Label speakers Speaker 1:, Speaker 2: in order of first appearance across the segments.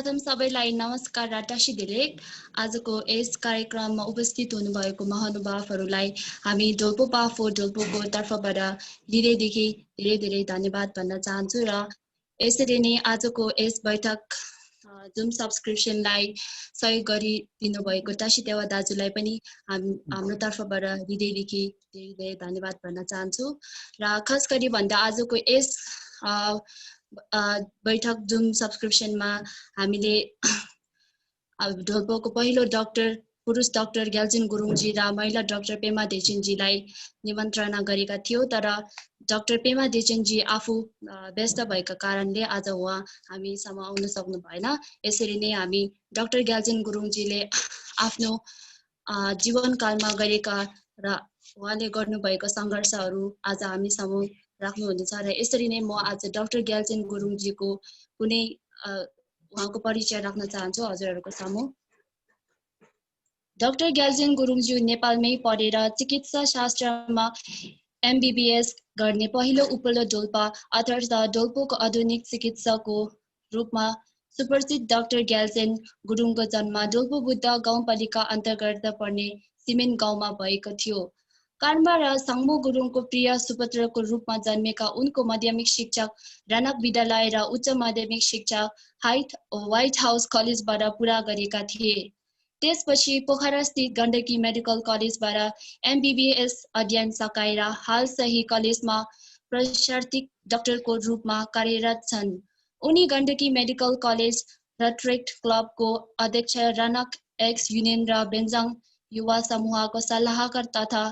Speaker 1: सर्वप्रथम सबैलाई नमस्कार र टासी दिलेक। आजको यस कार्यक्रममा उपस्थित हुनुभएको महानुभावहरूलाई हामी डोल्पो पाफो डोल्पोको तर्फबाट हृदयदेखि धेरै धेरै धन्यवाद भन्न चाहन्छु र यसरी नै आजको यस बैठक जुम सब्सक्रिप्सनलाई सहयोग गरिदिनु भएको टासी देवा दाजुलाई पनि हाम्रो तर्फबाट हृदयदेखि धेरै धेरै धन्यवाद भन्न चाहन्छु र खास गरी भन्दा आजको यस बैठक जुम सब्सक्रिप्सनमा हामीले ढोल्पोको पहिलो पुरुष डाक्टर ग्याल्जेन गुरुङजी र महिला डाक्टर पेमा डेचेनजीलाई निमन्त्रणा गरेका थियौँ, तर डाक्टर पेमा डेचेनजी आफू व्यस्त भएका कारणले आज उहाँ हामीसम्म आउन सक्नु भएन। यसरी नै हामी डाक्टर ग्याल्जेन गुरुङजीले आफ्नो जीवनकालमा गरेका र उहाँले गर्नुभएको सङ्घर्षहरू आज हामीसम्म राख्नुहुनेछ र यसरी नै म आज डाक्टर ग्याल्जेन गुरुङजीको कुनै उहाँको परिचय राख्न चाहन्छु हजुरहरूको सामु। डाक्टर ग्याल्जेन गुरुङज्यू नेपालमै पढेर चिकित्सा शास्त्रमा एम.ब गर्ने पहिलो उपल्लो डोल्पा अर्थात् डोल्पोको आधुनिक चिकित्साको रूपमा सुपरिचित डाक्टर ग्याल्जेन गुरुङको जन्म डोल्पो बुद्ध गाउँपालिका अन्तर्गत पर्ने सिमेन्ट गाउँमा भएको थियो। कर्मा र सङ्मो गुरुङको प्रिय सुपुत्रको रूपमा जन्मेका उनको माध्यमिक शिक्षा रानक विद्यालय र उच्च माध्यमिक शिक्षा व्हाइट हाउस कलेजबाट पुरा गरेका थिए। त्यसपछि पोखरास्थित गण्डकी मेडिकल कलेजबाट एम.ब अध्ययन सकाएर हाल सही कलेजमा प्रशासनिक डाक्टरको रूपमा कार्यरत छन्। उनी गण्डकी मेडिकल कलेज र ट्रेड क्लबको अध्यक्ष, रानक एक्स युनियन र बेन्जाङ युवा समूहको सल्लाहकार तथा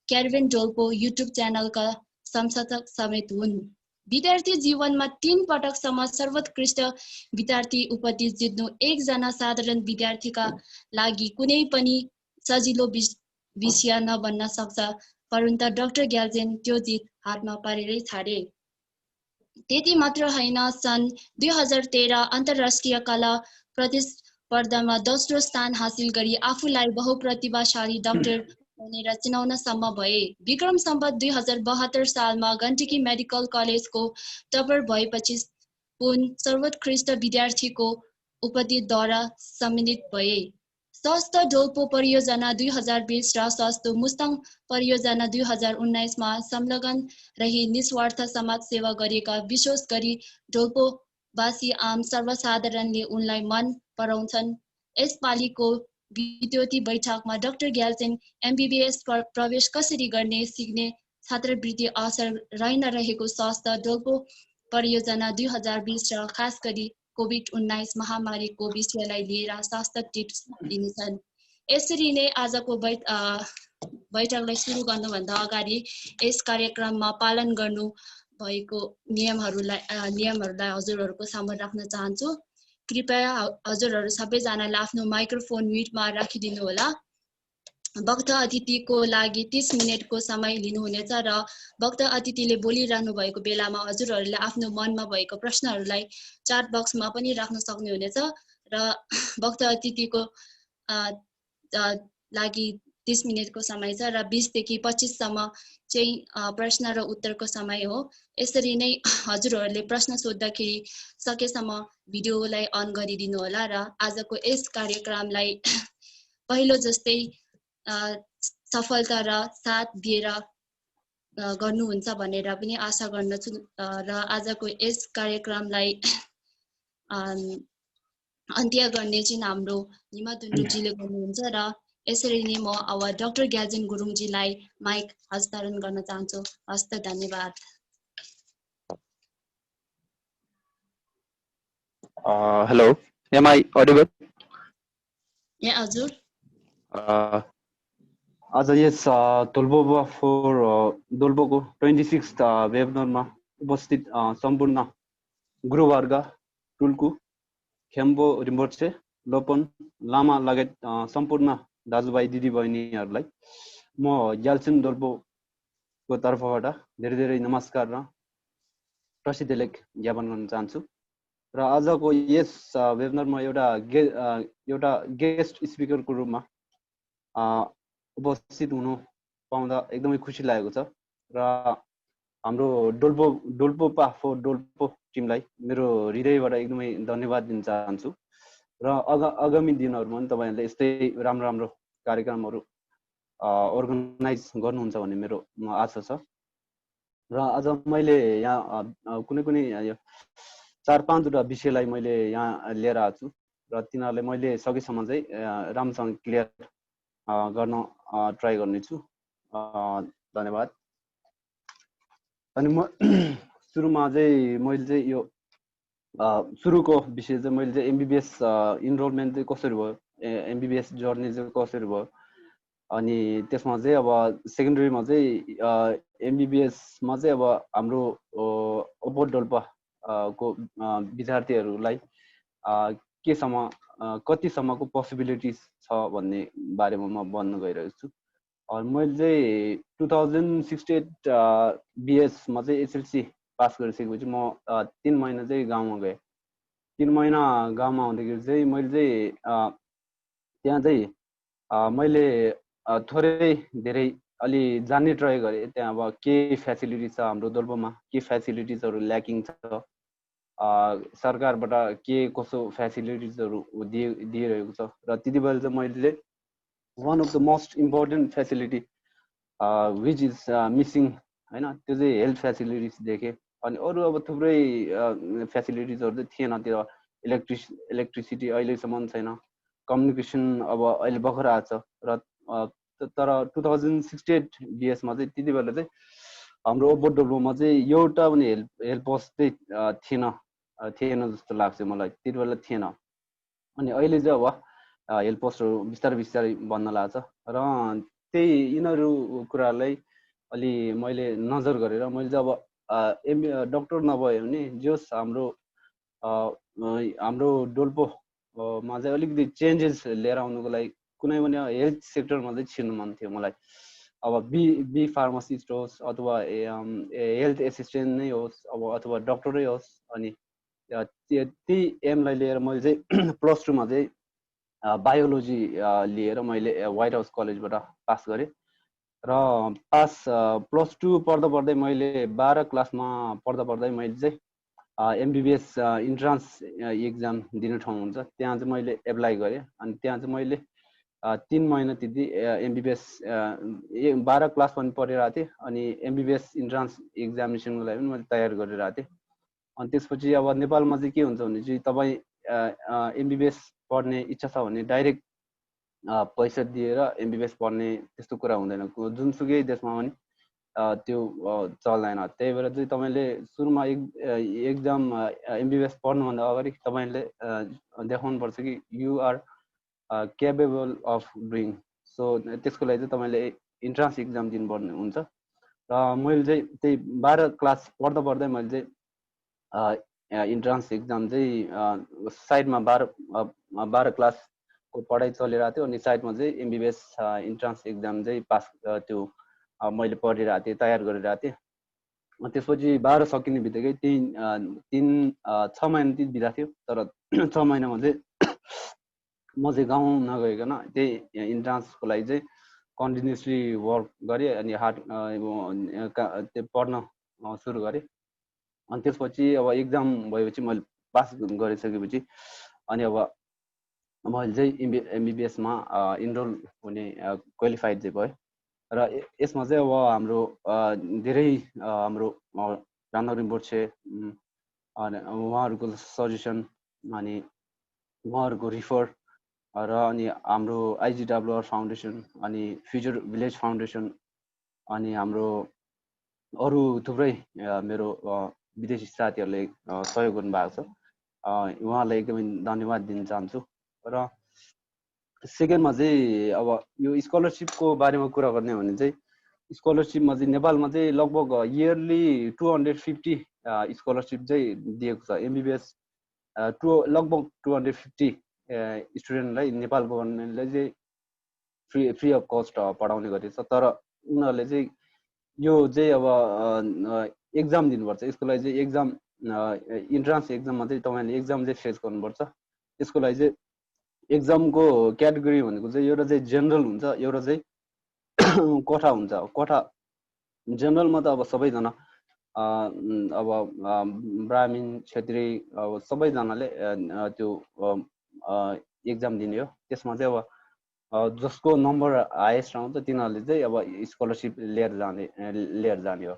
Speaker 1: क्यारभेन डोल्पो युट्युब च्यानलका संस्थापक समेत हुन्। विद्यार्थी जीवनमा 3 पटकसम्म सर्वोत्कृष्ट विद्यार्थी उपाधि जित्नु एकजना साधारण विद्यार्थीका लागि कुनै पनि सजिलो विषय नबन्न सक्छ, परन्तु डाक्टर ग्याल्जेन त्यो जित हातमा पारेरै छाडे। त्यति मात्र होइन, सन् 2013 अन्तर्राष्ट्रिय कला प्रतिस्पर्धामा दोस्रो स्थान हासिल गरी आफूलाई बहुप्रतिभाशाली डाक्टर भनेर चिनाउनसम्म भए। विक्रम सम्वत 2072 सालमा गण्डकी मेडिकल कलेजको टपर भएपछि पुन सर्वोत्कृष्ट विद्यार्थीको उपाधिद्वारा सम्मानित भए। स्वस्थ डोल्पो परियोजना 2020 र स्वस्थ मुस्ताङ परियोजना 2019 मा संलग्न रही निस्वार्थ समाज सेवा गरेका विशेष गरी डोल्पोवासी आम सर्वसाधारणले उनलाई मन पराउँछन्। यसपालिको विद्युती बैठकमा डाक्टर ग्याल्जेन एम.ब प्रवेश कसरी गर्ने सिक्ने छात्रवृत्ति अवसर रहेको स्वस्थ डोल्पो परियोजना 2020 र खास गरी कोभिड-19 महामारीको विषयलाई लिएर स्वास्थ्य टिप्स दिनेछन्। यसरी नै आजको बैठकलाई सुरु गर्नुभन्दा अगाडि यस कार्यक्रममा पालन गर्नु भएको नियमहरूलाई हजुरहरूको सामु राख्न चाहन्छु। कृपया हजुरहरू सबैजनाले आफ्नो माइक्रोफोन म्युटमा राखिदिनु होला। वक्ता अतिथिको लागि 30 मिनेटको समय लिनुहुनेछ र वक्ता अतिथिले बोलिरहनु भएको बेलामा हजुरहरूले आफ्नो मनमा भएको प्रश्नहरूलाई च्याट बक्समा पनि राख्न सक्नुहुनेछ र वक्ता अतिथिको लागि 30 मिनेटको समय छ र 20 देखि 25 सम्म चाहिँ प्रश्न र उत्तरको समय हो। यसरी नै हजुरहरूले प्रश्न सोध्दाखेरि सकेसम्म भिडियोलाई अन गरिदिनु होला र आजको यस कार्यक्रमलाई पहिलो जस्तै सफलता र साथ दिएर गर्नुहुन्छ भनेर पनि आशा गर्दछु र आजको यस कार्यक्रमलाई अन्त्य गर्ने चाहिँ हाम्रो निमा दुन्डुजीले गर्नुहुन्छ र यसरी नै म अब डाक्टर ग्याल्जेन गुरुङजीलाई माइक हस्तान्तरण गर्न चाहन्छु। हस्त धन्यवाद।
Speaker 2: Hello, am I audible?
Speaker 1: Yeah, हजुर।
Speaker 2: आज यस डोल्पोको 26th वेबिनारमा उपस्थित सम्पूर्ण गुरुवर्ग, टुल्कु, खेम्बो, रिम्बोछे, लोपन, लामा लगायत सम्पूर्ण दाजुभाइ दिदीबहिनीहरूलाई म ग्याल्जेन डोल्पोको तर्फबाट धेरै धेरै नमस्कार र प्रसिद्धिलेख ज्ञापन गर्न चाहन्छु। र आजको यस वेबिनारमा एउटा गेस्ट स्पिकरको रूपमा उपस्थित हुनु पाउँदा एकदमै खुसी लागेको छ र हाम्रो डोल्पो टिमलाई मेरो हृदयबाट एकदमै धन्यवाद दिन चाहन्छु। र आगामी दिनहरुमा पनि तपाईहरुले यस्तै राम्रो राम्रो कार्यक्रमहरु अर्गनाइज गर्नुहुन्छ भन्ने मेरो आशा छ। र आज मैले यहाँ कुनै कुनै 4-5 वटा विषयलाई मैले यहाँ लिएर आएको छु र तिनीहरुलाई मैले सकेसम्म चाहिँ राम्रोसँग क्लियर गर्न ट्राई गर्नेछु। धन्यवाद। अनि म सुरुमा चाहिँ मैले चाहिँ यो सुरुको विषय चाहिँ मैले चाहिँ एमबीबीएस इनरोलमेन्ट चाहिँ कसरी भयो, एमबीबीएस जर्नी चाहिँ कसरी भयो, अनि त्यसमा चाहिँ अब सेकेन्डरीमा चाहिँ एमबीबीएसमा चाहिँ अब हाम्रो अब्बोट डोल्पा को विद्यार्थीहरूलाई कतिसम्मको पोसिबिलिटिज छ भन्ने बारेमा म भन्न गइरहेको छु। मैले चाहिँ 2068 बीएसमा चाहिँ एसएलसी पास गरिसकेपछि म 3 महिना चाहिँ गाउँमा गएँ। 3 महिना गाउँमा हुँदाखेरि चाहिँ मैले चाहिँ त्यहाँ चाहिँ मैले थोरै धेरै अलि जान्ने ट्राई गरेँ। त्यहाँ अब के फ्यासिलिटी छ हाम्रो डोल्पोमा, के फ्यासिलिटिजहरू ल्याकिङ छ, सरकारबाट के कसो फ्यासिलिटिजहरू दिइरहेको छ। र त्यति बेला चाहिँ मैले one of the most important facility which is missing हैन, त्यो चाहिँ हेल्थ फ्यासिलिटिज देखेँ। अनि अरू अब थुप्रै फ्यासिलिटिजहरू चाहिँ थिएन। त्यो इलेक्ट्रिसिटी अहिलेसम्म छैन, कम्युनिकेसन अब अहिले भर्खर आएको छ। र तर 2068 बीएसमा चाहिँ त्यति बेला चाहिँ हाम्रो अब्बोट डोल्पोमा चाहिँ एउटा पनि हेल्प पोस्ट चाहिँ थिएन जस्तो लाग्छ मलाई, त्यति बेला थिएन। अनि अहिले चाहिँ अब हेल्प पोस्टहरू बिस्तारै बिस्तारै बन्न लाग्छ। र त्यही यिनीहरू कुरालाई अलि मैले नजर गरेर मैले चाहिँ अब डक्टर नभए पनि जस हाम्रो डोल्पोमा चाहिँ अलिकति चेन्जेस लिएर आउनुको लागि कुनै पनि हेल्थ सेक्टरमा चाहिँ छिर्नु मन थियो मलाई। अब बी फार्मासिस्ट होस् अथवा हेल्थ एसिस्टेन्ट नै होस् अब अथवा डक्टरै होस्। अनि त्यही एमलाई लिएर मैले चाहिँ +2मा चाहिँ बायोलोजी लिएर मैले व्हाइट हाउस कलेजबाट पास गरेँ। र +2 पढ्दा पढ्दै मैले 12 क्लासमा पढ्दा पढ्दै मैले चाहिँ एमबीबीएस इन्ट्रान्स एक्जाम दिने ठाउँ हुन्छ त्यहाँ चाहिँ मैले एप्लाई गरेँ। अनि त्यहाँ चाहिँ मैले 3 महिना त्यति एमबीबीएस 12 क्लास पनि पढिरहेको थिएँ। अनि एमबीबीएस इन्ट्रान्स एक्जामिनेसनको लागि पनि मैले तयार गरिरहेको थिएँ। अनि त्यसपछि अब नेपालमा चाहिँ के हुन्छ भने चाहिँ तपाईँ एमबीबीएस पढ्ने इच्छा छ भने डाइरेक्ट पैसा दिएर एमबीबीएस पढ्ने त्यस्तो कुरा हुँदैन, जुनसुकै देशमा पनि त्यो चल्दैन। त्यही भएर चाहिँ तपाईँले सुरुमा एक्जाम एमबीबीएस पढ्नुभन्दा अगाडि तपाईँले देखाउनुपर्छ कि you are capable of doing. So त्यसको लागि चाहिँ तपाईँले इन्ट्रान्स एक्जाम दिनुपर्ने हुन्छ। र मैले चाहिँ त्यही 12 क्लास पढ्दा पढ्दै मैले चाहिँ इन्ट्रान्स एक्जाम चाहिँ साइडमा 12 क्लासको पढाइ चलिरहेको थियो। अनि साइडमा चाहिँ एमबीबीएस इन्ट्रान्स एक्जाम चाहिँ पास त्यो मैले पढिरहेको थिएँ, तयार गरिरहेको थिएँ। त्यसपछि 12 सकिने बित्तिकै 6 महिना त्यति बिदा थियो। तर 6 महिनामा चाहिँ म चाहिँ गाउँ नगइकन त्यही इन्ट्रान्सको लागि चाहिँ कन्टिन्युसली वर्क गरेँ। अनि त्यो पढ्न सुरु गरेँ। अनि त्यसपछि अब एक्जाम भएपछि मैले पास गरिसकेपछि अनि अब मैले चाहिँ एमबीबीएसमा इनरोल हुने क्वालिफाइड चाहिँ भयो। र यसमा चाहिँ अब हाम्रो धेरै हाम्रो रामनगरी बोर्डसे अनि उहाँहरूको सजेसन अनि उहाँहरूको रिफर र अनि हाम्रो आइजिडब्ल्युआर फाउन्डेसन अनि फ्युचर भिलेज फाउन्डेसन अनि हाम्रो अरू थुप्रै मेरो विदेशी साथीहरूले सहयोग गर्नुभएको छ, उहाँलाई एकदमै धन्यवाद दिन चाहन्छु। र सेकेन्डमा चाहिँ अब यो स्कलरसिपको बारेमा कुरा गर्ने हो भने चाहिँ स्कलरसिपमा चाहिँ नेपालमा चाहिँ लगभग इयरली 250 स्कलरसिप चाहिँ दिएको छ। एमबीबीएस लगभग 250 स्टुडेन्टलाई नेपाल गभर्मेन्टले चाहिँ फ्री अफ कस्ट पढाउने गरेको छ। तर उनीहरूले चाहिँ यो चाहिँ अब एक्जाम दिनुपर्छ। यसको लागि चाहिँ एक्जाम इन्ट्रान्स एक्जाममा चाहिँ तपाईँले एक्जाम चाहिँ फेस गर्नुपर्छ। त्यसको लागि चाहिँ एक्जामको क्याटेगोरी भनेको चाहिँ एउटा चाहिँ जेनरल हुन्छ, एउटा चाहिँ कोठा हुन्छ। कोठा जेनरलमा त अब सबैजना अब ब्राह्मीण क्षेत्री अब सबैजनाले त्यो एक्जाम दिने हो। त्यसमा चाहिँ अब जसको नम्बर हाइएस्ट आउँछ तिनीहरूले चाहिँ अब स्कलरसिप लिएर जाने हो।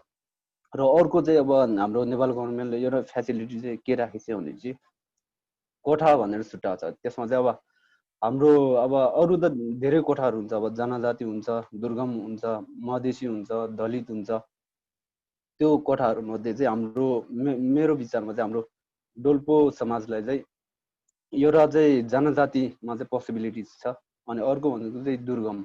Speaker 2: र अर्को चाहिँ अब हाम्रो नेपाल गभर्मेन्टले एउटा फेसिलिटी चाहिँ के राखेको छ भने चाहिँ कोठा भनेर छुट्याएको छ। त्यसमा चाहिँ अब हाम्रो अब अरू त धेरै कोठाहरू हुन्छ, अब जनजाति हुन्छ, दुर्गम हुन्छ, मधेसी हुन्छ, दलित हुन्छ। त्यो कोठाहरूमध्ये चाहिँ हाम्रो मेरो विचारमा चाहिँ हाम्रो डोल्पो समाजलाई चाहिँ एउटा चाहिँ जनजातिमा चाहिँ पोसिबिलिटिज छ, अनि अर्को भनेको चाहिँ दुर्गम।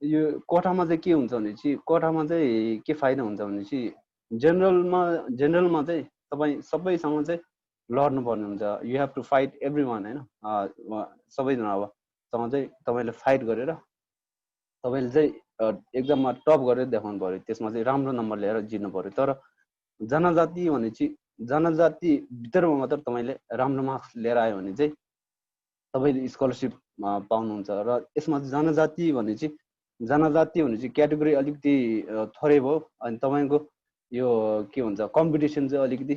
Speaker 2: यो कोठामा चाहिँ के हुन्छ भने चाहिँ कोठामा चाहिँ के फाइदा हुन्छ भने चाहिँ जेनरलमा चाहिँ तपाईँ सबैसँग चाहिँ लड्नुपर्ने हुन्छ। You have to fight everyone होइन, सबैजना अब सँग चाहिँ तपाईँले फाइट गरेर तपाईँले चाहिँ एक्जाममा टप गरेर देखाउनु पऱ्यो, त्यसमा चाहिँ राम्रो नम्बर लिएर जित्नु पऱ्यो। तर जनजाति भने चाहिँ जनजाति भित्रमा मात्र तपाईँले राम्रो मार्क्स लिएर आयो भने चाहिँ तपाईँले स्कलरसिप पाउनुहुन्छ। र यसमा जनजाति भने चाहिँ क्याटेगोरी अलिकति थोरै भयो, अनि तपाईँको यो के भन्छ कम्पिटिसन चाहिँ अलिकति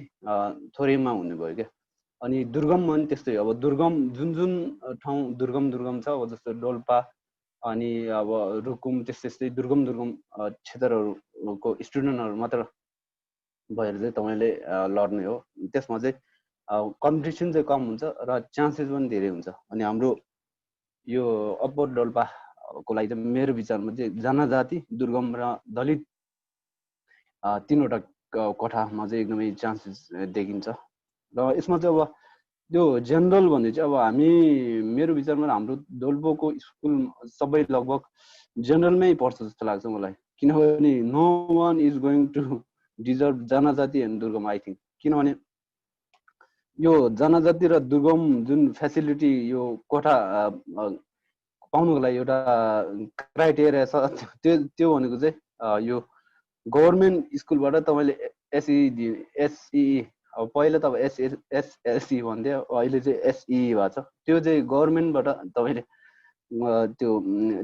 Speaker 2: थोरैमा हुने भयो क्या। अनि दुर्गम पनि त्यस्तै, अब दुर्गम जुन ठाउँ दुर्गम छ, अब जस्तो डोल्पा अनि अब रुकुम त्यस्तै दुर्गम क्षेत्रहरूको स्टुडेन्टहरू मात्र भएर चाहिँ तपाईँले लड्ने हो। त्यसमा चाहिँ कम्पिटिसन चाहिँ कम हुन्छ र चान्सेस पनि धेरै हुन्छ। अनि हाम्रो यो अप्पर डोल्पाको लागि चाहिँ मेरो विचारमा चाहिँ जनजाति, दुर्गम र दलित तीनवटा कोठामा चाहिँ एकदमै चान्सेस देखिन्छ। र यसमा चाहिँ अब त्यो जेनरल भन्ने चाहिँ अब मेरो विचारमा हाम्रो डोल्पोको स्कुल सबै लगभग जेनरलमै पर्छ जस्तो लाग्छ मलाई, किनभने no one is going to deserve जनजाति एन्ड दुर्गम आई थिङ्क। किनभने यो जनजाति र दुर्गम जुन फेसिलिटी यो कोठा पाउनुको लागि एउटा क्राइटेरिया छ, त्यो भनेको चाहिँ यो गभर्मेन्ट स्कुलबाट तपाईँले एसई अब पहिला त अब एसएससी भन्थ्यो, अहिले चाहिँ एसई भएको छ। त्यो चाहिँ गभर्मेन्टबाट तपाईँले त्यो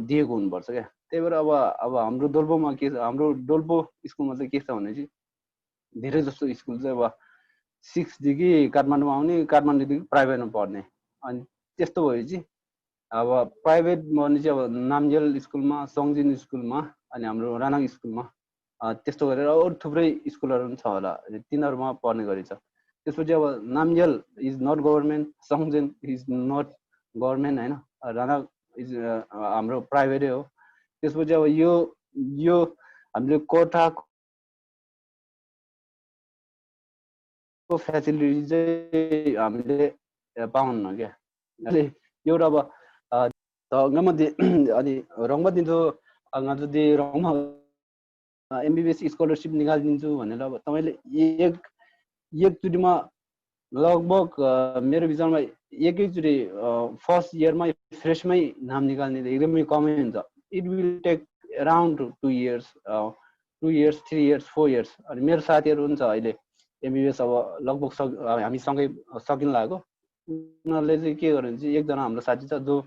Speaker 2: दिएको हुनुपर्छ क्या। त्यही भएर अब हाम्रो डोल्पोमा के छ, हाम्रो डोल्पो स्कुलमा चाहिँ के छ भने चाहिँ धेरै जस्तो स्कुल चाहिँ अब 6 देखि काठमाडौँमा आउने, काठमाडौँदेखि प्राइभेटमा पढ्ने। अनि त्यस्तो भएपछि अब प्राइभेट भने चाहिँ अब नामजेल स्कुलमा, सङ्जिन स्कुलमा, अनि हाम्रो रानाङ स्कुलमा, त्यस्तो गरेर अरू थुप्रै स्कुलहरू पनि छ होला, तिनीहरूमा पढ्ने गरिन्छ। त्यसपछि अब Namgyal is not government, Sangjin is not government होइन, रानाङ इज हाम्रो प्राइभेटै हो। त्यसपछि अब यो हामीले कोठाको फेसिलिटी चाहिँ हामीले पाउन्न क्या। एउटा अब ngama अनि रङमा दिन्छु ngadi रङमा एमबीबीएस स्कलरसिप निकालिदिन्छु भनेर अब तपाईँले एकचोटिमा लगभग मेरो विचारमा एकैचोटि फर्स्ट इयरमा फ्रेसमै नाम निकाल्ने एकदमै कमै हुन्छ। It will take around 2 years, 3 years, 4 years। अनि मेरो साथीहरू पनि छ अहिले एमबीबीएस अब लगभग हामीसँगै सकिन लागेको। उनीहरूले चाहिँ के गर्यो भने चाहिँ एकजना हाम्रो साथी छ जो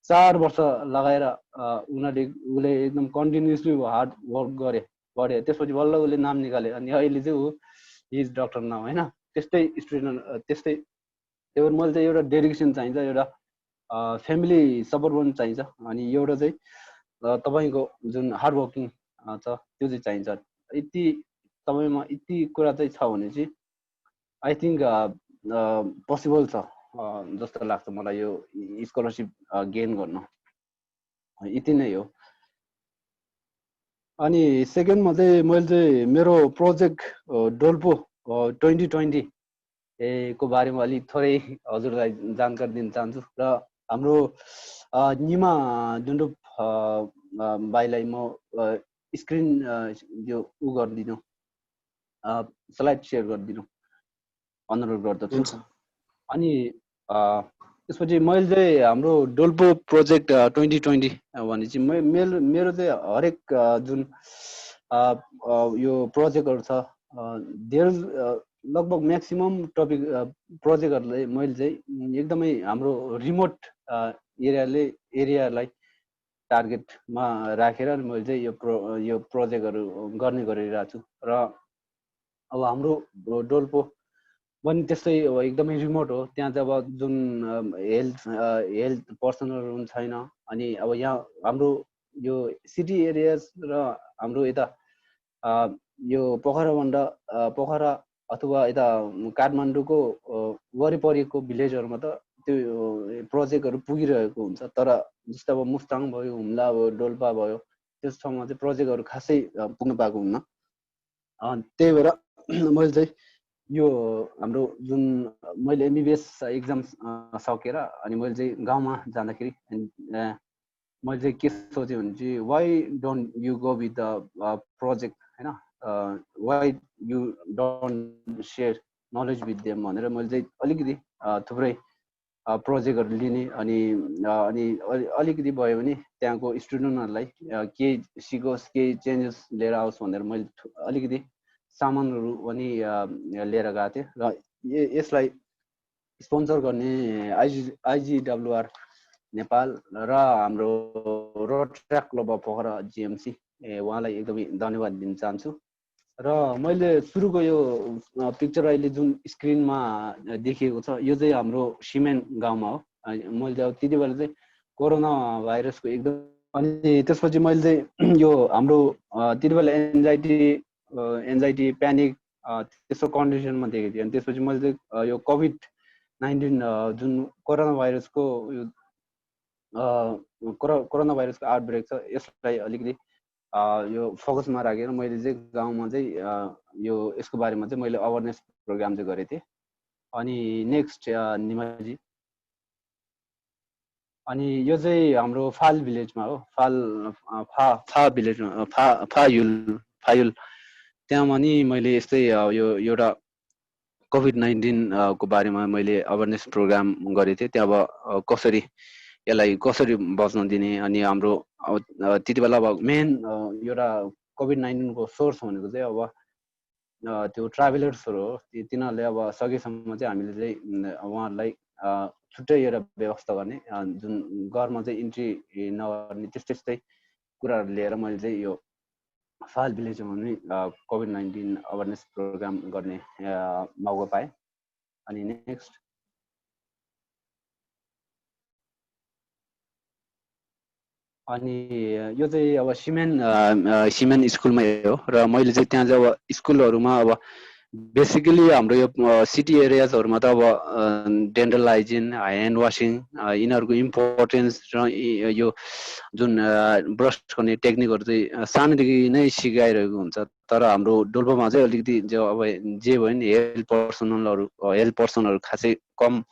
Speaker 2: 4 वर्ष लगाएर उसले एकदम कन्टिन्युसली हार्ड वर्क गरे, त्यसपछि बल्ल उसले नाम निकाले, अनि अहिले चाहिँ ऊ इज डक्टर नाउ होइन। त्यस्तै स्टुडेन्ट त्यस्तै। त्यही भएर मैले चाहिँ एउटा डेडिकेसन चाहिन्छ, एउटा फ्यामिली सपोर्ट पनि चाहिन्छ, अनि एउटा चाहिँ तपाईँको जुन हार्ड वर्किङ छ त्यो चाहिँ चाहिन्छ। यति तपाईँमा यति कुरा चाहिँ छ भने चाहिँ आई थिङ्क पोसिबल छ जस्तो लाग्छ मलाई यो स्कलरसिप गेन गर्न। यति नै हो। अनि सेकेन्डमा चाहिँ मैले चाहिँ मेरो प्रोजेक्ट डोल्पो 2020 को बारेमा अलिक थोरै हजुरलाई जानकारी दिन चाहन्छु। र हाम्रो निमा डुन्डुप भाइलाई म स्क्रिन यो गरिदिनु, स्लाइड सेयर गरिदिनु अनुरोध गर्दछु। अनि त्यसपछि मैले चाहिँ हाम्रो डोल्पो प्रोजेक्ट 2020 भने चाहिँ मेरो चाहिँ हरेक जुन यो प्रोजेक्टहरू छ धेर लगभग म्याक्सिमम टपिक प्रोजेक्टहरूलाई मैले चाहिँ एकदमै हाम्रो रिमोट एरियालाई टार्गेटमा राखेर मैले चाहिँ यो प्रोजेक्टहरू गर्ने गरिरहेको छु। र अब हाम्रो डोल्पो पनि त्यस्तै एकदमै रिमोट हो। त्यहाँ चाहिँ अब जुन हेल्थ पर्सनहरू पनि छैन। अनि अब यहाँ हाम्रो यो सिटी एरियाज र हाम्रो यता यो पोखरा अथवा यता काठमाडौँको वरिपरिको भिलेजहरूमा त त्यो प्रोजेक्टहरू पुगिरहेको हुन्छ। तर जस्तो अब मुस्ताङ भयो, हुम्ला भयो, डोल्पा भयो, त्यस ठाउँमा चाहिँ प्रोजेक्टहरू खासै पुग्नु पाएको हुन्न। त्यही भएर मैले चाहिँ यो हाम्रो जुन मैले एमबीबीएस एक्जाम सकेर अनि मैले चाहिँ गाउँमा जाँदाखेरि मैले चाहिँ के सोचेँ भने चाहिँ why don't you go with the project होइन, why you don't share knowledge with them भनेर मैले चाहिँ अलिकति थुप्रै प्रोजेक्टहरू लिने अनि अलिकति भयो भने त्यहाँको स्टुडेन्टहरूलाई केही सिकोस्, केही चेन्जेस लिएर आओस् भनेर मैले अलिकति सामानहरू पनि लिएर गएको थिएँ। र यसलाई स्पोन्सर गर्ने आइजिडब्लुआर नेपाल र हाम्रो rotary club of Pokhara GMC उहाँलाई एकदमै धन्यवाद दिन चाहन्छु। र मैले सुरुको यो पिक्चर अहिले जुन स्क्रिनमा देखिएको छ यो चाहिँ हाम्रो सिमेन्ट गाउँमा हो। मैले अब त्यति बेला चाहिँ कोरोना भाइरसको एकदम अनि त्यसपछि मैले चाहिँ यो हाम्रो त्यति बेला एन्जाइटी प्यानिक त्यस्तो कन्डिसनमा देखेको थिएँ। अनि त्यसपछि मैले चाहिँ यो कोभिड-19 जुन कोरोना भाइरसको आउटब्रेक छ यसलाई अलिकति यो फोकसमा राखेर मैले चाहिँ गाउँमा चाहिँ यो यसको बारेमा चाहिँ मैले अवेरनेस प्रोग्राम चाहिँ गरेको थिएँ। अनि नेक्स्ट निमाजी, अनि यो चाहिँ हाम्रो फाल भिलेजमा हो। फा भिलेजमा फायुल त्यहाँ नि मैले यस्तै यो एउटा कोभिड-19 को बारेमा मैले अवेरनेस प्रोग्राम गरेको थिएँ। त्यहाँ अब यसलाई कसरी बच्न दिने अनि हाम्रो त्यति बेला अब मेन एउटा कोभिड-19 को सोर्स भनेको चाहिँ अब त्यो ट्राभलर्सहरू हो। तिनीहरूले अब सकेसम्म चाहिँ हामीले चाहिँ उहाँहरूलाई छुट्टै एउटा व्यवस्था गर्ने, जुन घरमा चाहिँ इन्ट्री नगर्ने त्यस्तै कुराहरू लिएर मैले चाहिँ यो फाल भिलेजमा पनि कोभिड-19 अवेरनेस प्रोग्राम गर्ने मौका पाएँ। अनि नेक्स्ट, अनि यो चाहिँ अब सिमेन्ट स्कुलमै हो। र मैले चाहिँ त्यहाँ चाहिँ अब स्कुलहरूमा अब बेसिकली हाम्रो यो सिटी एरियाजहरूमा त अब डेन्टल हाइजिन, ह्यान्ड वासिङ यिनीहरूको इम्पोर्टेन्स र यो जुन ब्रस गर्ने टेक्निकहरू चाहिँ सानोदेखि नै सिकाइरहेको हुन्छ। तर हाम्रो डोल्पोमा चाहिँ अलिकति जो अब जे भयो नि हेल्थ पर्सनहरू खासै कम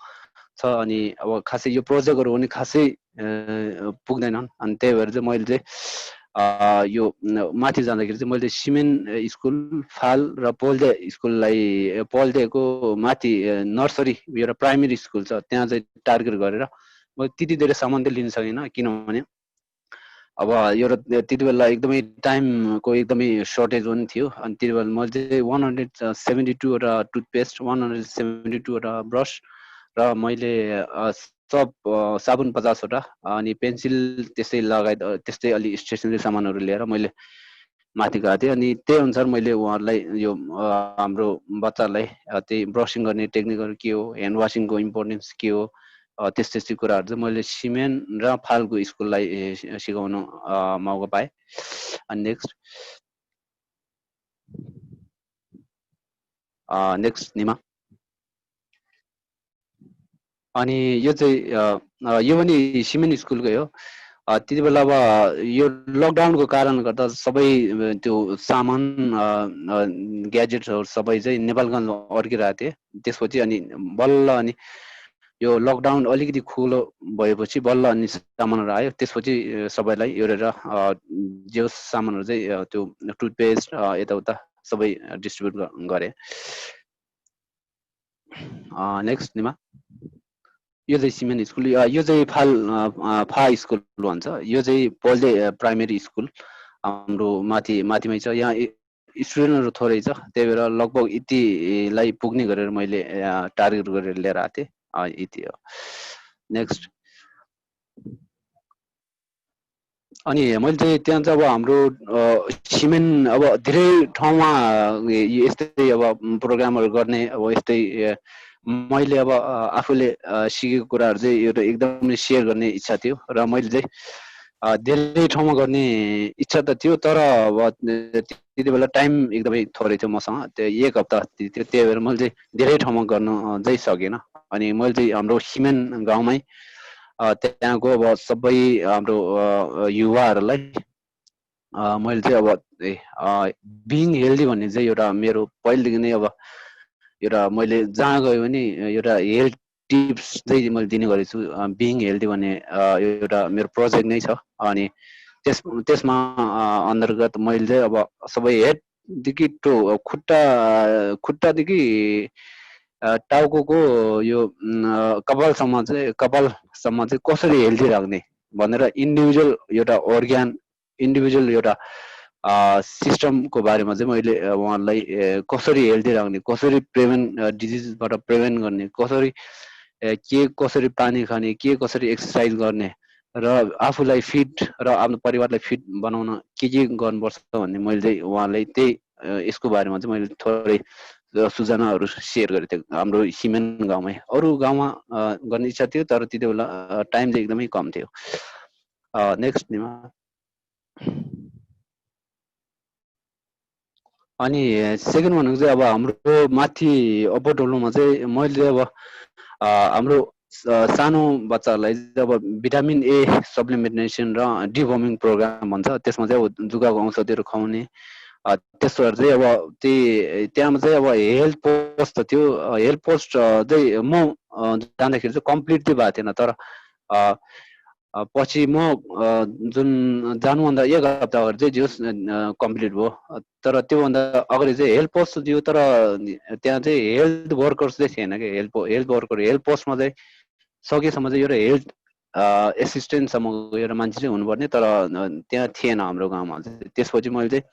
Speaker 2: छ। अनि अब खासै यो प्रोजेक्टहरू पनि खासै पुग्दैनन्। अनि त्यही भएर चाहिँ मैले चाहिँ यो माथि जाँदाखेरि चाहिँ मैले सिमेन्ट स्कुल, फाल र पोल्देको माथि नर्सरी एउटा प्राइमेरी स्कुल छ त्यहाँ चाहिँ टार्गेट गरेर मैले त्यति धेरै सामान चाहिँ लिन सकिनँ। किनभने अब यो त्यति बेला एकदमै टाइमको एकदमै सर्टेज पनि थियो। अनि त्यति बेला मैले चाहिँ 172 वटा टुथपेस्ट, 172 वटा ब्रस र मैले सब साबुन 50 वटा अनि पेन्सिल त्यस्तै लगायत त्यस्तै अलि स्टेसनरी सामानहरू लिएर मैले माथि गएको थिएँ। अनि त्यही अनुसार मैले उहाँहरूलाई यो हाम्रो बच्चाहरूलाई त्यही ब्रसिङ गर्ने टेक्निकहरू के हो, ह्यान्ड वासिङको इम्पोर्टेन्स के हो, त्यस्तै कुराहरू चाहिँ मैले सिमेन्ट र फालको स्कुललाई सिकाउन मौका पाएँ। अनि नेक्स्ट निमा, अनि यो चाहिँ यो पनि सिमेन्ट स्कुलकै हो। त्यति बेला अब यो लकडाउनको कारणले गर्दा सबै त्यो सामान ग्याजेट्सहरू सबै चाहिँ नेपालगञ्ज अर्किरहेको थिए। त्यसपछि अनि बल्ल अनि यो लकडाउन अलिकति खुलो भएपछि बल्ल अनि सामानहरू आयो। त्यसपछि सबैलाई एउटा जो सामानहरू चाहिँ त्यो टुथपेस्ट यताउता सबै डिस्ट्रिब्युट गरे। नेक्स्ट निमा, यो चाहिँ सिमेन्ट स्कुल, यो चाहिँ फा स्कुल भन्छ। यो चाहिँ पोल्दे प्राइमेरी स्कुल हाम्रो माथिमै छ। यहाँ स्टुडेन्टहरू थोरै छ, त्यही भएर लगभग यतिलाई पुग्ने गरेर मैले टार्गेट गरेर लिएर आएको थिएँ। यति हो। नेक्स्ट, अनि मैले चाहिँ त्यहाँ चाहिँ अब हाम्रो सिमेन्ट अब धेरै ठाउँमा यस्तै अब प्रोग्रामहरू गर्ने अब यस्तै मैले अब आफूले सिकेको कुराहरू चाहिँ एउटा एकदमै सेयर गर्ने इच्छा थियो र मैले चाहिँ धेरै ठाउँमा गर्ने इच्छा त थियो तर अब त्यति बेला टाइम एकदमै थोरै थियो मसँग त्यो 1 हप्ता थियो त्यही भएर मैले चाहिँ धेरै ठाउँमा गर्न चाहिँ सकेन अनि मैले चाहिँ हाम्रो सिमेन्ट गाउँमै त्यहाँको अब सबै हाम्रो युवाहरूलाई मैले चाहिँ अब बिङ हेल्दी भन्ने चाहिँ एउटा मेरो पहिलेदेखि नै अब एउटा मैले जहाँ गयो भने एउटा हेल्थ टिप्स चाहिँ मैले दिने गरेको छु बिङ हेल्दी भन्ने एउटा मेरो प्रोजेक्ट नै छ अनि त्यसमा अन्तर्गत मैले चाहिँ अब सबै हेडदेखि टो खुट्टादेखि टाउको यो कपालसम्म चाहिँ कसरी हेल्दी राख्ने भनेर इन्डिभिजुअल एउटा अर्ग्यान इन्डिभिजुअल एउटा सिस्टमको बारेमा चाहिँ मैले उहाँहरूलाई कसरी हेल्दी राख्ने कसरी डिजिजबाट प्रिभेन्ट गर्ने कसरी पानी खाने कसरी एक्सर्साइज गर्ने र आफूलाई फिट र आफ्नो परिवारलाई फिट बनाउन के गर्नुपर्छ भन्ने मैले चाहिँ उहाँलाई त्यही यसको बारेमा चाहिँ मैले थोरै सूचनाहरू सेयर गरेको थिएँ हाम्रो सिमेन्ट गाउँमै अरू गाउँमा गर्ने इच्छा थियो तर त्यति बेला टाइम चाहिँ एकदमै कम थियो नेक्स्ट निमा अनि सेकेन्ड भनेको चाहिँ अब हाम्रो माथि अप्पर डोल्पोमा चाहिँ मैले अब हाम्रो सानो बच्चाहरूलाई अब भिटामिन ए सप्लिमेन्टेसन र डिभर्मिङ प्रोग्राम भन्छ त्यसमा चाहिँ अब जुगाको औषधिहरू खुवाउने त्यसोहरू चाहिँ अब त्यहाँ चाहिँ अब हेल्थ पोस्ट त थियो हेल्थ पोस्ट चाहिँ म जाँदाखेरि चाहिँ कम्प्लिट चाहिँ भएको थिएन तर पछि म जुन जानुभन्दा 1 हप्ता अगाडि चाहिँ जोस् कम्प्लिट भयो तर त्योभन्दा अगाडि चाहिँ हेल्थ पोस्ट थियो तर त्यहाँ चाहिँ हेल्थ वर्कर्स चाहिँ थिएन कि हेल्थ पोस्टमा चाहिँ सकेसम्म चाहिँ एउटा हेल्थ एसिस्टेन्टसम्मको एउटा मान्छे चाहिँ हुनुपर्ने तर त्यहाँ थिएन हाम्रो गाउँमा चाहिँ त्यसपछि मैले चाहिँ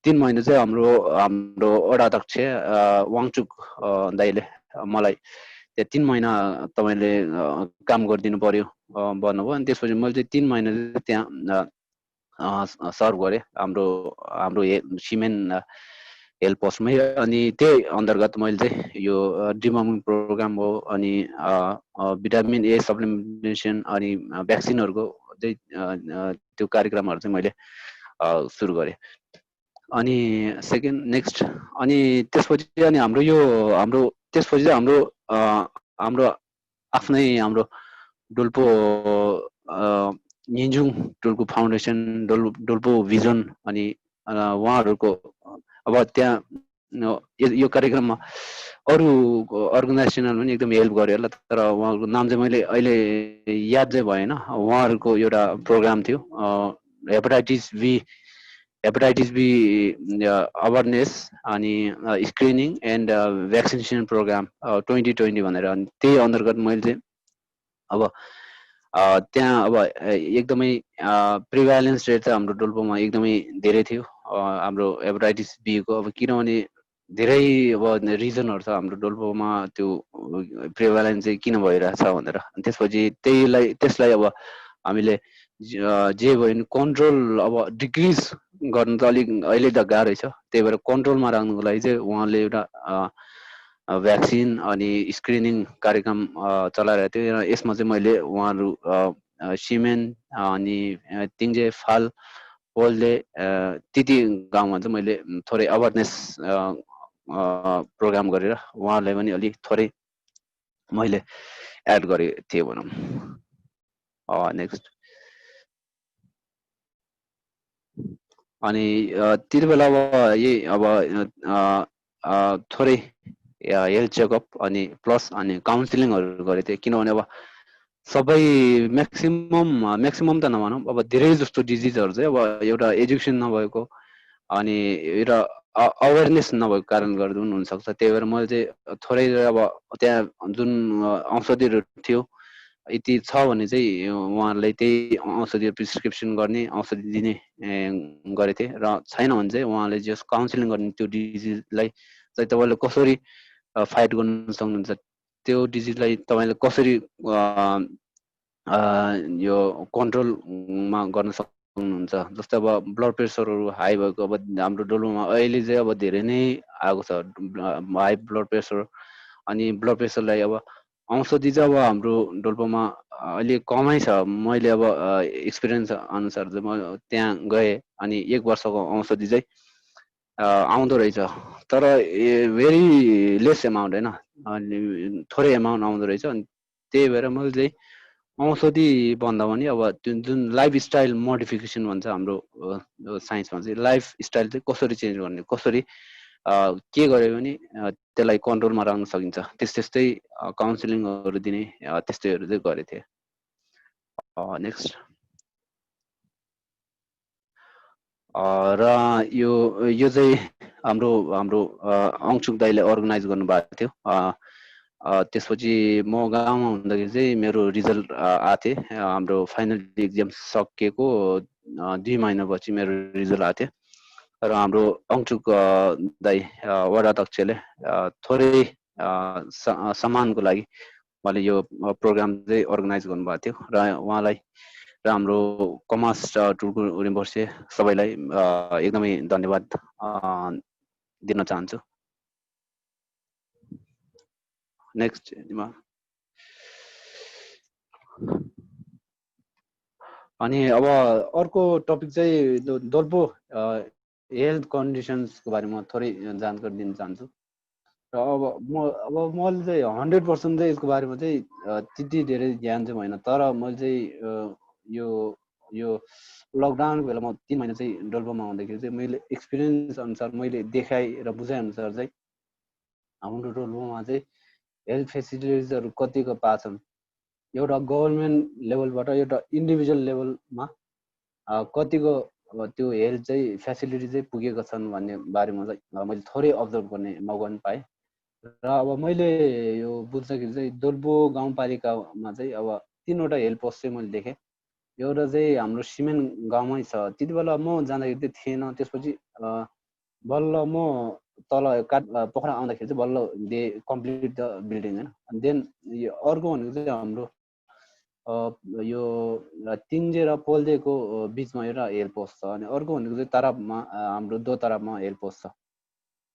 Speaker 2: 3 महिना चाहिँ हाम्रो वडा अध्यक्ष वाङचुक दाइले मलाई त्यहाँ 3 महिना तपाईँले काम गरिदिनु पर्यो भन्नुभयो अनि त्यसपछि मैले चाहिँ 3 महिना त्यहाँ सर्भ गरेँ हाम्रो सिमेन्ट हेल्थ पोस्टमै अनि त्यही अन्तर्गत मैले चाहिँ यो डिवर्मिङ प्रोग्राम हो अनि भिटामिन ए सप्लिमेन्टेसन अनि भ्याक्सिनहरूको चाहिँ त्यो कार्यक्रमहरू चाहिँ मैले सुरु गरेँ अनि नेक्स्ट अनि त्यसपछि अनि त्यसपछि चाहिँ हाम्रो आफ्नै हाम्रो डोल्पो निन्जुङ डोल्पो फाउन्डेसन डोल्पो भिजन अनि उहाँहरूको अब त्यहाँ यो कार्यक्रममा अरू अर्गनाइजेसनले पनि एकदम हेल्प गर्यो होला तर उहाँहरूको नाम चाहिँ मैले अहिले याद चाहिँ भएन उहाँहरूको एउटा प्रोग्राम थियो हेपाटाइटिस बी अवेरनेस अनि स्क्रिनिङ एन्ड भ्याक्सिनेसन प्रोग्राम 2020 भनेर अनि त्यही अन्तर्गत मैले चाहिँ अब त्यहाँ अब एकदमै प्रिभ्यालेन्स रेट चाहिँ हाम्रो डोल्पोमा एकदमै धेरै थियो हाम्रो हेपाटाइटिस बीको अब किनभने धेरै अब रिजनहरू छ हाम्रो डोल्पोमा त्यो प्रिभ्यालेन्स चाहिँ किन भइरहेछ भनेर त्यसपछि त्यसलाई अब हामीले जे भयो नि कन्ट्रोल अब डिक्रिज गर्नु त अलिक अहिले त गाह्रै छ त्यही भएर कन्ट्रोलमा राख्नुको लागि चाहिँ उहाँले एउटा भ्याक्सिन अनि स्क्रिनिङ कार्यक्रम चलाइरहेको थियो र यसमा चाहिँ मैले उहाँहरू सिमेन्ट अनि तिङजे फाल पोलले त्यति गाउँमा चाहिँ मैले थोरै अवेरनेस प्रोग्राम गरेर उहाँहरूलाई पनि अलिक थोरै मैले एड गरेको थिएँ भनौँ नेक्स्ट अनि त्यति बेला अब थोरै हेल्थ चेकअप अनि प्लस अनि काउन्सिलिङहरू गरेको थिएँ किनभने अब सबै म्याक्सिमम त नभनौँ अब धेरै जस्तो डिजिजहरू चाहिँ अब एउटा एजुकेसन नभएको अनि एउटा अवेरनेस नभएको कारण गर्दा पनि हुनसक्छ त्यही भएर मैले चाहिँ थोरै अब त्यहाँ जुन औषधिहरू थियो यति छ भने चाहिँ उहाँहरूलाई त्यही औषधि प्रिस्क्रिप्सन गर्ने औषधि दिने गरेको थिएँ र छैन भने चाहिँ उहाँले जस काउन्सिलिङ गर्ने त्यो डिजिजलाई चाहिँ तपाईँले कसरी फाइट गर्न सक्नुहुन्छ त्यो डिजिजलाई तपाईँले कसरी यो कन्ट्रोलमा गर्न सक्नुहुन्छ सक्नुहुन्छ। जस्तै अब ब्लड प्रेसरहरू हाई भएको अब हाम्रो डोल्पोमा अहिले चाहिँ अब धेरै नै आएको छ हाई ब्लड प्रेसर। अनि ब्लड प्रेसरलाई अब औषधि चाहिँ अब हाम्रो डोल्पोमा अहिले कमै छ। मैले अब एक्सपिरियन्स अनुसार चाहिँ म त्यहाँ गएँ अनि 1 वर्षको औषधि चाहिँ आउँदो रहेछ, तर भेरी लेस एमाउन्ट होइन, अनि थोरै एमाउन्ट आउँदो रहेछ। अनि त्यही भएर मैले चाहिँ औषधि भन्दा पनि अब त्यो जुन लाइफस्टाइल मोडिफिकेसन भन्छ हाम्रो साइन्समा चाहिँ, लाइफस्टाइल चाहिँ कसरी चेन्ज गर्ने, कसरी के गर्यो भने त्यसलाई कन्ट्रोलमा राख्न सकिन्छ, त्यस्तै काउन्सिलिङहरू दिने त्यस्तैहरू चाहिँ गरेको थिएँ। नेक्स्ट। र यो चाहिँ हाम्रो अङ्चुक दाइले अर्गनाइज गर्नुभएको थियो। त्यसपछि म गाउँमा हुँदाखेरि चाहिँ मेरो रिजल्ट आएको थियो। हाम्रो फाइनल एक्जाम सकिएको 2 महिनापछि मेरो रिजल्ट आएको थियो र हाम्रो अङ्चुक दाइ वडा अध्यक्षले थोरै सम्मानको लागि उहाँले यो प्रोग्राम चाहिँ अर्गनाइज गर्नुभएको थियो र उहाँलाई र हाम्रो कमर्स टुल्कु युनिभर्सिटी सबैलाई एकदमै धन्यवाद दिन चाहन्छु। नेक्स्ट। अनि अब अर्को टपिक चाहिँ डोल्पो हेल्थ कन्डिसन्सको बारेमा थोरै जानकारी दिन चाहन्छु। र अब मैले चाहिँ 100% चाहिँ यसको बारेमा चाहिँ त्यति धेरै ज्ञान चाहिँ भएन, तर मैले चाहिँ यो लकडाउनको बेला म 3 महिना चाहिँ डोल्पोमा आउँदाखेरि चाहिँ मैले एक्सपिरियन्स अनुसार मैले देखाएँ र बुझाए अनुसार चाहिँ हाम्रो डोल्पोमा चाहिँ हेल्थ फेसिलिटिजहरू कतिको पाछन्, एउटा गभर्मेन्ट लेभलबाट एउटा इन्डिभिजुअल लेभलमा कतिको त्यो हेल्थ चाहिँ फेसिलिटी चाहिँ पुगेको छन् भन्ने बारेमा चाहिँ मैले थोरै अब्जर्भ गर्ने मौका पनि पाएँ। र अब मैले यो बुझ्दाखेरि चाहिँ डोल्पो गाउँपालिकामा चाहिँ अब 3वटा हेल्थ पोस्ट चाहिँ मैले देखेँ। एउटा चाहिँ हाम्रो सिमेन्ट गाउँमै छ, त्यति बेला म जाँदाखेरि चाहिँ थिएन। त्यसपछि बल्ल म तल पोखरा आउँदाखेरि चाहिँ बल्ल दे कम्प्लिट द बिल्डिङ होइन। अनि देन अर्को भनेको चाहिँ हाम्रो यो तिङ्जे र पोल्देको बिचमा एउटा हेल्थ पोस्ट छ। अनि अर्को भनेको चाहिँ तारापमा हाम्रो दोतारापमा हेल्थ पोस्ट छ।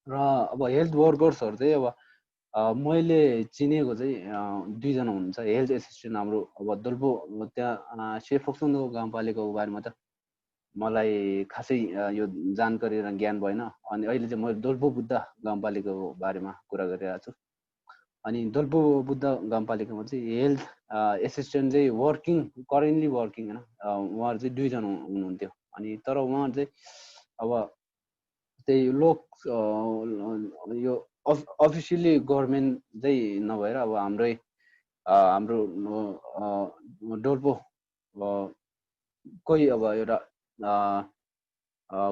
Speaker 2: र अब हेल्थ वर्कर्सहरू चाहिँ अब मैले चिनेको चाहिँ 2 जना हुनुहुन्छ हेल्थ एसिस्टेन्ट हाम्रो। अब डोल्पो त्यहाँ सेफोक्सनको गाउँपालिकाको बारेमा त मलाई खासै यो जानकारी र ज्ञान भएन। अनि अहिले चाहिँ मैले डोल्पो बुद्ध गाउँपालिकाको बारेमा कुरा गरिरहेको छु। अनि डोल्पो बुद्ध गाउँपालिकामा चाहिँ हेल्थ एसिस्टेन्ट चाहिँ करेन्टली वर्किङ होइन, उहाँहरू चाहिँ 2 जना हुनुहुन्थ्यो। अनि तर उहाँहरू चाहिँ अब त्यही यो अफिसियली गभर्मेन्ट चाहिँ नभएर अब हाम्रो डोल्पो कोही अब एउटा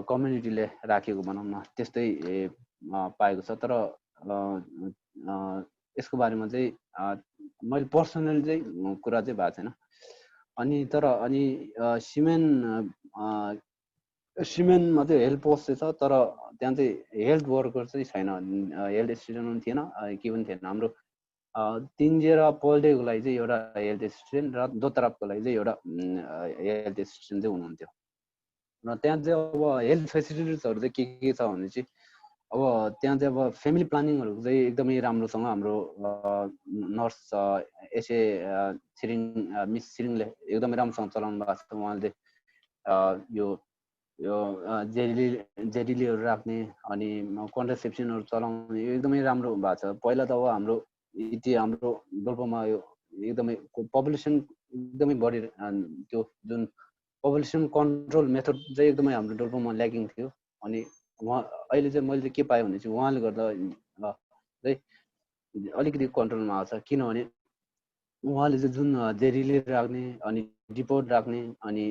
Speaker 2: कम्युनिटीले राखेको भनौँ न त्यस्तै पाएको छ। तर यसको बारेमा चाहिँ मैले पर्सनली चाहिँ कुरा चाहिँ भएको छैन। अनि तर सिमेन्टमा चाहिँ हेल्थ पोस्ट चाहिँ छ, तर त्यहाँ चाहिँ हेल्थ वर्कर चाहिँ छैन, हेल्थ एसिस्टेन्ट पनि थिएन, के पनि थिएन। हाम्रो तिङ्जे र पोल्डेको लागि चाहिँ एउटा हेल्थ एसिस्टेन्ट र दोतरापको लागि चाहिँ एउटा हेल्थ एसिस्टेन्ट चाहिँ हुनुहुन्थ्यो। र त्यहाँ चाहिँ अब हेल्थ फेसिलिटिजहरू चाहिँ के छ भने चाहिँ अब त्यहाँ चाहिँ अब फ्यामिली प्लानिङहरू चाहिँ एकदमै राम्रोसँग हाम्रो नर्स एसए मिस छिरिङले एकदमै राम्रोसँग चलाउनु भएको छ। उहाँले यो जेडिलीहरू राख्ने अनि कन्ट्रासेप्सनहरू चलाउने यो एकदमै राम्रो भएको छ। पहिला त अब हाम्रो डोल्पोमा यो एकदमै पपुलेसन एकदमै बढी, त्यो जुन पपुलेसन कन्ट्रोल मेथड चाहिँ एकदमै हाम्रो डोल्पोमा ल्याकिङ थियो। अनि अहिले चाहिँ मैले के पाएँ भने चाहिँ उहाँले गर्दा चाहिँ अलिकति कन्ट्रोलमा आएको छ। किनभने उहाँले चाहिँ जुन जेरिली राख्ने अनि डिपोर्ट राख्ने अनि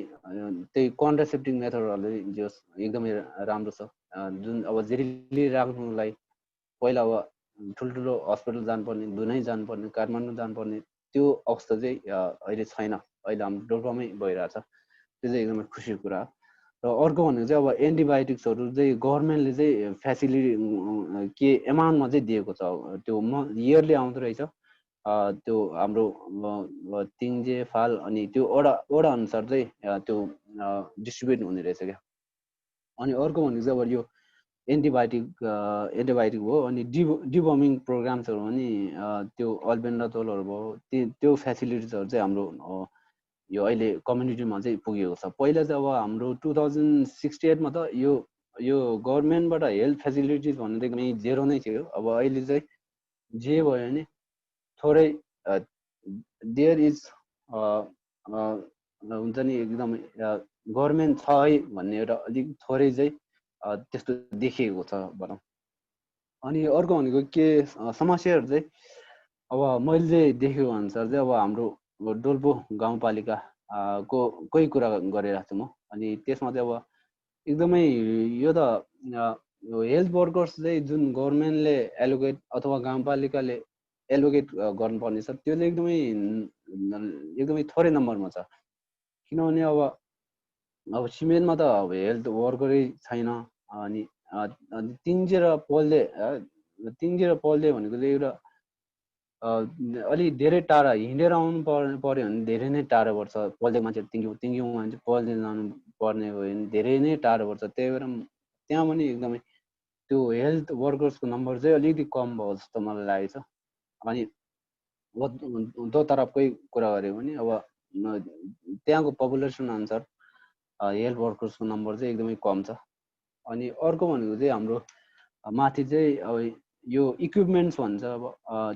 Speaker 2: त्यही कन्ट्रासेप्टिभ मेथडहरूले जो एकदमै राम्रो छ। जुन अब जेरिली राख्नुलाई पहिला अब ठुल्ठुलो हस्पिटल जानुपर्ने, दुनै जानुपर्ने, काठमाडौँ जानुपर्ने त्यो अवस्था चाहिँ अहिले छैन, अहिले हाम्रो डोल्पोमै भइरहेछ। त्यो चाहिँ एकदमै खुसीको कुरा हो। र अर्को भनेको चाहिँ अब एन्टिबायोटिक्सहरू चाहिँ गभर्मेन्टले चाहिँ फेसिलिटी के एमाउन्टमा चाहिँ दिएको छ, त्यो इयरली आउँदो रहेछ। त्यो हाम्रो तिङजे फाल अनि त्यो ओडा अनुसार चाहिँ त्यो डिस्ट्रिब्युट हुने रहेछ क्या। अनि अर्को भनेको चाहिँ अब यो एन्टिबायोटिक हो। अनि डिवर्मिङ प्रोग्राम्सहरू पनि त्यो अल्बेन्डाजोलहरू भयो, त्यो फेसिलिटिजहरू चाहिँ हाम्रो यो अहिले कम्युनिटीमा चाहिँ पुगेको छ। पहिला चाहिँ अब हाम्रो 2068 मा त यो गभर्मेन्टबाट हेल्थ फेसिलिटिज भनेदेखि एकदमै जेरो नै थियो। अब अहिले चाहिँ जे भयो भने थोरै देयर इज हुन्छ नि एकदमै गभर्मेन्ट छ है भन्ने एउटा अलिक थोरै चाहिँ त्यस्तो देखिएको छ भनौँ। अनि अर्को भनेको के समस्याहरू चाहिँ अब मैले चाहिँ देखेको अनुसार चाहिँ अब हाम्रो डोल्पो गाउँपालिका को कोही कुरा गरिरहेको छु म। अनि त्यसमा चाहिँ अब एकदमै यो त हेल्थ वर्कर्स चाहिँ जुन गभर्मेन्टले एलोकेट अथवा गाउँपालिकाले एलोकेट गर्नुपर्ने छ त्यो चाहिँ एकदमै थोरै नम्बरमा छ। किनभने अब सिमेन्टमा त अब हेल्थ वर्करै छैन। अनि तिङजेर पल्दे भनेको चाहिँ एउटा अलि धेरै टाढा हिँडेर आउनु पर्यो भने धेरै नै टाढो पर्छ। पल्देको मान्छे तिङ्ग्यौँ मान्छे पल्दे जानु पर्ने हो भने धेरै नै टाढो पर्छ। त्यही भएर त्यहाँ पनि एकदमै त्यो हेल्थ वर्कर्सको नम्बर चाहिँ अलिकति कम भयो जस्तो मलाई लागेको छ। अनि दो तरफकै कुरा गऱ्यो भने अब त्यहाँको पपुलेसन अनुसार हेल्थ वर्कर्सको नम्बर चाहिँ एकदमै कम छ। अनि अर्को भनेको चाहिँ हाम्रो माथि चाहिँ अब यो इक्विपमेन्ट्स भन्छ। अब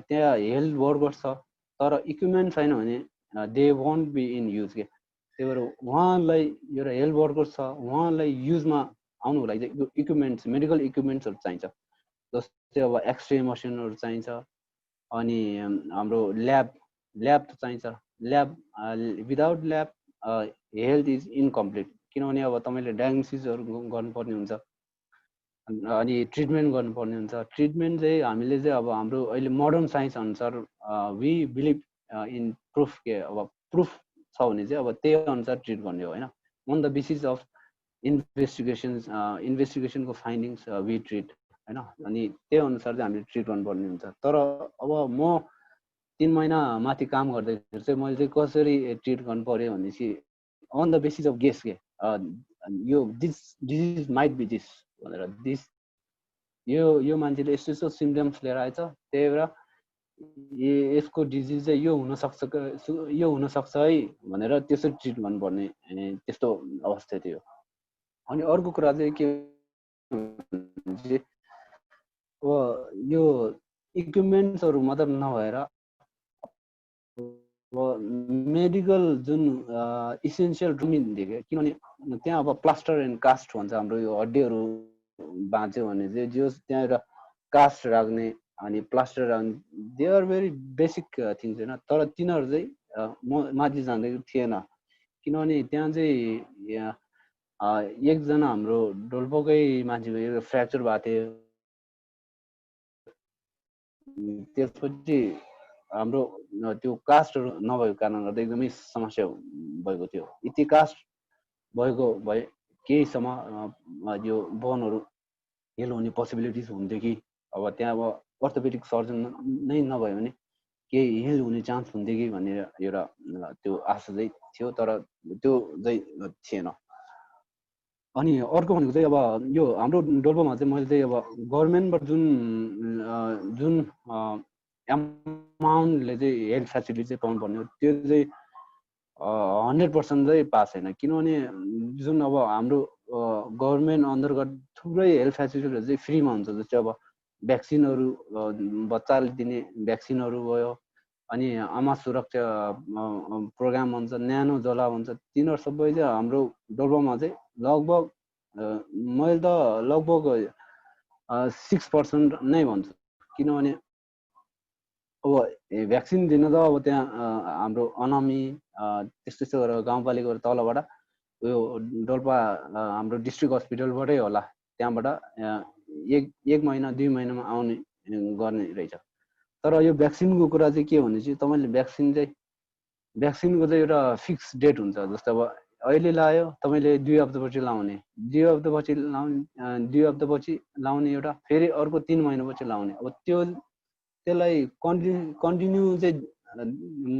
Speaker 2: त्यहाँ हेल्थ वर्कर्स छ तर इक्विपमेन्ट छैन भने they won't be in use के। त्यही भएर उहाँलाई एउटा हेल्थ वर्कर्स छ उहाँलाई युजमा आउनुको लागि चाहिँ इक्विपमेन्ट्स मेडिकल इक्विपमेन्ट्सहरू चाहिन्छ। जस्तै अब एक्सरे मसिनहरू चाहिन्छ। अनि हाम्रो ल्याब त चाहिन्छ। Lab without lab health is incomplete. किनभने अब तपाईँले डायग्नोसिसहरू गर्नुपर्ने हुन्छ अनि ट्रिटमेन्ट गर्नुपर्ने हुन्छ। ट्रिटमेन्ट चाहिँ हामीले चाहिँ अब हाम्रो अहिले मोडर्न साइन्स अनुसार वी बिलिभ इन प्रुफ के। अब प्रुफ छ भने चाहिँ अब त्यही अनुसार ट्रिट गर्ने हो होइन। अन द बेसिस अफ इन्भेस्टिगेसनको फाइन्डिङ्स वी ट्रिट होइन। अनि त्यही अनुसार चाहिँ हामीले ट्रिट गर्नुपर्ने हुन्छ। तर अब म 3 महिना माथि काम गर्दाखेरि चाहिँ मैले चाहिँ कसरी ट्रिट गर्नु पर्यो भनेपछि on the basis of guess के यो this disease might be this भनेर यो मान्छेले यस्तो सिम्टम्स लिएर आएछ त्यही भएर यसको डिजिज चाहिँ यो हुनसक्छ है भनेर त्यसरी ट्रिट गर्नुपर्ने त्यस्तो अवस्था थियो। अनि अर्को कुरा चाहिँ के अब यो इक्विपमेन्ट्सहरू मात्र नभएर मेडिकल जुन इसेन्सियल रुमिन देख्यो। किनभने त्यहाँ अब प्लास्टर एन्ड कास्ट भन्छ। हाम्रो यो हड्डीहरू बाँच्यो भने चाहिँ जो त्यहाँ एउटा कास्ट राख्ने अनि प्लास्टर राख्ने they are very basic things होइन। तर तिनीहरू चाहिँ माथि जाँदै थिएन। किनभने त्यहाँ चाहिँ एकजना हाम्रो डोल्पोकै मान्छेको एउटा फ्र्याक्चर भएको थियो। त्यसपछि हाम्रो त्यो कास्टहरू नभएको कारणले गर्दा एकदमै समस्या भएको थियो। यति कास्ट भएको भए केही समय यो बोनहरू हेल हुने पोसिबिलिटिज हुन्थ्यो कि अब त्यहाँ अब अर्थोपेडिक सर्जन नै नभयो भने केही हेल हुने चान्स हुन्थ्यो कि भन्ने एउटा त्यो आशा चाहिँ थियो। तर त्यो चाहिँ थिएन। अनि अर्को भनेको चाहिँ अब यो हाम्रो डोल्पोमा चाहिँ मैले चाहिँ अब गभर्मेन्टबाट जुन एमाउन्टले चाहिँ हेल्थ फेसिलिटी चाहिँ पाउनुपर्ने हो त्यो चाहिँ 100% चाहिँ पास छैन। किनभने जुन अब हाम्रो गभर्मेन्ट अन्तर्गत थुप्रै हेल्थ फेसिलिटीहरू चाहिँ फ्रीमा हुन्छ। जस्तै अब भ्याक्सिनहरू बच्चाले दिने भ्याक्सिनहरू भयो। अनि आमा सुरक्षा प्रोग्राम भन्छ, न्यानो जला भन्छ। तिनीहरू सबै चाहिँ हाम्रो डोल्पोमा चाहिँ लगभग मैले त लगभग 6% नै भन्छु। किनभने अब भ्याक्सिन दिन त अब त्यहाँ हाम्रो अनामी त्यस्तो गरेर गाउँपालिकाबाट तलबाट उयो डोल्पा हाम्रो डिस्ट्रिक्ट हस्पिटलबाटै होला। त्यहाँबाट एक महिना 2 महिनामा आउने गर्ने रहेछ। तर यो भ्याक्सिनको कुरा चाहिँ के भने चाहिँ तपाईँले भ्याक्सिनको चाहिँ एउटा फिक्स डेट हुन्छ। जस्तो अब अहिले लायो तपाईँले 2 हप्तापछि लाउने, 2 हप्तापछि लाउने एउटा फेरि अर्को 3 महिनापछि लाउने। अब त्यो त्यसलाई कन्टिन्यू चाहिँ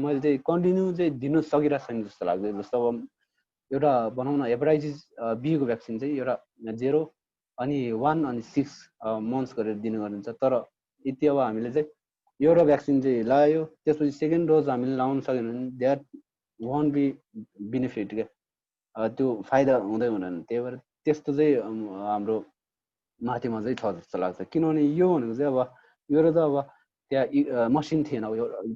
Speaker 2: मैले चाहिँ कन्टिन्यू चाहिँ दिन सकिरहेको छैन जस्तो लाग्छ। जस्तो अब एउटा भनौँ न हेपाटाइटिस बीको भ्याक्सिन चाहिँ एउटा 0 अनि 1 अनि 6 मन्थ्स गरेर दिने गरिन्छ। तर यति अब हामीले चाहिँ एउटा भ्याक्सिन चाहिँ लगायो, त्यसपछि सेकेन्ड डोज हामीले लाउन सकेन भने द्याट वन्ट बी बेनिफिट क्या, त्यो फाइदा हुँदैन। त्यही भएर त्यस्तो चाहिँ हाम्रो माथिमा चाहिँ छ जस्तो लाग्छ। किनभने यो भनेको चाहिँ अब यो त अब त्यहाँ मसिन थिएन,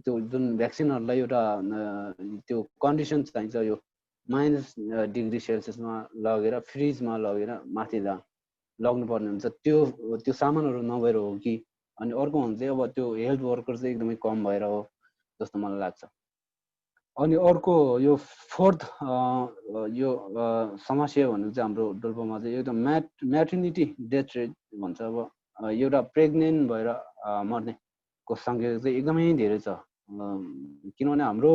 Speaker 2: त्यो जुन भ्याक्सिनहरूलाई एउटा त्यो कन्डिसन चाहिन्छ, यो -डिग्री सेल्सियसमा लगेर फ्रिजमा लगेर माथि लग्नुपर्ने हुन्छ। त्यो सामानहरू नभएर हो कि, अनि अर्को भने चाहिँ अब त्यो हेल्थ वर्कर चाहिँ एकदमै कम भएर हो जस्तो मलाई लाग्छ। अनि अर्को यो फोर्थ यो समस्या भनेको चाहिँ हाम्रो डोल्पोमा चाहिँ एकदम म्याटर्निटी डेथ रेट भन्छ। अब एउटा प्रेग्नेन्ट भएर मर्नेको सङ्ख्या चाहिँ एकदमै धेरै छ। किनभने हाम्रो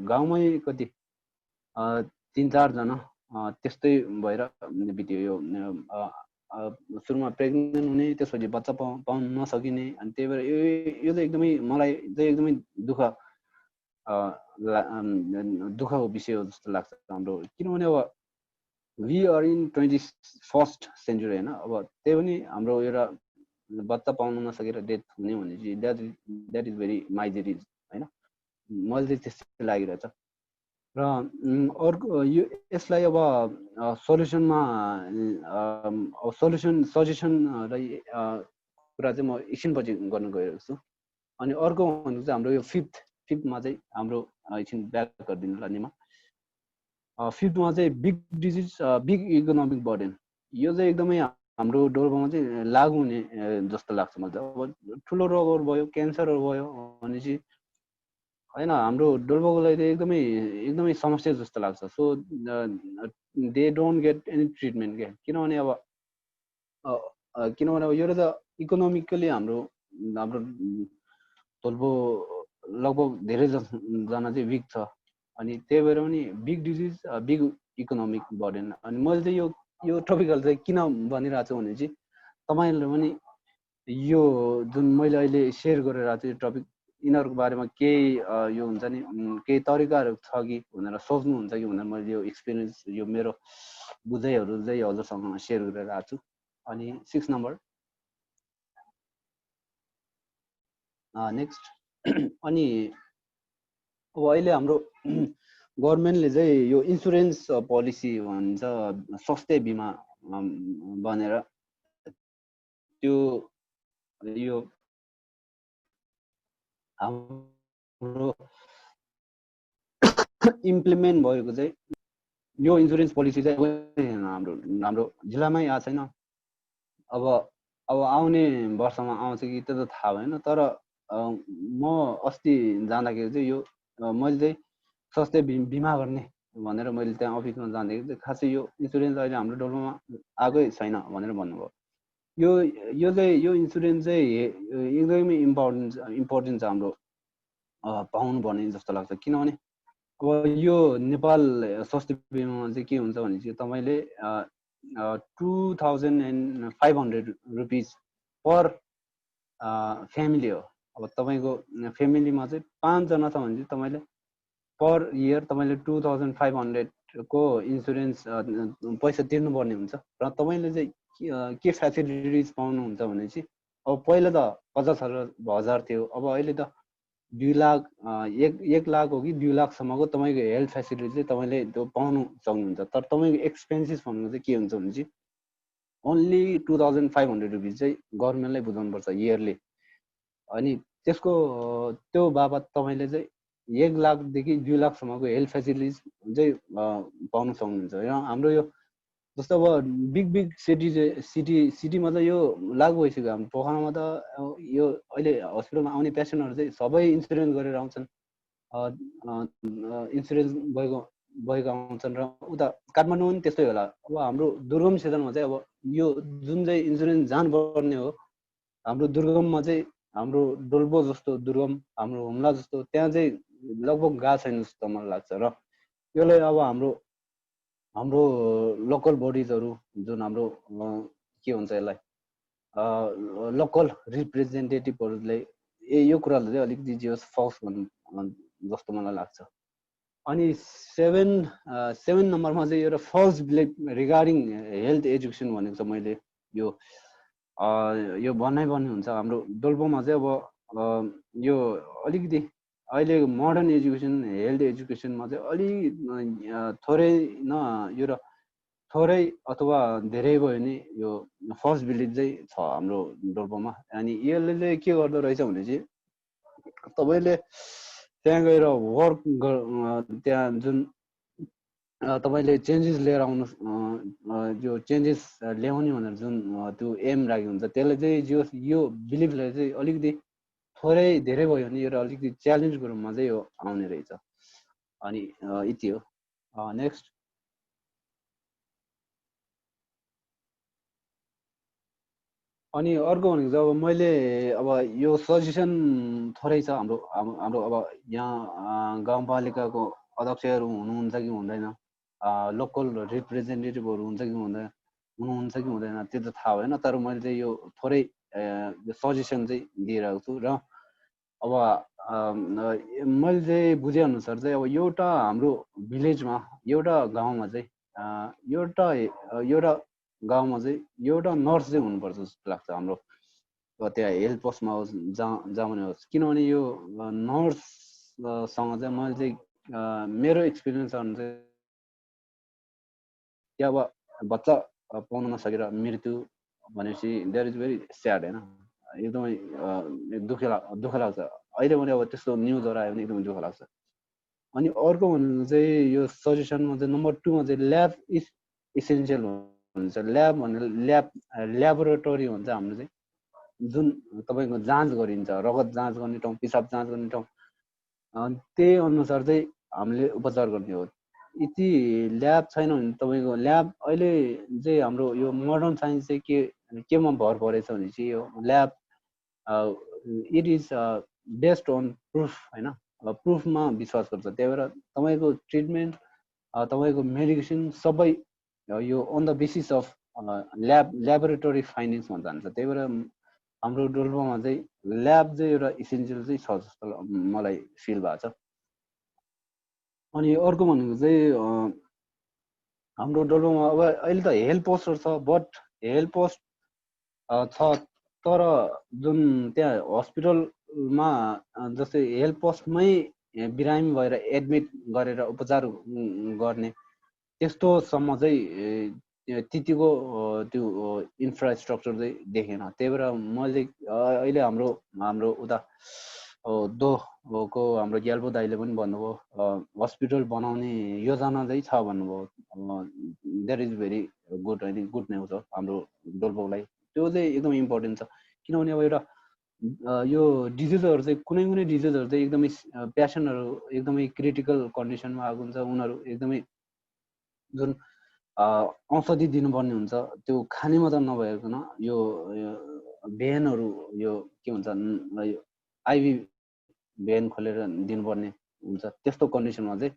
Speaker 2: गाउँमै कति 3-4 जना त्यस्तै भएर बित्यो। यो सुरुमा प्रेग्नेन्ट हुने, त्यसपछि बच्चा पाउन नसकिने, अनि त्यही भएर यो चाहिँ एकदमै मलाई चाहिँ एकदमै दुःखको विषय हो जस्तो लाग्छ हाम्रो। किनभने अब we are in 21st century होइन, अब त्यही पनि हाम्रो एउटा बच्चा पाउन नसकेर डेथ हुने भने चाहिँ द्याट इज भेरी माइजरिज होइन, मैले चाहिँ त्यस्तै लागिरहेछ। र अर्को यो यसलाई अब सजेसनलाई कुरा चाहिँ म एकछिनपछि गर्न गइरहेको छु। अनि अर्को भनेको चाहिँ हाम्रो यो फिफ्थमा चाहिँ हाम्रो एकछिन ब्याक गरिदिनु ल निमा। फिफ्थमा चाहिँ big disease big economic burden, यो चाहिँ एकदमै हाम्रो डोल्पोमा चाहिँ लागु हुने जस्तो लाग्छ मलाई। अब ठुलो रोगहरू भयो, क्यान्सरहरू भयो भनेपछि होइन, हाम्रो डोल्पोको लागि चाहिँ एकदमै समस्या जस्तो लाग्छ। So they don't get any treatment क्या। किनभने अब यो त इकोनोमिकली हाम्रो डोल्पो लगभग धेरै जना चाहिँ विक छ, अनि त्यही भएर पनि big disease big economic burden. अनि मैले चाहिँ यो टपिकहरू चाहिँ किन भनिरहेको छु भने चाहिँ तपाईँहरूले पनि यो जुन मैले अहिले सेयर गरिरहेको छु यो टपिक, यिनीहरूको बारेमा केही यो हुन्छ नि केही तरिकाहरू छ कि भनेर सोच्नुहुन्छ कि भनेर मैले यो एक्सपिरियन्स, यो मेरो बुझाइहरू चाहिँ हजुरसँग सेयर गरिरहेको छु। अनि 6 नम्बर नेक्स्ट। अनि अब अहिले हाम्रो गभर्मेन्टले चाहिँ यो इन्सुरेन्स पोलिसी भन्छ, स्वास्थ्य बिमा भनेर त्यो यो हाम्रो इम्प्लिमेन्ट भएको चाहिँ यो इन्सुरेन्स पोलिसी चाहिँ हाम्रो जिल्लामै आएको छैन। अब आउने वर्षमा आउँछ कि त्यो त थाहा भएन। तर म अस्ति जाँदाखेरि चाहिँ यो मैले चाहिँ स्वास्थ्य बिमा गर्ने भनेर मैले त्यहाँ अफिसमा जाँदाखेरि चाहिँ खासै यो इन्सुरेन्स अहिले हाम्रो डोल्पोमा आएकै छैन भनेर भन्नुभयो। यो इन्सुरेन्स चाहिँ एकदमै इम्पोर्टेन्ट छ हाम्रो पाउनु पर्ने जस्तो लाग्छ। किनभने अब यो नेपाल स्वास्थ्य बिमामा चाहिँ के हुन्छ भने चाहिँ तपाईँले 2500 रुपिस पर फ्यामिली हो। अब तपाईँको फ्यामिलीमा चाहिँ 5 जना छ भने चाहिँ तपाईँले पर इयर तपाईँले 2500 को इन्सुरेन्स पैसा तिर्नुपर्ने हुन्छ। र तपाईँले चाहिँ के फेसिलिटिज पाउनुहुन्छ भने चाहिँ अब पहिला त 50,000 थियो, अब अहिले त 2 लाख 1 लाख हो कि 2 लाखसम्मको तपाईँको हेल्थ फेसिलिटी चाहिँ तपाईँले त्यो पाउनु सक्नुहुन्छ। तर तपाईँको एक्सपेन्सेस भन्नु चाहिँ के हुन्छ भने चाहिँ ओन्ली 2500 रुपिस चाहिँ गभर्मेन्टलाई बुझाउनुपर्छ इयरली। अनि त्यसको त्यो बापत तपाईँले चाहिँ 1 लाखदेखि 2 लाखसम्मको हेल्थ फेसिलिटिज चाहिँ पाउन सक्नुहुन्छ। र हाम्रो यो जस्तो अब बिग सिटीमा त यो लागु भइसक्यो। हाम्रो पोखरामा त यो अहिले हस्पिटलमा आउने पेसेन्टहरू चाहिँ सबै इन्सुरेन्स गरेर आउँछन्, इन्सुरेन्स भएको आउँछन्। र उता काठमाडौँ पनि त्यस्तै होला। अब हाम्रो दुर्गम क्षेत्रमा चाहिँ अब यो जुन चाहिँ इन्सुरेन्स जानुपर्ने हो, हाम्रो दुर्गममा चाहिँ हाम्रो डोल्पो जस्तो दुर्गम, हाम्रो हुम्ला जस्तो त्यहाँ चाहिँ लगभग गएको छैन जस्तो मलाई लाग्छ। र यसलाई अब हाम्रो लोकल बडिजहरू जुन हाम्रो के भन्छ यसलाई लोकल रिप्रेजेन्टेटिभहरूले यो कुराले चाहिँ अलिकति जे होस् फल्स जस्तो मलाई लाग्छ। अनि 7 नम्बरमा चाहिँ एउटा false belief regarding health education भनेको छ। मैले यो भन्नै पर्ने हुन्छ। हाम्रो डोल्पोमा चाहिँ अब यो अलिकति अहिले मोडर्न एजुकेसन हेल्थ एजुकेसनमा चाहिँ अलि थोरै यो थोरै अथवा धेरै भयो भने यो फल्स बिलिफ चाहिँ छ हाम्रो डोल्पोमा। अनि यसले चाहिँ के गर्दो रहेछ भने चाहिँ तपाईँले त्यहाँ गएर वर्क त्यहाँ जुन तपाईँले चेन्जेस लिएर आउनु यो चेन्जेस ल्याउने भनेर जुन त्यो एम राखेको हुन्छ त्यसले चाहिँ यो बिलिफलाई चाहिँ अलिकति थोरै धेरै भयो भने यो अलिकति च्यालेन्जको रूपमा चाहिँ यो आउने रहेछ। अनि यति हो। नेक्स्ट अनि अर्को भनेको चाहिँ अब मैले अब यो सजेसन थोरै छ। हाम्रो अब यहाँ गाउँपालिकाको अध्यक्षहरू हुनुहुन्छ कि हुँदैन, लोकल रिप्रेजेन्टेटिभहरू हुन्छ कि हुनुहुन्छ कि हुँदैन त्यो त थाहा भएन। तर मैले चाहिँ यो थोरै सजेसन चाहिँ दिइरहेको छु। र अब मैले चाहिँ बुझेअनुसार चाहिँ अब एउटा हाम्रो भिलेजमा एउटा गाउँमा चाहिँ एउटा गाउँमा चाहिँ एउटा नर्स चाहिँ हुनुपर्छ जस्तो लाग्छ हाम्रो। त्यहाँ हेल्थ पोस्टमा होस् जहाँ पनि होस्। किनभने यो नर्ससँग चाहिँ मैले चाहिँ मेरो एक्सपिरियन्स अनुसार त्यो अब बच्चा पाउन नसकेर मृत्यु भनेपछि देयर इज भेरी स्याड होइन, एकदमै दुःख लाग्छ। अहिले पनि अब त्यस्तो न्युजहरू आयो भने एकदमै दुःख लाग्छ। अनि अर्को भन्नु चाहिँ यो सजेसनमा चाहिँ नम्बर 2 मा चाहिँ ल्याब इज इसेन्सियल हुन्छ। ल्याब भनेर ल्याबोरेटरी हुन्छ हाम्रो चाहिँ जुन तपाईँको जाँच गरिन्छ, रगत जाँच गर्ने ठाउँ, पिसाब जाँच गर्ने ठाउँ, त्यही अनुसार चाहिँ हामीले उपचार गर्ने हो। यति ल्याब छैन भने तपाईँको ल्याब अहिले चाहिँ हाम्रो यो मोडर्न साइन्स चाहिँ केमा भर परेछ भने चाहिँ यो lab it is based on proof होइन, प्रुफमा विश्वास गर्छ। त्यही भएर तपाईँको ट्रिटमेन्ट तपाईँको मेडिकेसन सबै यो on the basis of laboratory फाइन्डिङ्समा जान्छ। त्यही भएर हाम्रो डोल्पोमा चाहिँ ल्याब चाहिँ एउटा इसेन्सियल चाहिँ छ जस्तो मलाई फिल भएको छ। अनि अर्को भनेको चाहिँ हाम्रो डोल्पोमा अब अहिले त हेल्थ पोस्टहरू छ, बट हेल्थ पोस्ट छ तर जुन त्यहाँ हस्पिटलमा जस्तै हेल्थ पोस्टमै बिरामी भएर एडमिट गरेर उपचार गर्ने त्यस्तोसम्म चाहिँ त्यतिको त्यो इन्फ्रास्ट्रक्चर चाहिँ देखेन। त्यही भएर मैले अहिले हाम्रो उता दोको हाम्रो ग्याल्पो दाइले पनि भन्नुभयो हस्पिटल बनाउने योजना चाहिँ छ भन्नुभयो। That is very good, I think good news हो हाम्रो डोल्पोलाई। त्यो चाहिँ एकदमै इम्पोर्टेन्ट छ। किनभने अब एउटा यो डिजिजहरू चाहिँ कुनै डिजिजहरू चाहिँ एकदमै पेसेन्टहरू एकदमै क्रिटिकल कन्डिसनमा आएको हुन्छ। उनीहरू एकदमै जुन औषधि दिनुपर्ने हुन्छ त्यो खाने मात्र नभइकन यो भेनहरू यो के भन्छ आइभी भेन खोलेर दिनुपर्ने हुन्छ। त्यस्तो कन्डिसनमा चाहिँ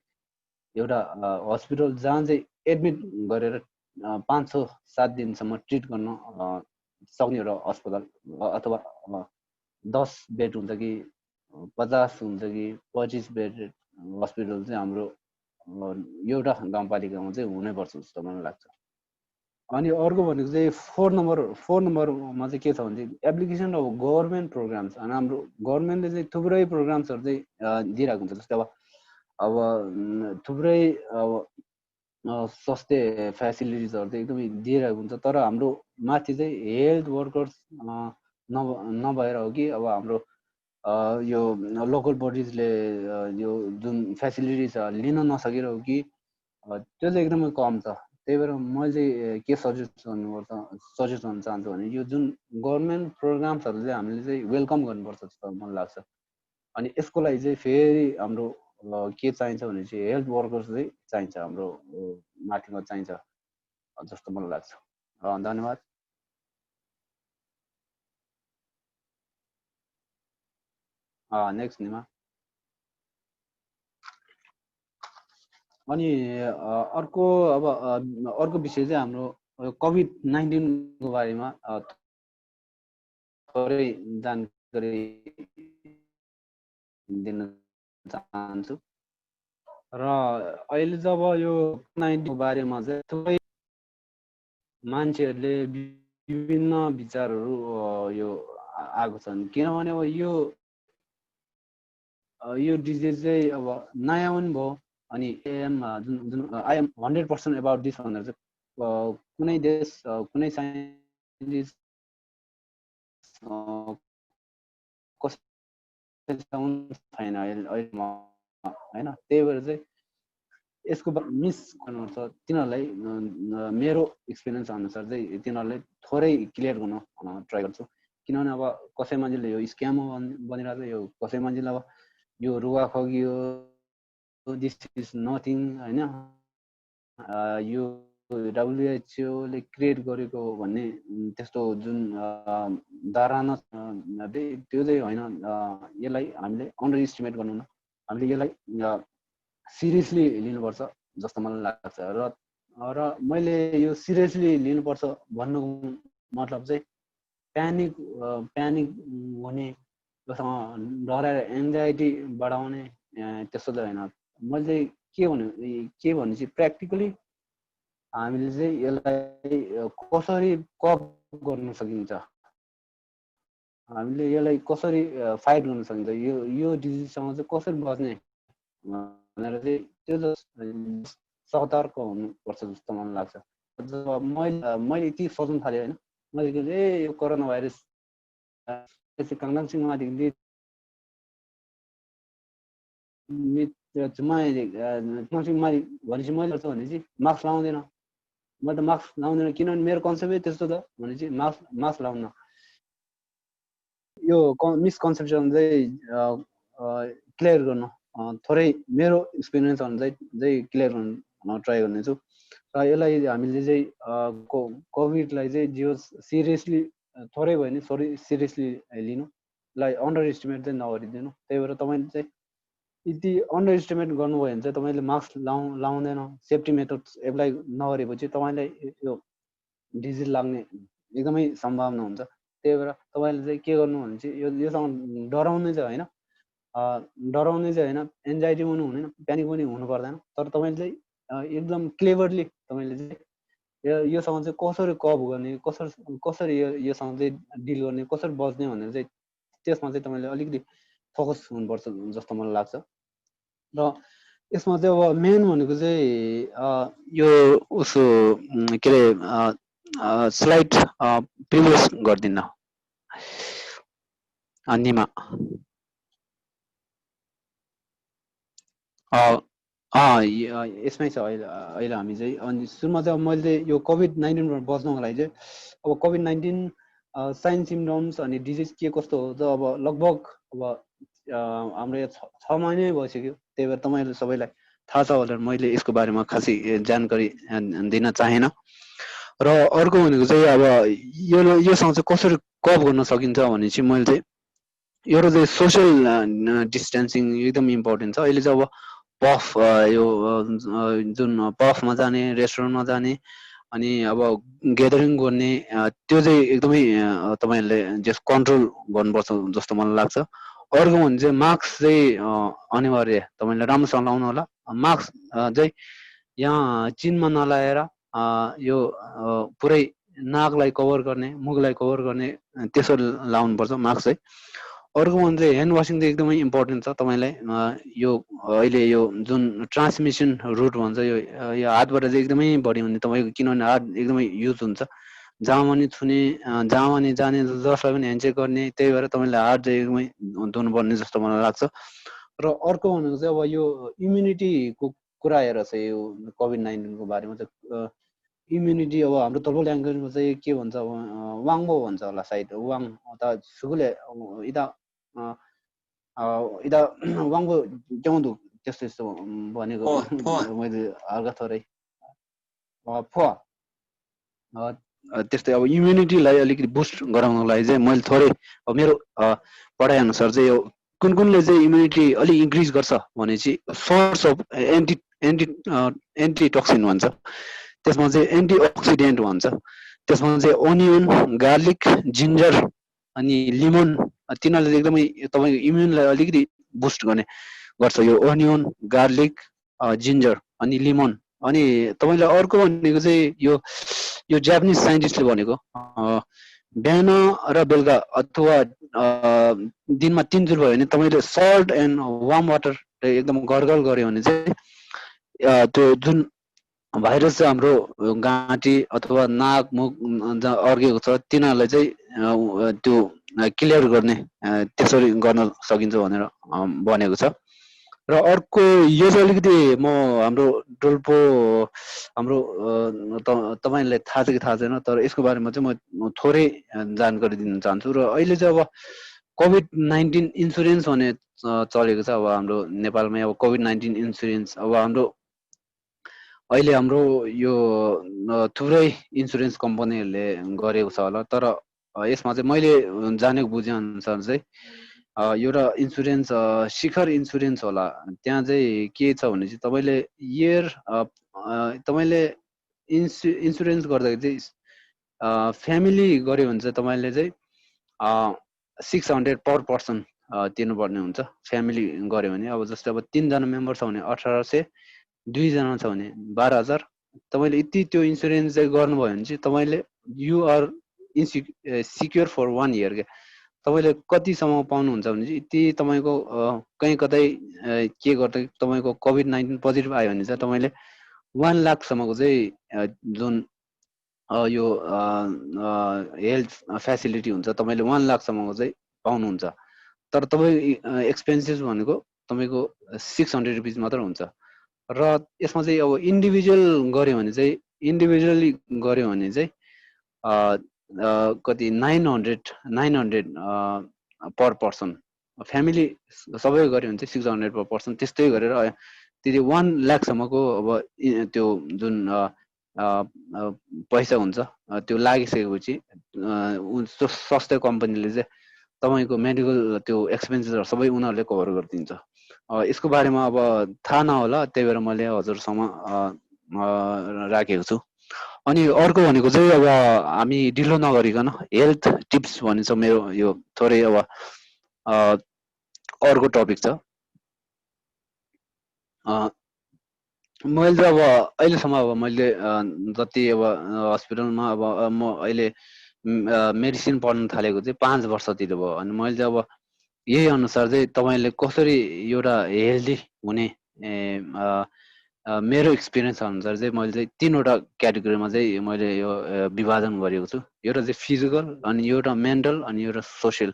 Speaker 2: एउटा हस्पिटल जहाँ चाहिँ एडमिट गरेर 5-7 दिनसम्म ट्रिट गर्न सक्ने एउटा अस्पताल अथवा 10 बेड हुन्छ कि 50 हुन्छ कि 25 बेड हस्पिटल चाहिँ हाम्रो एउटा गाउँपालिकामा चाहिँ हुनैपर्छ जस्तो मलाई लाग्छ। अनि अर्को भनेको चाहिँ 4 नम्बरमा चाहिँ के छ भने चाहिँ एप्लिकेसन अफ गभर्मेन्ट प्रोग्राम्स। अनि हाम्रो गभर्मेन्टले चाहिँ थुप्रै प्रोग्राम्सहरू चाहिँ दिइरहेको हुन्छ। जस्तै अब थुप्रै अब स्वास्थ्य फेसिलिटिजहरू चाहिँ एकदमै दिइरहेको हुन्छ। तर हाम्रो माथि चाहिँ हेल्थ वर्कर्स नभएर हो कि अब हाम्रो यो लोकल बडिजले यो जुन फेसिलिटिज लिन नसकेर हो कि त्यो चाहिँ एकदमै कम छ। त्यही भएर मैले के सजेस्ट गर्न चाहन्छु भने यो जुन गभर्मेन्ट प्रोग्राम्सहरू चाहिँ हामीले चाहिँ वेलकम गर्नुपर्छ जस्तो मलाई लाग्छ। अनि यसको लागि चाहिँ फेरि हाम्रो के चाहिन्छ भने चाहिँ हेल्थ वर्कर्स चाहिँ चाहिन्छ, हाम्रो माथिमा चाहिन्छ जस्तो मलाई लाग्छ। धन्यवाद। नेक्स्ट निमा। अनि अर्को विषय चाहिँ हाम्रो कोभिड-19 को बारेमा थोरै जानकारी गरी दिन चाहन्छु र अहिले जब यो कोभिड-19 को बारेमा चाहिँ थुप्रै मान्छेहरूले विभिन्न विचारहरू यो आएको छन् किनभने अब यो डिजिज चाहिँ अब नयाँ पनि भयो अनि आई एम 100% अबाउट दिस भनेर चाहिँ कुनै देश कुनै साइन्टिस्ट छैन अहिलेमा होइन त्यही भएर चाहिँ यसको मिस गर्नुपर्छ तिनीहरूलाई मेरो एक्सपिरियन्स अनुसार चाहिँ तिनीहरूलाई थोरै क्लियर गर्न ट्राई गर्छु किनभने अब कसै मान्छेले यो स्क्याम बनिरहेको छ यो कसै मान्छेले अब यो रुवा खोकी हो दिस इज नथिङ होइन यो WHO ले क्रिएट गरेको भन्ने त्यस्तो जुन धारणा त्यो चाहिँ होइन यसलाई हामीले अन्डर एस्टिमेट गर्नु न हामीले यसलाई सिरियसली लिनुपर्छ जस्तो मलाई लाग्छ र मैले यो सिरियसली लिनुपर्छ भन्नुको मतलब चाहिँ प्यानिक हुने जसमा डराएर एन्जाइटी बढाउने त्यस्तो चाहिँ होइन मैले चाहिँ के भने चाहिँ प्र्याक्टिकली हामीले चाहिँ यसलाई कसरी कप गर्न सकिन्छ हामीले यसलाई कसरी फाइट गर्न सकिन्छ यो डिजिजसँग चाहिँ कसरी बच्ने भनेर चाहिँ त्यो सतर्क हुनुपर्छ जस्तो मलाई लाग्छ जब मैले यति सोच्न थालेँ होइन मैले यो कोरोना भाइरस काङसिङमादेखि भनेपछि मैले भनेपछि मास्क लाउँदैन मैले त मास्क लाउँदैन किनभने मेरो कन्सेप्टै त्यस्तो त भनेपछि मास्क लाउन यो मिसकन्सेप्सन चाहिँ क्लियर गर्नु थोरै मेरो एक्सपिरियन्स अनुसार चाहिँ क्लियर गर्न ट्राई गर्नेछु र यसलाई हामीले चाहिँ कोभिडलाई चाहिँ जो सिरियसली थोरै भयो भने सिरियसली लिनु लाई अन्डर एस्टिमेट चाहिँ नगरिदिनु त्यही भएर तपाईँले चाहिँ यदि अन्डर एस्टिमेट गर्नुभयो भने चाहिँ तपाईँले मास्क लाउँदैन सेफ्टी मेथड्स एप्लाई नगरेपछि तपाईँलाई यो डिजिज लाग्ने एकदमै सम्भावना हुन्छ त्यही भएर तपाईँले चाहिँ के गर्नु भने चाहिँ योसँग डराउने चाहिँ होइन एन्जाइटी पनि हुँदैन प्यानिक पनि हुनु पर्दैन तर तपाईँले चाहिँ एकदम क्लेभरली तपाईँले चाहिँ योसँग चाहिँ कसरी कप गर्ने कसरी योसँग चाहिँ डिल गर्ने कसरी बच्ने भनेर चाहिँ त्यसमा चाहिँ तपाईँले अलिकति फोकस हुनुपर्छ जस्तो मलाई लाग्छ र यसमा चाहिँ अब मेन भनेको चाहिँ यो उसो के अरे स्लाइड प्रिभियस गरिदिनु अन्यमा यसमै छ अहिले हामी चाहिँ अनि सुरुमा चाहिँ अब मैले यो कोभिड-19बाट बच्नको लागि चाहिँ अब कोभिड-19 साइन सिम्टम्स अनि डिजिज के कस्तो हो त अब लगभग अब हाम्रो यो 6 महिनै भइसक्यो त्यही भएर तपाईँहरूले सबैलाई थाहा छ भनेर मैले यसको बारेमा खासै जानकारी दिन चाहेन र अर्को भनेको चाहिँ अब योसँग चाहिँ कसरी कप गर्न सकिन्छ भने चाहिँ मैले चाहिँ एउटा चाहिँ सोसियल डिस्टेन्सिङ एकदम इम्पोर्टेन्ट छ अहिले चाहिँ अब पफ यो जुन पफमा जाने रेस्टुरेन्टमा जाने अनि अब ग्यादरिङ गर्ने त्यो चाहिँ एकदमै तपाईँहरूले जस कन्ट्रोल गर्नुपर्छ जस्तो मलाई लाग्छ अर्को भने चाहिँ मास्क चाहिँ अनिवार्य तपाईँले राम्रोसँग लाउनु होला मास्क चाहिँ यहाँ चिनमा नलाएर यो पुरै नाकलाई कभर गर्ने मुखलाई कभर गर्ने त्यसो लाउनुपर्छ मास्क चाहिँ अर्को भने चाहिँ ह्यान्ड वासिङ चाहिँ एकदमै इम्पोर्टेन्ट छ तपाईँलाई यो अहिले यो जुन ट्रान्समिसन रुट भन्छ यो हातबाट चाहिँ एकदमै बढी हुने तपाईँको किनभने हात एकदमै युज हुन्छ जहाँ पनि छुने जहाँ पनि जाने जसलाई पनि ह्यान्डसेक गर्ने त्यही भएर तपाईँले हात चाहिँ एकदमै धुनुपर्ने जस्तो मलाई लाग्छ र अर्को भनेको चाहिँ अब यो इम्युनिटीको कुरा हेरेर चाहिँ यो कोभिड-19 को बारेमा चाहिँ इम्युनिटी अब हाम्रो तल्लो ल्याङ्ग्वेजमा चाहिँ के भन्छ अब वाङबो भन्छ होला सायद वाङ अथवा सुगुले इदा वाङबो क्याउँदो त्यस्तो भनेको मैले हल्का थोरै त्यस्तै अब इम्युनिटीलाई अलिकति बुस्ट गराउनको लागि चाहिँ मैले थोरै अब मेरो पढाइ अनुसार चाहिँ यो कुनले चाहिँ इम्युनिटी अलिक इन्क्रिज गर्छ भने चाहिँ सोर्स अफ एन्टिटोक्सिन भन्छ त्यसमा चाहिँ एन्टिअक्सिडेन्ट भन्छ त्यसमा चाहिँ ओनियन गार्लिक जिन्जर अनि लिमन तिनीहरूले चाहिँ एकदमै तपाईँको इम्युनलाई अलिकति बुस्ट गर्ने गर्छ यो अनियन गार्लिक जिन्जर अनि लिमन अनि तपाईँले अर्को भनेको चाहिँ यो जापानिज साइन्टिस्टले भनेको बिहान र बेलुका अथवा दिनमा 3 चोटि भयो भने तपाईँले सल्ट एन्ड वार्म वाटर एकदम गरगल गर्यो भने चाहिँ त्यो जुन भाइरस चाहिँ हाम्रो घाँटी अथवा नाक मुख अड्केको छ तिनीहरूलाई चाहिँ त्यो क्लियर गर्ने त्यसरी गर्न सकिन्छ भनेर भनेको छ। र अर्को यो चाहिँ अलिकति म हाम्रो डोल्पो हाम्रो तपाईँलाई थाहा छ कि थाहा छैन, तर यसको बारेमा चाहिँ म थोरै जानकारी दिन चाहन्छु। र अहिले चाहिँ अब कोभिड-19 इन्सुरेन्स भन्ने चलेको छ अब हाम्रो नेपालमै। अब कोभिड-19 इन्सुरेन्स अब हाम्रो अहिले हाम्रो यो थुप्रै इन्सुरेन्स कम्पनीहरूले गरेको छ होला, तर यसमा चाहिँ मैले जानेको बुझे अनुसार चाहिँ एउटा इन्सुरेन्स शिखर इन्सुरेन्स होला। त्यहाँ चाहिँ के छ भने चाहिँ तपाईँले तपाईँले इन्सुरेन्स गर्दाखेरि चाहिँ फ्यामिली गऱ्यो भने चाहिँ तपाईँले चाहिँ 600 पर पर्सन तिर्नुपर्ने हुन्छ। फ्यामिली गऱ्यो भने अब जस्तै अब 3 जना मेम्बर छ भने 1800, 2 जना छ भने 12,000। तपाईँले यति त्यो इन्सुरेन्स चाहिँ गर्नुभयो भने चाहिँ तपाईँले you are secure for 1 year क्या। तपाईँले कतिसम्म पाउनुहुन्छ भने चाहिँ यति तपाईँको कहीँ कतै के गर्दा तपाईँको कोभिड-19 पोजिटिभ आयो भने चाहिँ तपाईँले 1 लाखसम्मको चाहिँ जुन यो हेल्थ फेसिलिटी हुन्छ तपाईँले 1 लाखसम्मको चाहिँ पाउनुहुन्छ। तर तपाईँ एक्सपेन्सेस भनेको तपाईँको 600 रुपिस मात्र हुन्छ। र यसमा चाहिँ अब इन्डिभिजुअल गऱ्यो भने चाहिँ कति 900 पर पर्सन। फ्यामिली सबै गऱ्यो भने चाहिँ 600 पर पर्सन। त्यस्तै गरेर त्यति 1 लाखसम्मको अब त्यो जुन पैसा हुन्छ त्यो लागिसकेपछि स्वास्थ्य कम्पनीले चाहिँ तपाईँको मेडिकल त्यो एक्सपेन्सेसहरू सबै उनीहरूले कभर गरिदिन्छ। यसको बारेमा अब थाहा नहोला, त्यही भएर मैले हजुरसँग राखेको छु। अनि अर्को भनेको चाहिँ अब हामी ढिलो नगरिकन हेल्थ टिप्स भनिन्छ मेरो यो थोरै अब अर्को टपिक छ। मैले चाहिँ अब अहिलेसम्म अब मैले जति अब हस्पिटलमा अब म अहिले मेडिसिन पढ्न थालेको चाहिँ 5 वर्षतिर भयो। अनि मैले चाहिँ अब यही अनुसार चाहिँ तपाईँले कसरी एउटा हेल्दी हुने मेरो एक्सपिरियन्स अनुसार चाहिँ मैले चाहिँ 3वटा क्याटेगोरीमा चाहिँ मैले यो विभाजन गरेको छु। एउटा चाहिँ फिजिकल, अनि एउटा मेन्टल, अनि एउटा सोसियल।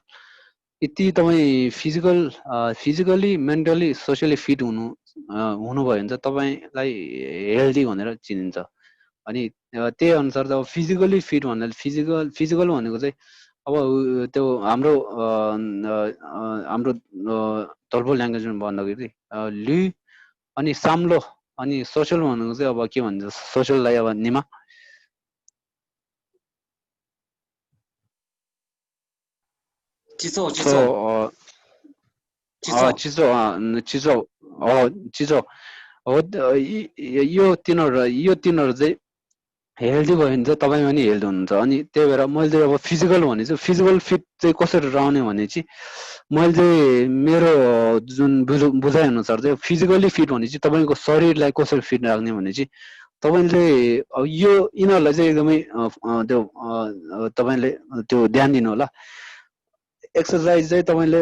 Speaker 2: यति तपाईँ फिजिकली मेन्टली सोसियली फिट हुनुभयो भने चाहिँ तपाईँलाई हेल्दी भनेर चिनिन्छ। अनि त्यही अनुसार चाहिँ अब फिजिकली फिट भन्नाले फिजिकल भनेको चाहिँ अब त्यो हाम्रो डोल्पो ल्याङ्ग्वेजमा भन्दाखेरि लु अनि साम्लो, अनि सोसियल भनेको चाहिँ अब के भन्छ सोसियललाई अब निमा। चिसो हो। यो तिनीहरू चाहिँ हेल्दी भयो भने चाहिँ तपाईँ पनि हेल्दी हुनुहुन्छ। अनि त्यही भएर मैले चाहिँ अब फिजिकल भने चाहिँ फिजिकल फिट चाहिँ कसरी रहने भने चाहिँ मैले चाहिँ मेरो जुन बुझाइ अनुसार चाहिँ फिजिकली फिट भने चाहिँ तपाईँको शरीरलाई कसरी फिट राख्ने भने चाहिँ तपाईँले अब यो यिनीहरूलाई चाहिँ एकदमै त्यो तपाईँले त्यो ध्यान दिनु होला। एक्सर्साइज चाहिँ तपाईँले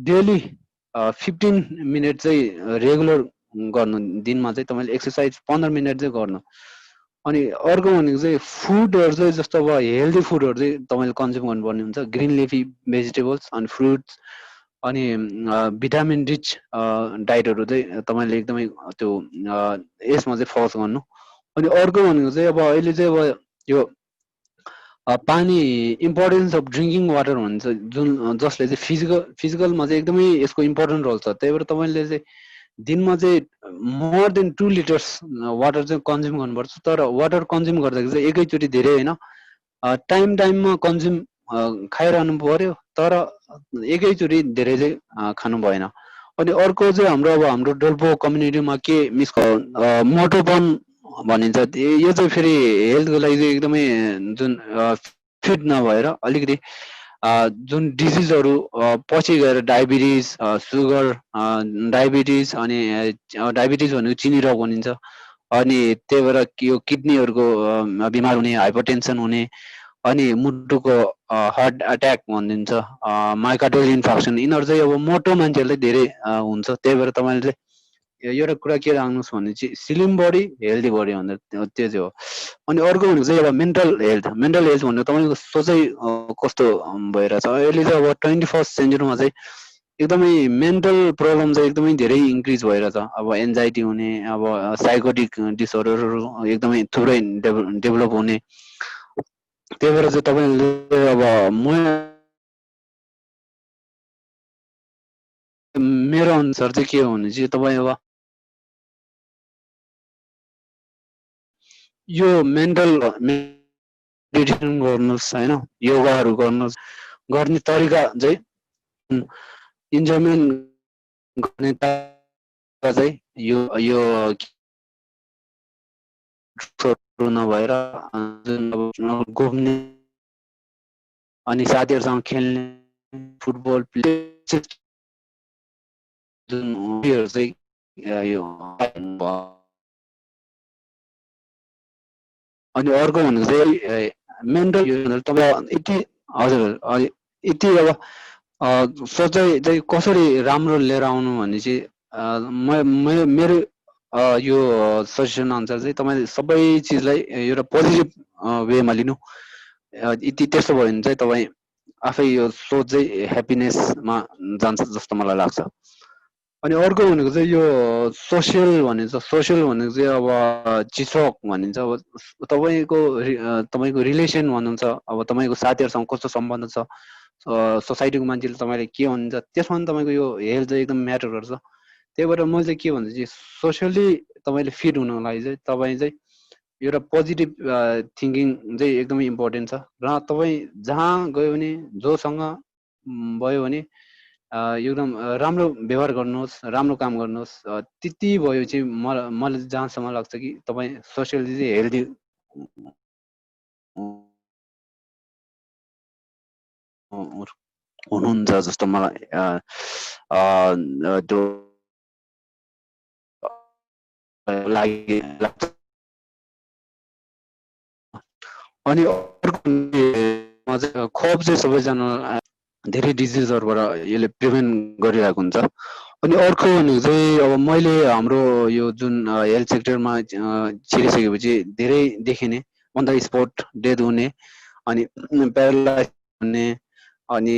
Speaker 2: डेली 15 मिनट चाहिँ रेगुलर गर्नु। दिनमा चाहिँ तपाईँले एक्सर्साइज 15 मिनट चाहिँ गर्नु। अनि अर्को भनेको चाहिँ फुडहरू चाहिँ जस्तो अब हेल्दी फुडहरू चाहिँ तपाईँले कन्ज्युम गर्नुपर्ने हुन्छ। ग्रिन लिफी भेजिटेबल्स अनि फ्रुट्स अनि भिटामिन रिच डाइटहरू चाहिँ तपाईँले एकदमै त्यो यसमा चाहिँ फोकस गर्नु। अनि अर्को भनेको चाहिँ अब अहिले चाहिँ अब यो पानी इम्पोर्टेन्स अफ ड्रिङ्किङ वाटर भन्छ, जुन जसले चाहिँ फिजिकलमा चाहिँ एकदमै यसको इम्पोर्टेन्ट रोल छ। त्यही भएर तपाईँले चाहिँ दिनमा चाहिँ मोर देन 2 लिटर्स वाटर चाहिँ कन्ज्युम गर्नुपर्छ। तर वाटर कन्ज्युम गर्दाखेरि चाहिँ एकैचोटि धेरै होइन, टाइममा कन्ज्युम खाइरहनु पर्यो, तर एकैचोटि धेरै चाहिँ खानु भएन। अनि अर्को चाहिँ हाम्रो डोल्पो कम्युनिटीमा के मोटोपन भनिन्छ। यो चाहिँ फेरि हेल्थको लागि चाहिँ एकदमै जुन फिट नभएर अलिकति जुन डिजिजहरू पछि गएर डायबिटिज, सुगर, डायबिटिज अनि डायबिटिज भनेको चिनी रोग भनिन्छ। अनि त्यही भएर यो किडनीहरूको बिमार हुने, हाइपरटेन्सन हुने, अनि मुटुको हार्ट अट्याक भनिन्छ, माइकार्डियल इन्फर्क्सन, यिनीहरू चाहिँ अब मोटो मान्छेहरूलाई धेरै हुन्छ। त्यही भएर तपाईँले एउटा कुरा के राख्नुहोस् भने चाहिँ स्लिम बडी हेल्दी बडी भनेर त्यो चाहिँ हो। अनि अर्को भनेको चाहिँ एउटा मेन्टल हेल्थ भनेको तपाईँको सोचाइ कस्तो भइरहेछ अहिले चाहिँ अब 21st सेन्चुरीमा चाहिँ एकदमै मेन्टल प्रब्लम चाहिँ एकदमै धेरै इन्क्रिज भइरहेछ। अब एन्जाइटी हुने, अब साइकोटिक डिसअर्डरहरू एकदमै थुप्रै डेभलप हुने। त्यही भएर चाहिँ तपाईँले अब मेरो अनुसार चाहिँ के हो भने चाहिँ तपाईँ अब यो मेन्टल मेडिटेसन गर्नुहोस् होइन, योगाहरू गर्नुहोस्। गर्ने तरिका चाहिँ इन्जोयमेन्ट गर्ने चाहिँ यो नभएर जुन घुम्ने अनि साथीहरूसँग खेल्ने, फुटबल प्ले, जुन उयोहरू चाहिँ यो। अनि अर्को भनेको चाहिँ मेन्टल तपाईँ यति हजुर यति अब सोचाइ चाहिँ कसरी राम्रो लिएर आउनु भने चाहिँ मेरो यो सजेसन अनुसार चाहिँ तपाईँले सबै चिजलाई एउटा पोजिटिभ वेमा लिनु। यति त्यसो भयो भने चाहिँ तपाईँ आफै यो सोच चाहिँ ह्याप्पिनेसमा जान्छ जस्तो मलाई लाग्छ। अनि अर्को भनेको चाहिँ यो सोसियल भनेको चाहिँ अब चिसोक भनिन्छ। अब तपाईँको रिलेसन भन्नुहुन्छ, अब तपाईँको साथीहरूसँग कस्तो सम्बन्ध छ, सोसाइटीको मान्छेले तपाईँले के भन्नुहुन्छ, त्यसमा पनि तपाईँको यो हेल्थ चाहिँ एकदम म्याटर गर्छ। त्यही भएर मैले चाहिँ के भन्छु चाहिँ सोसियली तपाईँले फिट हुनको लागि चाहिँ तपाईँ चाहिँ एउटा पोजिटिभ थिङ्किङ चाहिँ एकदमै इम्पोर्टेन्ट छ। र तपाईँ जहाँ गयो भने, जोसँग भयो भने एकदम राम्रो व्यवहार गर्नुहोस्, राम्रो काम गर्नुहोस्। त्यति भयो चाहिँ मलाई जहाँसम्म लाग्छ कि तपाईँ सोसियली चाहिँ हेल्दी हुनुहुन्छ जस्तो मलाई त्यो लाग्छ। अनि अर्को खोप चाहिँ सबैजना धेरै डिजिजहरूबाट यसले प्रिभेन्ट गरिरहेको हुन्छ। अनि अर्को भनेको चाहिँ अब मैले हाम्रो यो जुन हेल्थ सेक्टरमा छिरिसकेपछि धेरै देखिने अन द स्पट डेथ हुने, अनि प्यारालाइज हुने, अनि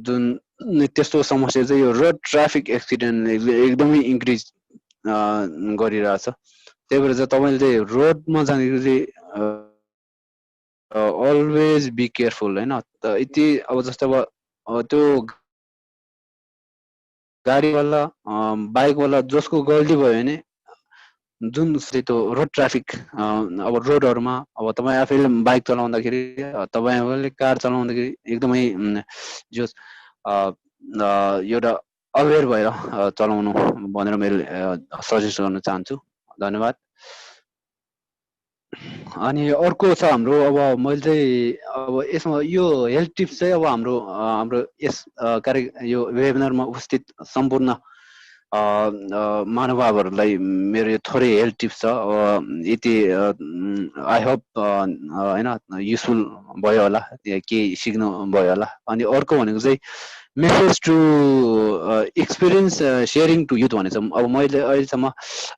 Speaker 2: जुन त्यस्तो समस्या चाहिँ यो रोड ट्राफिक एक्सिडेन्टले एकदमै इन्क्रिज गरिरहेछ। त्यही भएर चाहिँ तपाईँले चाहिँ रोडमा जाँदाखेरि चाहिँ अलवेज बी केयरफुल होइन। यति अब जस्तो अब त्यो गाडीवाला बाइकवाला जसको गल्ती भयो भने जुन त्यो रोड ट्राफिक अब रोडहरूमा अब तपाईँ आफैले बाइक चलाउँदाखेरि, तपाईँहरूले कार चलाउँदाखेरि एकदमै जो एउटा अवेर भएर चलाउनु भनेर मैले सजेस्ट गर्न चाहन्छु। धन्यवाद। अनि अर्को छ हाम्रो अब मैले चाहिँ अब यसमा यो हेल्थ टिप्स चाहिँ अब हाम्रो यस यो वेबिनारमा उपस्थित सम्पूर्ण महानुभावहरूलाई मेरो यो थोरै हेल्थ टिप्स छ। यति आई होप होइन युजफुल भयो होला, केही सिक्नु भयो होला। अनि अर्को भनेको चाहिँ message to experience sharing to youth भनेको छ। अब मैले अहिलेसम्म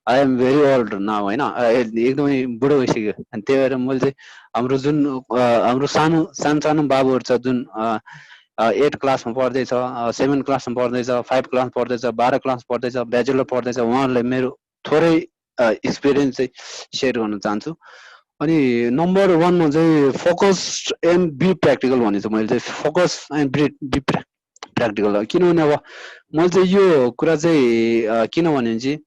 Speaker 2: I am very old now होइन, एकदमै बुढो भइसक्यो। अनि त्यही भएर मैले चाहिँ हाम्रो जुन हाम्रो सानो बाबुहरू छ जुन 8 क्लासमा पढ्दैछ, 7 क्लासमा पढ्दैछ, 5 क्लास पढ्दैछ, 12 क्लास पढ्दैछ, ब्याचलर पढ्दैछ, उहाँहरूलाई मेरो थोरै एक्सपिरियन्स चाहिँ सेयर गर्न चाहन्छु। अनि नम्बर 1मा चाहिँ फोकस एन्ड बी प्र्याक्टिकल भनेको छ। मैले चाहिँ फोकस एन्ड बी प्र्याक्टिकल, किनभने अब मैले चाहिँ यो कुरा चाहिँ किनभने चाहिँ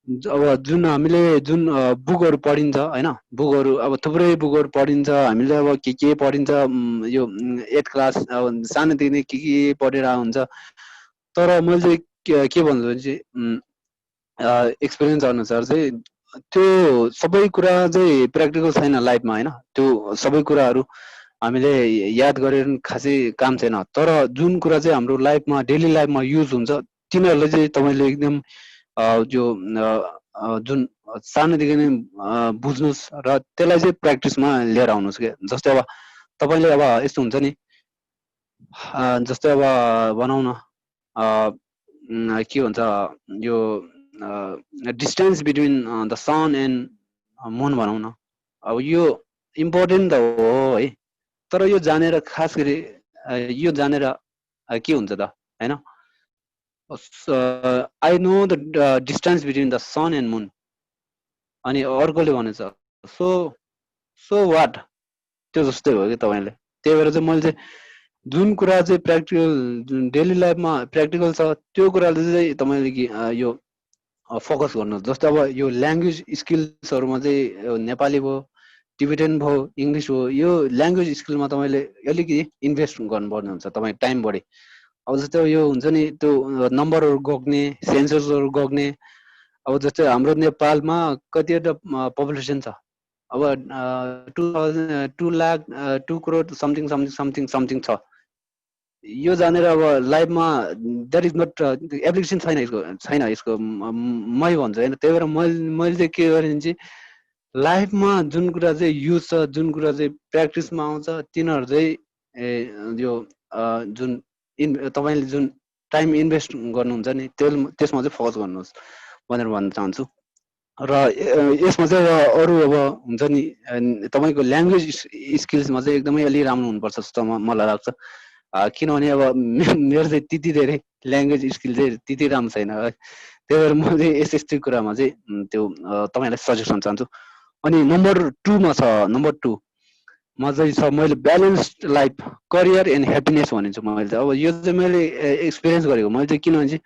Speaker 2: अब जुन हामीले जुन बुकहरू पढिन्छ होइन, बुकहरू अब थुप्रै बुकहरू पढिन्छ, हामीले अब के पढिन्छ, यो 8 क्लास अब सानोदेखि नै के पढेर हुन्छ। तर मैले चाहिँ के भन्छु भने चाहिँ एक्सपिरियन्स अनुसार चाहिँ त्यो सबै कुरा चाहिँ प्र्याक्टिकल छैन लाइफमा होइन। त्यो सबै कुराहरू हामीले याद गरेर खासै काम छैन, तर जुन कुरा चाहिँ हाम्रो लाइफमा डेली लाइफमा युज हुन्छ तिनीहरूले चाहिँ तपाईँले एकदम जो जुन सानोदेखि नै बुझ्नुहोस् र त्यसलाई चाहिँ प्र्याक्टिसमा लिएर आउनुहोस् क्या। जस्तै अब तपाईँले अब यस्तो हुन्छ नि, जस्तै अब भनौँ न के भन्छ यो distance between the sun and moon भनौँ न, अब यो इम्पोर्टेन्ट त हो है, तर यो जानेर खास गरी यो जानेर के हुन्छ त हैन। I know the distance between the sun and moon, अनि अर्कोले भनेछ सो सो वाट, त्यो जस्तै हो कि तपाईँले। त्यही भएर चाहिँ मैले चाहिँ जुन कुरा चाहिँ प्र्याक्टिकल जुन डेली लाइफमा प्र्याक्टिकल छ त्यो कुराले चाहिँ तपाईँले यो फोकस गर्नुहोस्। जस्तो अब यो ल्याङ्ग्वेज स्किल्सहरूमा चाहिँ नेपाली भयो, टिबेटन भयो, इङ्ग्लिस भयो, यो ल्याङ्ग्वेज स्किलमा तपाईँले अलिकति इन्भेस्ट गर्नुपर्ने हुन्छ तपाईँ टाइम बढी। अब जस्तै यो हुन्छ नि त्यो नम्बरहरू गग्ने, सेन्सर्सहरू गग्ने। अब जस्तै हाम्रो नेपालमा कतिवटा पपुलेसन छ, अब 2 crore something something something something छ। यो जानेर अब लाइफमा द्याट इज नट एप्लिकेसन छैन यसको मै भन्छु होइन। त्यही भएर मैले चाहिँ के गरेँ भने चाहिँ लाइफमा जुन कुरा चाहिँ युज छ, जुन कुरा चाहिँ प्र्याक्टिसमा आउँछ, तिनीहरू चाहिँ यो जुन तपाईँले जुन टाइम इन्भेस्ट गर्नुहुन्छ नि त्यसमा चाहिँ फोकस गर्नुहोस् भनेर भन्न चाहन्छु। र यसमा चाहिँ अब अरू अब हुन्छ नि तपाईँको ल्याङ्ग्वेज स्किल्समा चाहिँ एकदमै अलि राम्रो हुनुपर्छ जस्तो मलाई लाग्छ। किनभने अब मेरो चाहिँ त्यति धेरै ल्याङ्ग्वेज स्किल चाहिँ त्यति राम्रो छैन है। त्यही भएर म चाहिँ यस्तो कुरामा चाहिँ त्यो तपाईँलाई सजेस्ट गर्न चाहन्छु। अनि नम्बर 2 मा छ, नम्बर 2 मा चाहिँ छ मैले balanced life, career and happiness भनिन्छु मैले चाहिँ। अब यो चाहिँ मैले एक्सपिरियन्स गरेको। मैले चाहिँ किनभने चाहिँ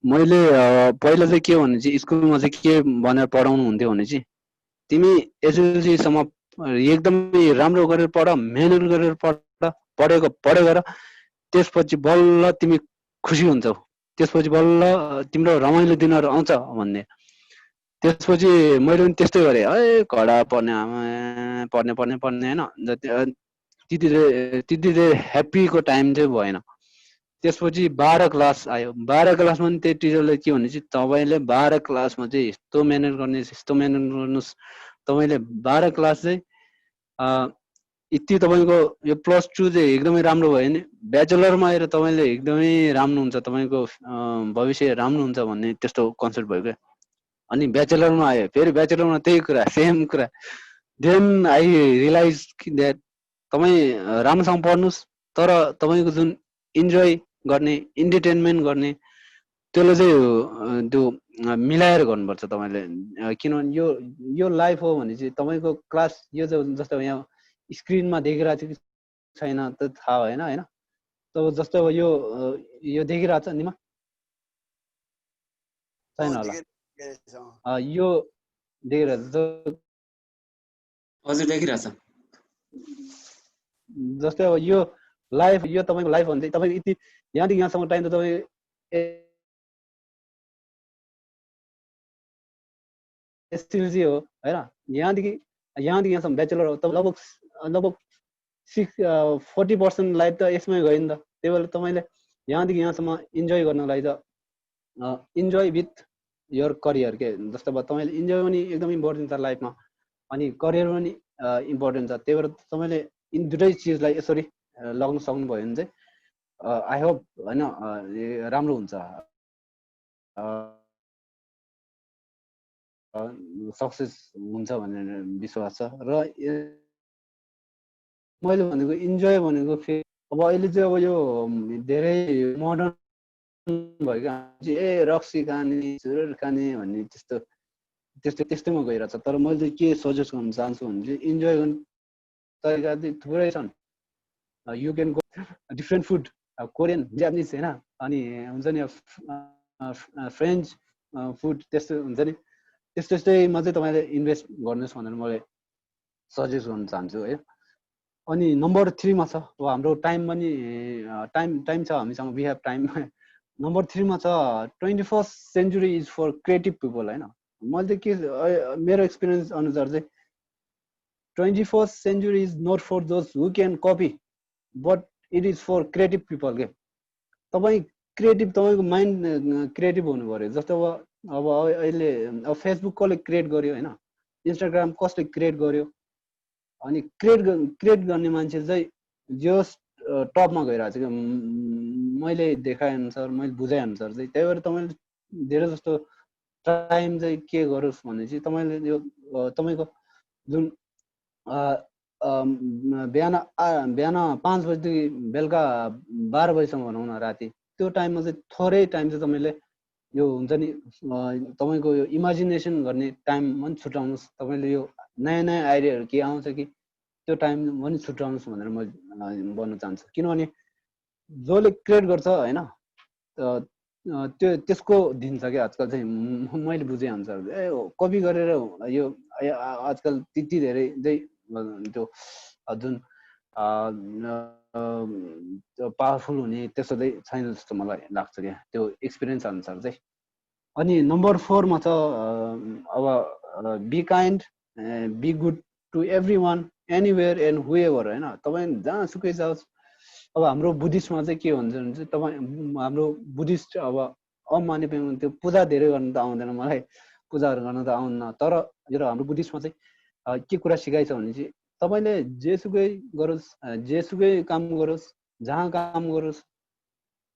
Speaker 2: मैले पहिला चाहिँ के भने चाहिँ स्कुलमा चाहिँ के भनेर पढाउनु हुन्थ्यो भने चाहिँ तिमी एसएलसीसम्म एकदमै राम्रो गरेर पढ, मेहनत गरेर पढेको र त्यसपछि बल्ल तिमी खुसी हुन्छौ, त्यसपछि बल्ल तिम्रो रमाइलो दिनहरू आउँछ भन्ने। त्यसपछि मैले पनि त्यस्तै गरेँ है, कडा पढ्ने होइन। त्यति ह्याप्पीको टाइम चाहिँ भएन। त्यसपछि 12 क्लास आयो। 12 क्लासमा पनि त्यही टिचरले के भने चाहिँ तपाईँले 12 क्लासमा चाहिँ यस्तो मेहनत गर्नुहोस्। तपाईँले 12 क्लास चाहिँ यति तपाईँको यो +2 चाहिँ एकदमै राम्रो भयो भने ब्याचलरमा आएर तपाईँले एकदमै राम्रो हुन्छ, तपाईँको भविष्य राम्रो हुन्छ भन्ने त्यस्तो कन्सेप्ट भयो क्या। अनि ब्याचलरमा आयो, फेरि ब्याचलरमा त्यही कुरा, सेम कुरा। देन आई रियलाइज द्याट तपाईँ राम्रोसँग पढ्नुहोस्, तर तपाईँको जुन इन्जोय गर्ने, इन्टरटेनमेन्ट गर्ने, त्यसले चाहिँ त्यो मिलाएर गर्नुपर्छ तपाईँले। किनभने यो लाइफ हो भने चाहिँ तपाईँको क्लास यो चाहिँ जस्तो यहाँ स्क्रिनमा देखिरहेको छ कि छैन त थाहा भएन होइन। तब जस्तो अब यो देखिरहेको छ निमा छैन होला, यो देखिरहेको छ,
Speaker 3: हजुर देखिरहेछ।
Speaker 2: जस्तै अब यो लाइफ, यो तपाईँको लाइफ भने चाहिँ तपाईँको यति यहाँदेखि यहाँसम्म टाइम त तपाईँ एसएलसी हो होइन। यहाँदेखि यहाँसम्म ब्याचलर हो, तपाईँ लगभग 40% लाइफ त यसमै गयो नि त। त्यही भएर तपाईँले यहाँदेखि यहाँसम्म इन्जोय गर्नको लागि त इन्जोय विथ योर करियर के। जस्तो अब तपाईँले इन्जोय पनि एकदम इम्पोर्टेन्ट छ लाइफमा, अनि करियर पनि इम्पोर्टेन्ट छ। त्यही भएर तपाईँले यिन दुवै चिजलाई यसरी लाग्न सक्नुभयो भने चाहिँ आई होप होइन राम्रो हुन्छ, सक्सेस हुन्छ भन्ने विश्वास छ। र मैले भनेको इन्जोय भनेको फेरि अब अहिले चाहिँ अब यो धेरै मोडर्न भएको रक्सी खाने, सुरुर खाने भन्ने त्यस्तैमा गइरहेछ। तर मैले चाहिँ के सजेस्ट गर्न चाहन्छु भने चाहिँ इन्जोय गर्ने तरिका चाहिँ थुप्रै छन्। You can go different food, Korean, Japanese होइन, अनि हुन्छ नि फ्रेन्च फुड, त्यस्तो हुन्छ नि, त्यस्तैमा चाहिँ तपाईँले इन्भेस्ट गर्नुहोस् भनेर मैले सजेस्ट गर्न चाहन्छु है। अनि नम्बर 3 मा छ, अब हाम्रो टाइम पनि टाइम छ हामीसँग, वी हेभ टाइम। नम्बर 3 मा छ 21st century is for creative people होइन। मैले चाहिँ के मेरो एक्सपिरियन्स अनुसार चाहिँ 21st century is not for those who can copy, but it is for creative people के तपाईं क्रिएटिभ तपाईको माइन्ड क्रिएटिभ हुनु पर्यो जस्तो अब अहिले अब फेसबुक कसले क्रिएट गर्यो हैन इन्स्टाग्राम कसले क्रिएट गर्यो अनि क्रिएट गर्ने मान्छे चाहिँ जस टपमा गइरहेछ के मैले देखाए अनुसार मैले बुझाए अनुसार चाहिँ त्यही भएर तपाईले धेरै जस्तो टाइम चाहिँ के गरोस् भने चाहिँ तपाईले यो तपाईको जुन बिहान 5 बजेदेखि बेलुका 12 बजेसम्म भनौँ न राति त्यो टाइममा चाहिँ थोरै टाइम चाहिँ तपाईले यो हुन्छ नि तपाईको यो इमेजिनेसन गर्ने टाइम पनि छुटाउनुस् तपाईले यो नयाँ नयाँ आइडियाहरु के आउँछ कि त्यो टाइम पनि छुटाउनुस् भनेर म भन्न चाहन्छु किनभने जसले क्रिएट गर्छ हैन त्यो त्यसको दिन छ के आजकल चाहिँ मैले बुझे अनुसार कपी गरेर यो आजकल त्यति धेरै चाहिँ त्यो जुन पावरफुल हुने त्यसो चाहिँ छैन जस्तो मलाई लाग्छ के त्यो एक्सपिरियन्स अनुसार चाहिँ अनि नम्बर 4 मा छ अब be kind be good to everyone anywhere and whoever हैन तपाई जहाँ सुकै जाओस् अब हाम्रो बुद्धिस्टमा चाहिँ के हुन्छ भने चाहिँ तपाई हाम्रो बुद्धिस्ट अब अमाने पनि त्यो पूजा धेरै गर्न त आउँदैन मलाई पूजाहरु गर्न त आउन्न तर यो हाम्रो बुद्धिस्टमा चाहिँ के कुरा सिकाइछ भने चाहिँ तपाईले जेसुकै गरोस् जेसुकै काम गरोस् जहाँ काम गरोस्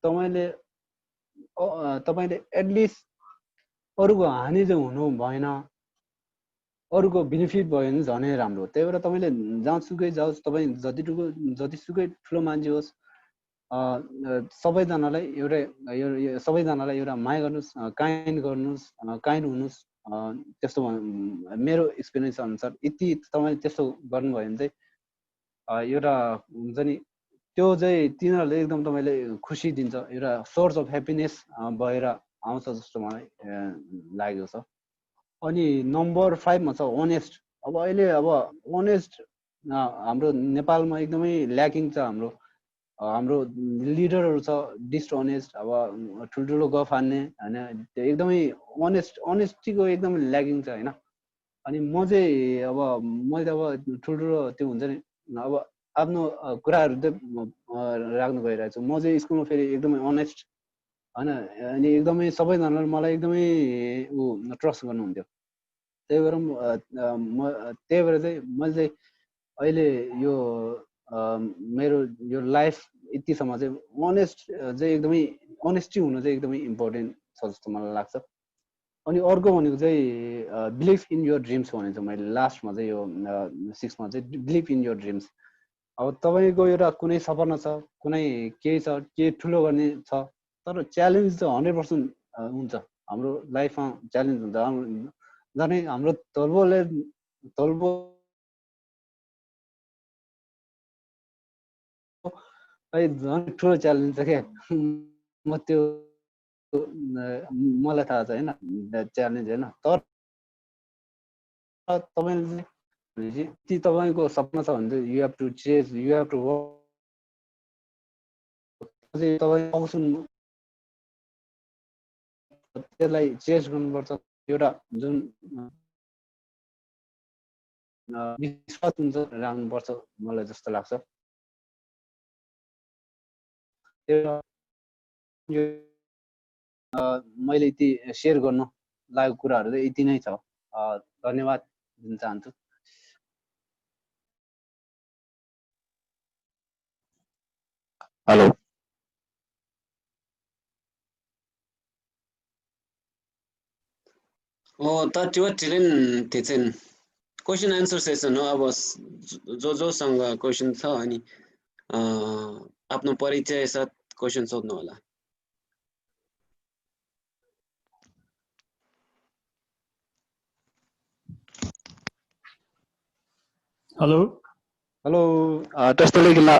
Speaker 2: तपाईले एटलिस्ट अरुको हानि चाहिँ हुनु भएन अरुको बेनिफिट भयो भने झनै राम्रो त्यही भएर तपाईले जहाँसुकै जाओस् तपाई जतिसुकै ठुलो मान्छे होस् सबैजनालाई एउटा माया गर्नुस् काइन्ड हुनुस् त्यस्तो मेरो एक्सपिरियन्स अनुसार यति तपाईले त्यस्तो गर्नु भयो भने चाहिँ एउटा हुन्छ नि त्यो चाहिँ तिनीहरुले एकदम तपाईले खुशी दिन्छ एउटा सोर्स अफ ह्याप्पीनेस भएर आउँछ जस्तो मलाई लागेको छ अनि नम्बर 5 मा छ अनेस्ट अब अहिले अब अनेस्ट हाम्रो नेपालमा एकदमै ल्याकिङ छ हाम्रो लिडरहरु छ डिसअनेस्ट अब ठुलठुलो गफ हान्ने हैन एकदमै अनेस्टीको एकदमै ल्याकिङ छ हैन अनि म चाहिँ अब मैले अब ठुलठुलो त्यो हुन्छ नि अब आफ्नो कुराहरु त राख्नु गइरहेको छु म चाहिँ स्कुलमा फेरि एकदमै अनेस्ट हैन अनि एकदमै सबैजनाले मलाई एकदमै ट्रस्ट गर्नुहुन्थ्यो त्यही भएर चाहिँ मैले चाहिँ अहिले यो मेरो यो लाइफ यतिसम्म चाहिँ अनेस्ट चाहिँ एकदमै अनेस्टी हुनु चाहिँ एकदमै इम्पोर्टेन्ट छ जस्तो मलाई लाग्छ अनि अर्को भनेको चाहिँ बिलिभ इन योर ड्रिम्स भनेको छ मैले लास्टमा चाहिँ यो 6 मा चाहिँ बिलिभ इन योर ड्रिम्स अब तपाईको एउटा कुनै सपना छ कुनै केही छ के ठुलो गर्ने छ तर च्यालेन्ज चाहिँ 100% हुन्छ हाम्रो लाइफमा च्यालेन्ज हुन्छ जनै हाम्रो तल्बो झन् ठुलो च्यालेन्ज छ क्या म त्यो मलाई थाहा छ हैन च्यालेन्ज हैन तर तपाईले ती तपाईको सपना छ भने you have to chase you have to work तपाई आउँछन् त्यसलाई चेज गर्नुपर्छ एउटा जुन विश्वास हुन्छ राख्नुपर्छ मलाई जस्तो लाग्छ मैले यति शेयर गर्न लागेको कुराहरु चाहिँ यति नै छ धन्यवाद दिन चाहन्छु हेलो
Speaker 3: त त्यो ट्रेन थिएन क्वेशन आन्सर सेसन हो अब जोसँग क्वेशन छ अनि आफ्नो परिचय साथ क्वेशन सोध्नु होला
Speaker 4: Hello.
Speaker 2: हेलो टस्टले किला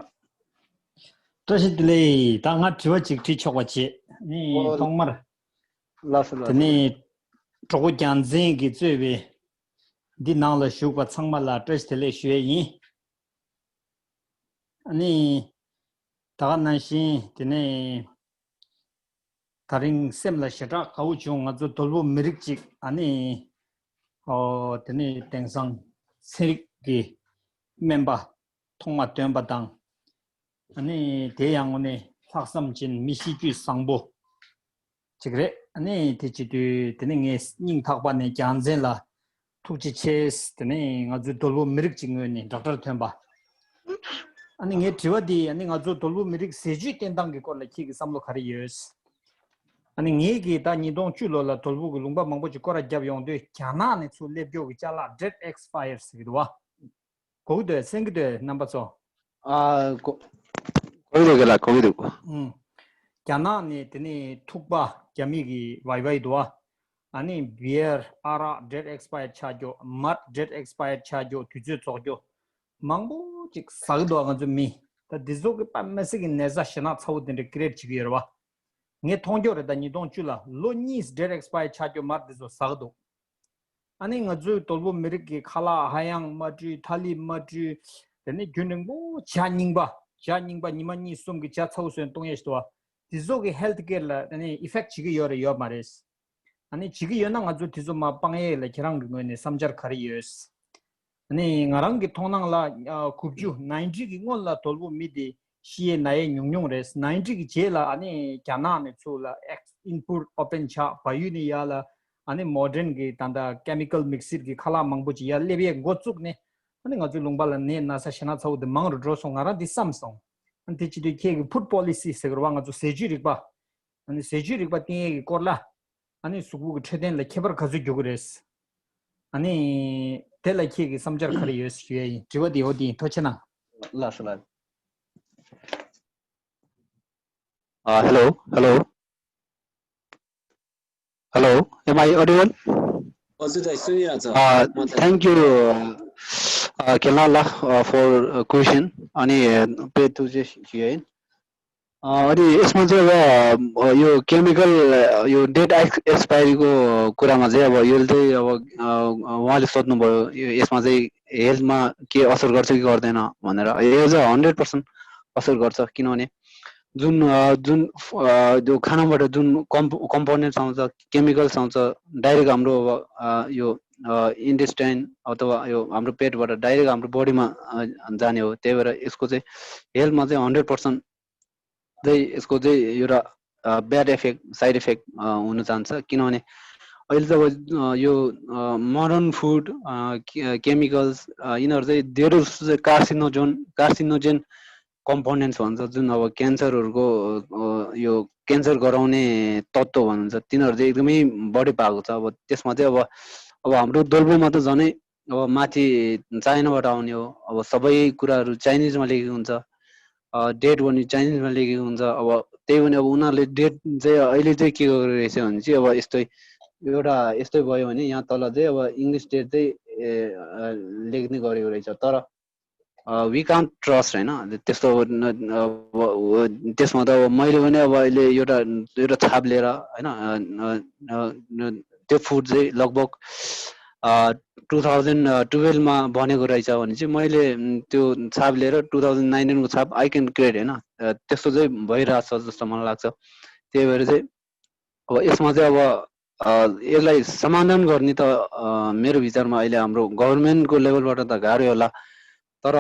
Speaker 4: टस्टले तांगा जुवा चिक्टी चोकची नि तोंगमर
Speaker 2: लास
Speaker 4: नि चोको जानजिन gi zui di nang la shu kwa changma la टस्टले xue yin ani ta nan xin tene taring sem la shata kau chung nga zo dolbo mirik chik ani tene tengsang serik gi 멤버 통마 된바당 아니 대양원의 확섬진 미시주 상보 지그래 아니 대지도 되는 게 닝탁반의 장전라 투지체스 되는 아주 돌보 미륵 증언이 닥터 템바 아니 게 지워디 아니 아주 돌보 미륵 세주 된당게 걸레 키기 삼로 카리여스 아니 얘기 다 니동 줄로라 돌보 lumba 망보지 거라 잡용도 캬나네 술레비오 잘라 jet expires 기도와 거기도 생기도 넘버서
Speaker 2: 거기도
Speaker 4: 캬나네 되니 툭바 자미기 와이와이도와 아니 비어 아라 jet expired 차죠 mat jet expired 차죠 뒤져 저죠 망보지 사도 가좀미 다 디조게 밤메시기 내자 신나 차우든 크레트 지기여와 네 통조르다 니동 줄라 로니스 jet expired 차죠 mat 디조 사도 아니 ngazu tolbo meriki khala hayang maji thali maji dene gyunengbo chaningba nimani somgi cha chausen tongyesto dizogi healthcare la dene effect chigi yo mares ani chigi yona ngazu dizo ma pangye la kirang ngone samjar khariyes ani ngarangi tonangla kubju 90 gi ngolla tolbo midi 시에 나의 용용레스 90기 제라 아니 캬나네 초라 input open cha bayuniala 아니 modern 게 단다 chemical mixed 기 칼라 망부지 야 레비에 고축네 아니 가지 롱발네 나사 시나 차우드 망르 드로송아라 디 삼송 안티치디 케기 풋 policy 세그왕 아주 세지릭바 아니 세지릭바 띠에 콜라 아니 수국 최된 레케버 가지 조그레스 아니 텔라케기 삼저 카리여스 예 지워디 어디 토치나
Speaker 2: 라슬라 hello am I audible thank you kelala for question अनि pay तुझे छिए अनि यसमा चाहिँ अब यो chemical यो date expiry को कुरामा चाहिँ अब यो चाहिँ अब उहाँले सोध्नु भयो यसमा चाहिँ हेल्थमा के असर गर्छ कि गर्दैन भनेर यो चाहिँ 100% असर गर्छ किनभने जुन जो खानाबाट जुन कम्पोनेन्ट्स आउँछ केमिकल्स आउँछ डाइरेक्ट हाम्रो यो इन्टेस्टाइन अथवा यो हाम्रो पेटबाट डाइरेक्ट हाम्रो बडीमा जाने हो त्यही भएर यसको चाहिँ हेल्थमा चाहिँ 100% चाहिँ यसको चाहिँ एउटा ब्याड इफेक्ट साइड इफेक्ट हुन जान्छ किनभने अहिले त यो मोडर्न फुड केमिकल्स यिनीहरू चाहिँ धेरै कार्सिनोजेन कम्पोनेन्ट्स भन्छ जुन अब क्यान्सरहरूको यो क्यान्सर गराउने तत्त्व भन्छ तिनीहरू चाहिँ एकदमै बढी पाएको छ अब त्यसमा चाहिँ अब हाम्रो दोल्पोमा त झनै अब माथि चाइनाबाट आउने हो अब सबै कुराहरू चाइनिजमा लेखेको हुन्छ डेट पनि चाइनिजमा लेखेको हुन्छ अब त्यही पनि अब उनीहरूले डेट चाहिँ अहिले चाहिँ के गरिरहेछ भने चाहिँ अब यस्तै भयो भने यहाँ तल चाहिँ अब इङ्ग्लिस डेट चाहिँ लेख्ने गरेको रहेछ तर वी कान्ट ट्रस्ट हैन त्यस्तो त्यसमा त अब मैले पनि अब अहिले एउटा छाप लिएर हैन त्यो फुड चाहिँ लगभग 2012 मा बनेको रहेछ भने चाहिँ मैले त्यो छाप लिएर 2019 को छाप आई क्यान क्रिएट हैन त्यस्तो चाहिँ भइरहेछ जस्तो मलाई लाग्छ त्यही भएर चाहिँ अब यसमा चाहिँ अब यसलाई समाधान गर्ने त मेरो विचारमा अहिले हाम्रो गभर्नमेन्टको लेभलबाट त गाह्रो होला तर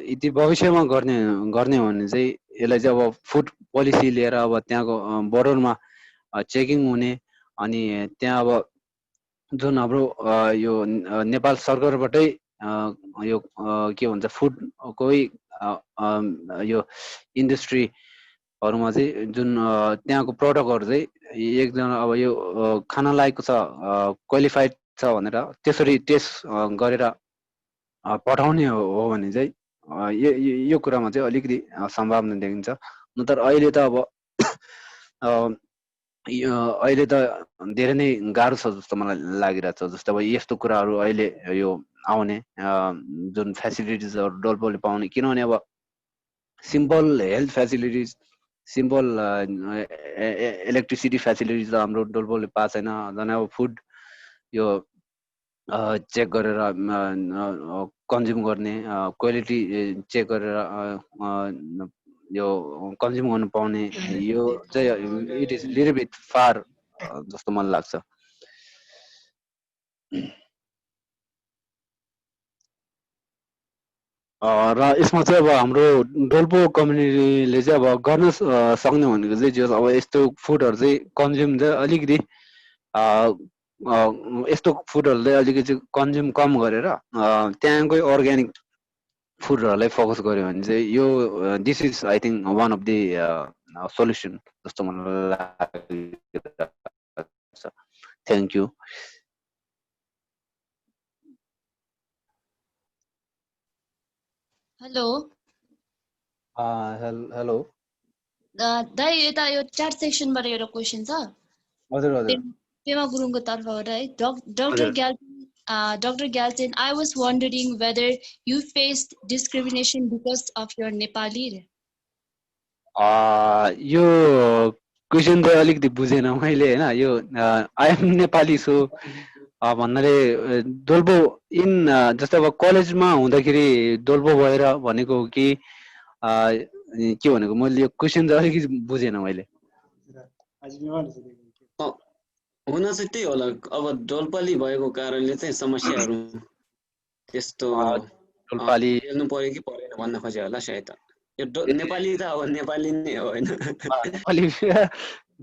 Speaker 2: यदि भविष्यमा गर्ने हो भने चाहिँ यसलाई चाहिँ अब फुड पोलिसी लिएर अब त्यहाँको बोर्डरमा चेकिङ हुने अनि त्यहाँ अब जुन हाम्रो यो नेपाल सरकारबाटै यो के भन्छ फुडकै यो इन्डस्ट्रीहरुमा चाहिँ जुन त्यहाँको प्रडक्टहरु चाहिँ एकजना अब यो खाना लायकको छ क्वालिफाइड छ भनेर त्यसरी टेस्ट गरेर पठाउने हो भने चाहिँ यो कुरामा चाहिँ अलिकति सम्भावना देखिन्छ नत्र अहिले त अब अहिले त धेरै नै गाह्रो छ जस्तो मलाई लागिरहेछ जस्तो अब यस्तो कुराहरू अहिले यो आउने जुन फ्यासिलिटिजहरु डोल्पोले पाउने किनभने अब simple health facilities simple electricity facilities त हाम्रो डोल्पोले पाएको छैन झन् अब फुड यो चेक गरेर कन्ज्युम गर्ने क्वालिटी चेक गरेर यो कन्ज्युम गर्नु पाउने यो चाहिँ it is little bit far जस्तो मलाई लाग्छ र यसमा चाहिँ अब हाम्रो डोल्पो कम्युनिटीले चाहिँ अब गर्न सक्ने भनेको चाहिँ जे अब यस्तो फुडहरू चाहिँ कन्ज्युम चाहिँ अलिकति यस्तो फुडहरू चाहिँ अलिकति कन्ज्युम कम गरेर त्यहाँकै अर्ग्यानिक फुडहरूलाई फोकस गर्यो भने चाहिँ यो this is I think one of the solution जस्तो मलाई लाग्छ। Thank you.
Speaker 1: हेलो
Speaker 2: हेलो
Speaker 1: दाइ यता यो च्याट सेक्सनबाट एउटा क्वेसन छ
Speaker 2: हजुर हजुर
Speaker 1: पेमा गुरुङको तर्फबाट है Dr. Gyaltsen, I was wondering whether you faced discrimination because of your Nepali.
Speaker 2: यो क्वेसन चाहिँ अलिकति बुझेन मैले होइन यो आई एम नेपाली सो भन्नाले डोल्पो इन जस्तै अब कलेजमा हुँदाखेरि डोल्पो भएर भनेको हो कि के भनेको मैले यो क्वेसन चाहिँ अलिकति बुझेन मैले।
Speaker 3: हुन चाहिँ त्यही होला अब डोल्पाली भएको कारणले चाहिँ समस्याहरू त्यस्तो
Speaker 2: डोल्पाली
Speaker 3: हेर्नु पर्यो कि परेन भन्न खोजे होला सायद। यो नेपाली त अब नेपाली नै हो होइन।
Speaker 2: नेपाली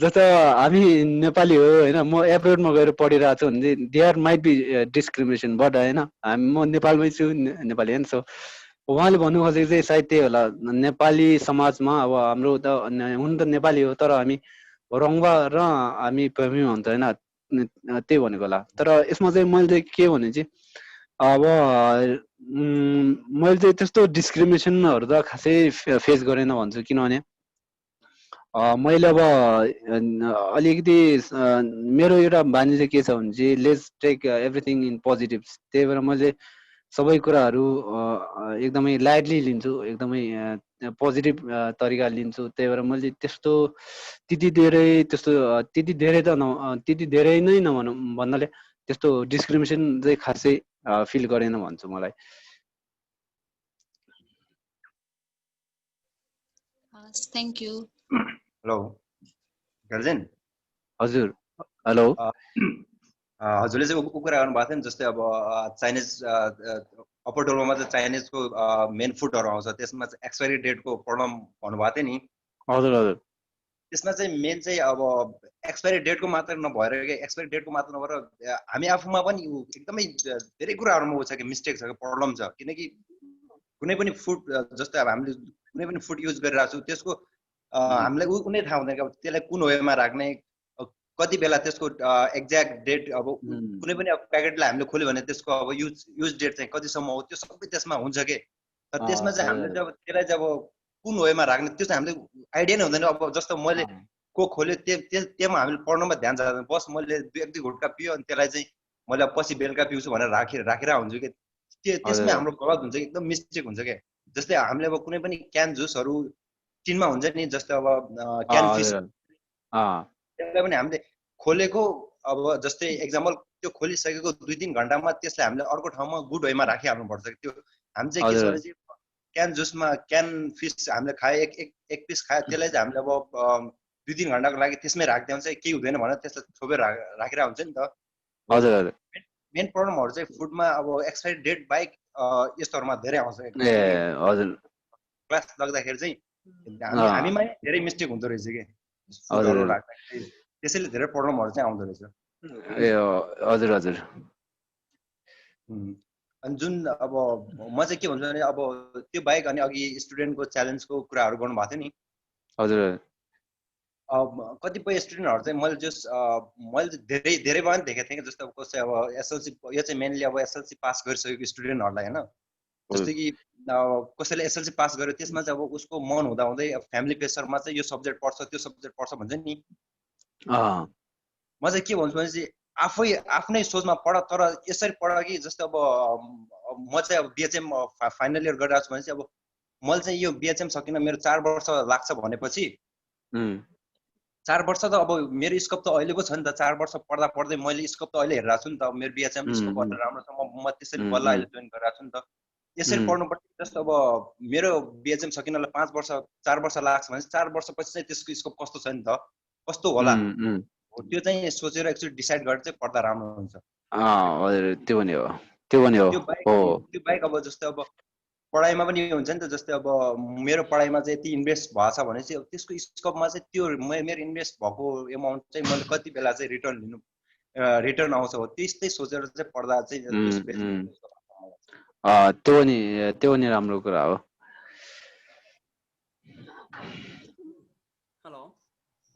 Speaker 2: जस्तो हामी नेपाली हो होइन म एब्रोडमा गएर पढिरहेको छु भने there might be discrimination but होइन म नेपालमै छु नेपाली होइन। सो उहाँले भन्नु खोजेको चाहिँ सायद त्यही होला नेपाली समाजमा अब हाम्रो त हुन त नेपाली हो तर हामी रङ्बा र हामी पेमी भन्छ होइन त्यही भनेको होला। तर यसमा चाहिँ मैले चाहिँ के भने चाहिँ अब मैले चाहिँ त्यस्तो डिस्क्रिमिनेसनहरू त खासै फेस गरेन भन्छु किनभने मैले अब अलिकति मेरो एउटा बानी चाहिँ के छ भने चाहिँ let's take everything in positive त्यही भएर मैले सबै कुराहरू एकदमै लाइटली लिन्छु एकदमै पोजिटिभ तरिका लिन्छु त्यही भएर मैले त्यस्तो त्यति धेरै नै नभनौँ भन्नाले त्यस्तो डिस्क्रिमिनेसन चाहिँ खासै फिल गरेन भन्छु मलाई।
Speaker 1: Thank you.
Speaker 5: हेलो गर्जन
Speaker 2: हजुर हेलो
Speaker 5: हजुरले चाहिँ कुरा गर्नुभएको थियो नि जस्तै अब चाइनिज अप्पर डोल्पोमा चाहिँ चाइनिजको मेन फुडहरू आउँछ त्यसमा चाहिँ एक्सपायरी डेटको प्रब्लम भन्नुभएको थियो नि।
Speaker 2: हजुर हजुर
Speaker 5: त्यसमा चाहिँ मेन चाहिँ अब एक्सपायरी डेटको मात्र नभएर कि एक्सपायरी डेटको मात्र नभएर हामी आफूमा पनि एकदमै धेरै कुराहरूमा ऊ छ कि मिस्टेक छ कि प्रब्लम छ किनकि कुनै पनि फुड जस्तै अब हामीले कुनै पनि फुड युज गरिरहेको छौँ त्यसको हामीलाई कुनै थाहा हुँदैन कि अब त्यसलाई कुन वेमा राख्ने कति बेला त्यसको एक्ज्याक्ट डेट अब कुनै पनि अब प्याकेटलाई हामीले खोल्यो भने त्यसको अब युज डेट चाहिँ कतिसम्म हो त्यो सबै त्यसमा हुन्छ कि तर त्यसमा चाहिँ हामीले चाहिँ अब त्यसलाई चाहिँ अब कुन वेमा राख्ने त्यो चाहिँ हामीले आइडिया नै हुँदैन। अब जस्तो मैले को खोल्यो त्यसमा हामीले पढ्नुमा ध्यान जाँदैन बस मैले एक दुई घुट्का पियो अनि त्यसलाई चाहिँ मैले पछि बेलुका पिउँछु भनेर राखेर हुन्छु कि त्यसमै हाम्रो गलत हुन्छ कि एकदम मिस्टेक हुन्छ क्या। जस्तै हामीले अब कुनै पनि क्यान जुसहरू टिनमा हुन्छ नि जस्तै अब क्यान फिस त्यसलाई पनि हामीले खोलेको अब जस्तै एक्जाम्पल त्यो खोलिसकेको 2-3 घन्टामा त्यसलाई हामीले अर्को ठाउँमा गुड वेमा राखिहाल्नुपर्छ। त्यो हामी चाहिँ के छ भने चाहिँ क्यान जुसमा क्यान फिस हामीले खायो एक पिस खायो त्यसलाई चाहिँ हामीले अब 2-3 घन्टाको लागि त्यसमै राखिदियो भने चाहिँ केही हुँदैन भनेर त्यसलाई छोपेर राखेर हुन्छ नि त।
Speaker 2: हजुर
Speaker 5: मेन प्रब्लमहरू चाहिँ फुडमा अब एक्सपायरी डेट बाहेक यस्तोहरूमा धेरै आउँछ।
Speaker 2: हजुर
Speaker 5: क्लास लाग्दाखेरि चाहिँ हामीमा धेरै मिस्टेक हुँदो रहेछ कि फुडहरू राख्दाखेरि त्यसैले धेरै प्रब्लमहरू चाहिँ आउँदो रहेछ।
Speaker 2: ए हजुर हजुर
Speaker 5: अनि जुन अब म चाहिँ के भन्छु भने अब त्यो बाहेक अनि अघि स्टुडेन्टको च्यालेन्जको कुराहरू गर्नुभएको थियो नि।
Speaker 2: हजुर
Speaker 5: कतिपय स्टुडेन्टहरू चाहिँ मैले धेरैमा पनि देखेको थिएँ कि जस्तो अब कसै अब एसएलसी यो चाहिँ मेनली अब एसएलसी पास गरिसकेको स्टुडेन्टहरूलाई होइन जस्तै कि कसैले एसएलसी पास गर्यो त्यसमा चाहिँ अब उसको मन हुँदा हुँदै फ्यामिली प्रेसरमा चाहिँ यो सब्जेक्ट पढ्छ त्यो सब्जेक्ट पढ्छ भन्छ नि। म चाहिँ के भन्छु भने चाहिँ आफ्नै सोचमा पढ तर यसरी पढ कि जस्तो अब म चाहिँ अब बिएचएम फाइनल इयर गरिरहेको छु भने चाहिँ अब मैले चाहिँ यो बिएचएम सकिन मेरो 4 वर्ष लाग्छ भनेपछि 4 वर्ष त अब मेरो स्कोप त अहिले पो छ नि त 4 वर्ष पढ्दा पढ्दै मैले स्कोप त अहिले हेरिरहेको छु नि त मेरो बिएचएम स्कोप अझ राम्रो छ म त्यसरी बल्ल अहिले जोइन गरिरहेको छु नि त यसरी पढ्नुपर्छ। जस्तो अब मेरो बिएचएम सकिनलाई 5 वर्ष 4 वर्ष लाग्छ भने 4 वर्षपछि चाहिँ त्यसको स्कोप कस्तो छ नि त कस्तो होला त्यो चाहिँ सोचेर एकचोटि डिसाइड गरेर चाहिँ पढ्दा राम्रो हुन्छ।
Speaker 2: हजुर त्यो पनि हो
Speaker 5: त्यो बाहेक अब जस्तो अब पढाइमा पनि हुन्छ नि त जस्तै अब मेरो पढाइमा चाहिँ यति इन्भेस्ट भएछ भने चाहिँ त्यसको स्कोपमा चाहिँ त्यो मेरो इन्भेस्ट भएको एमाउन्ट चाहिँ मैले कति बेला चाहिँ रिटर्न आउँछ हो त्यस्तै सोचेर चाहिँ पढ्दा चाहिँ
Speaker 2: त्यो नि राम्रो कुरा हो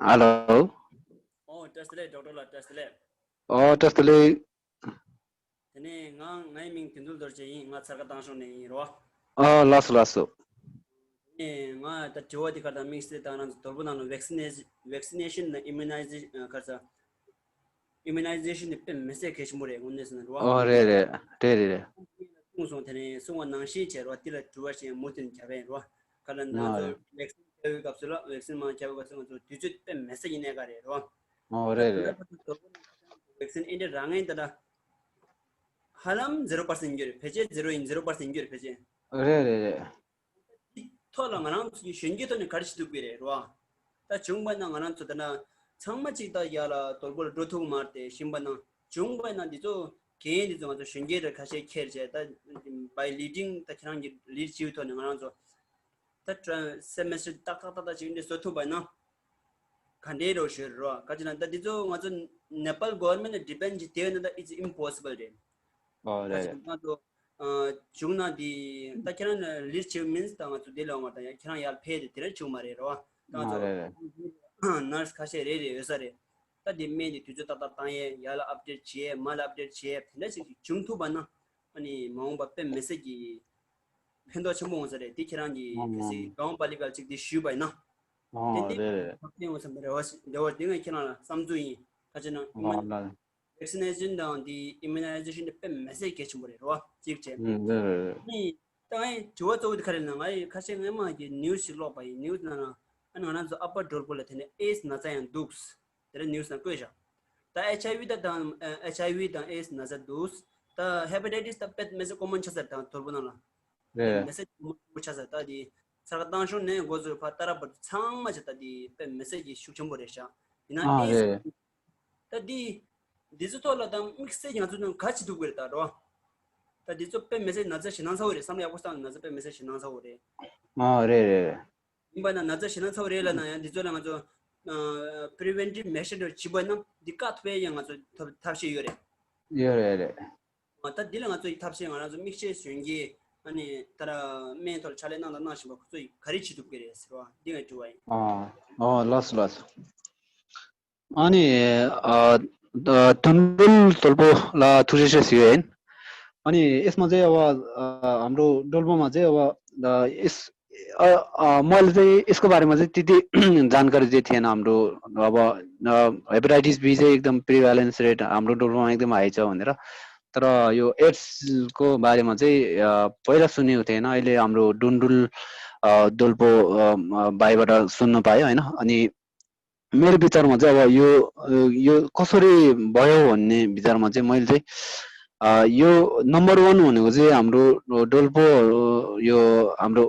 Speaker 2: hello
Speaker 6: testle doctor la testle
Speaker 2: testle
Speaker 6: tene ngai ming tindul dor chei nga sarka tangsho nei ro
Speaker 2: lasso
Speaker 6: nga ta chwa di kada mix te tanan torbu nanu vaccination na immunization karsa immunization pe message keshmure unnes na ro
Speaker 2: re
Speaker 6: so tene so nang shi che ro tila tuwa che mutin chabe ro kalan na vaccine kapsula vaccine ma chabe kaso so dijit pe message ne gare ro
Speaker 2: re
Speaker 6: vaccine inde rangai tada halam 0% gyur peje 0% gyur peje
Speaker 2: re
Speaker 6: thola nganam shingi to ne karchi dubire ro ta jungban na nganam to dana changmachi da yala torbol dothu marte shimbana jungban na dijo ke dijo to shingi de khase kherje ta by leading ta khrang lead chiu to ne nganam so ta semester ta jinde so thu bana khandero shiro kajina ta dijo ngajo Nepal government depend te na it's impossible de jungna di ta kiran list means ta ma de la ma ta kiran yal phe de tire chumare ro ta nurse khase re yesare ta di me di tujo ta ye yal update che mal update che ne si jungthu bana ani maung ba pe message phendo chmo sare di kiran gi si gaon palika chik di shu bai na ne mo sam re was de was ding kiran samjui kajina vaccination down the immunization the message catch more ro chik che ni tai jo jo de kare na ngai khase ngai ma ji news lo bai news na ana zo upper door pole thene is na cha yan dux there news na koja ta hiv da is na za dux ta hepatitis ta pet message common cha ta torbo na message mucha za ta di saratan shon ne gozo pa tara ba chang ma cha ta di pe message shu chom bore sha ina is ta di digital da mixage nga zun 같이 두고 있다 로. 다 디지털 pe message 나자 신앙 사오래 삼 야고스탄 나자 pe message 신앙 사오래.
Speaker 2: re
Speaker 6: 임바나 나자 신앙 사오래라 나 디지털 nga 저 preventive measure 집어나 디카트 왜 nga 저 탑시 요래.
Speaker 2: re
Speaker 6: 다 딜nga 저 탑시 nga 저 믹스 swingi 아니 따라 멘탈 챌린지 나나 나시 뭐 그 가르치 두고 그랬어. 네가 좋아해.
Speaker 2: loss अनि टन्डुल तल्पो ला थुसेसे सिएन अनि यसमा चाहिँ अब हाम्रो डोल्पोमा चाहिँ अब मैले चाहिँ यसको बारेमा चाहिँ त्यति जानकारी चाहिँ थिएन हाम्रो अब हेपाटाइटिस बी चाहिँ एकदम प्रिभ्यालेन्स रेट हाम्रो डोल्पोमा एकदम हाई छ भनेर तर यो एड्स को बारेमा चाहिँ पहिला सुनेको थिएन अहिले हाम्रो डुन्डुल डोल्पो बाइबाट सुन्न पाएँ हैन अनि मेरो विचारमा चाहिँ अब यो कसरी भयो भन्ने विचारमा चाहिँ मैले चाहिँ यो नम्बर 1 भनेको चाहिँ हाम्रो डोल्पो यो हाम्रो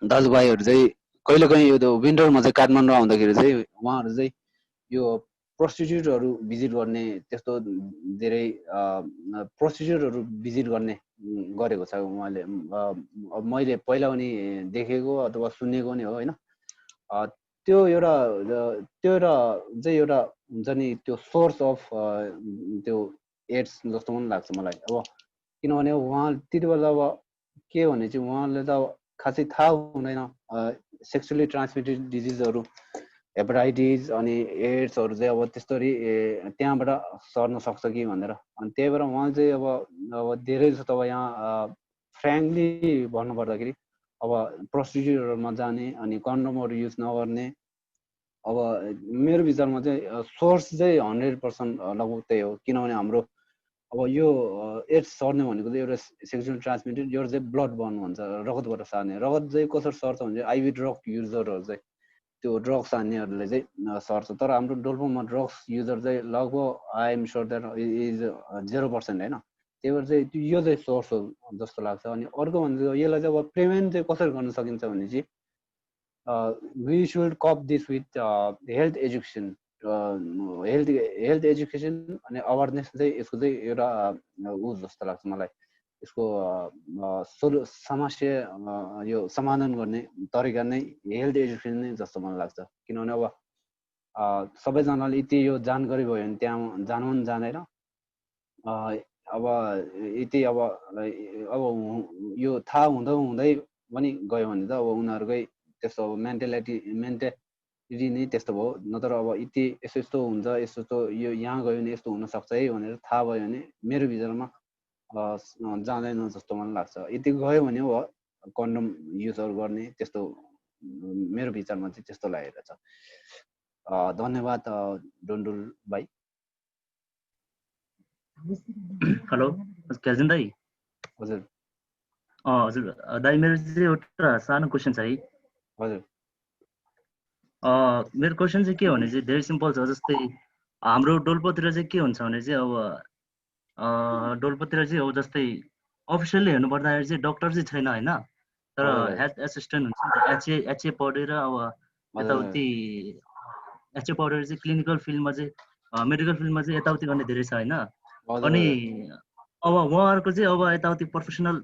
Speaker 2: दाजुभाइहरु चाहिँ कहिलेकाहीँ यो विन्टरमा चाहिँ काठमाडौँ आउँदाखेरि चाहिँ उहाँहरु चाहिँ यो प्रोस्टिट्युटहरु भिजिट गर्ने त्यस्तो धेरै प्रोस्टिट्युटहरु भिजिट गर्ने गरेको छ उहाँले मैले पहिला पनि देखेको अथवा सुनेको नि हो हैन त्यो एउटा चाहिँ एउटा हुन्छ नि त्यो सोर्स अफ त्यो एड्स जस्तो पनि लाग्छ मलाई अब किनभने उहाँ त्यतिबेला अब के भने चाहिँ उहाँले त खासै थाहा हुँदैन सेक्सुअली ट्रान्समिटेड डिजिजहरु हेपाटाइटिस अनि एड्सहरु चाहिँ अब त्यस्तरी त्यहाँबाट सर्न सक्छ कि भनेर अनि त्यही भएर उहाँले चाहिँ अब धेरै जस्तो अब यहाँ फ्र्याङ्कली भन्नु पर्दाखेरि अब प्रोस्टिट्युटहरुमा जाने अनि कन्डोमहरु युज नगर्ने अब मेरो विचारमा चाहिँ सोर्स चाहिँ 100% लगभग त्यही हो किनभने हाम्रो अब यो एड्स सर्ने भनेको चाहिँ एउटा सेक्सुअल ट्रान्समिटेड यो चाहिँ ब्लड बर्न भन्छ रगतबाट सार्ने रगत चाहिँ कसरी सर्छ भने चाहिँ आइभी ड्रग युजरहरु चाहिँ त्यो ड्रग्स हान्नेहरुले चाहिँ सर्छ तर हाम्रो डोल्पोमा ड्रग्स युजर चाहिँ लगभग I am sure that is 0% हैन त्यही भएर चाहिँ यो चाहिँ सोर्स हो जस्तो लाग्छ अनि अर्को भन्दा यसलाई चाहिँ अब प्रिभेन्ट चाहिँ कसरी गर्न सकिन्छ भने चाहिँ we should cope this with health education health education अनि अवेयरनेस चाहिँ यसको चाहिँ एउटा उ जस्तो लाग्छ मलाई यसको समस्या यो समाधान गर्ने तरिका नै हेल्थ एजुकेसन नै जस्तो मलाई लाग्छ। किनभने अब सबैजनाले यति यो जानकारी भयो भने त्यहाँ जानु पनि जाँदैन। अब यति अब यो थाहा हुँदै पनि गयो भने त अब उनीहरूकै त्यस्तो अब मेन्टालिटी नै त्यस्तो भयो। नत्र अब यति यस्तो हुन्छ यस्तो यो यहाँ गयो भने यस्तो हुनसक्छ है भनेर थाहा भयो भने मेरो विचारमा जाँदैन जस्तो मलाई लाग्छ। यति गयो भने हो कन्डम युजहरू गर्ने त्यस्तो मेरो विचारमा चाहिँ त्यस्तो लागेको छ। धन्यवाद डन्डुल भाइ।
Speaker 7: हेलो ग्याल्टसेन दाइ।
Speaker 2: हजुर
Speaker 7: हजुर दाइ, मेरो चाहिँ एउटा सानो क्वेसन छ है।
Speaker 2: हजुर
Speaker 7: मेरो क्वेसन चाहिँ के हो भने चाहिँ धेरै सिम्पल छ। जस्तै हाम्रो डोल्पोतिर चाहिँ के हुन्छ भने चाहिँ अब डोल्पोतिर चाहिँ अब जस्तै अफिसियल्ली हेर्नु पर्दाखेरि चाहिँ डक्टर चाहिँ छैन होइन, तर हेल्थ एसिस्टेन्ट हुन्छ नि त। एचए पढेर अब यताउति एचए पढेर चाहिँ क्लिनिकल फिल्डमा चाहिँ मेडिकल फिल्डमा चाहिँ यताउति गर्ने धेरै छ होइन। अनि अब उहाँहरूको चाहिँ अब यताउति प्रोफेसनल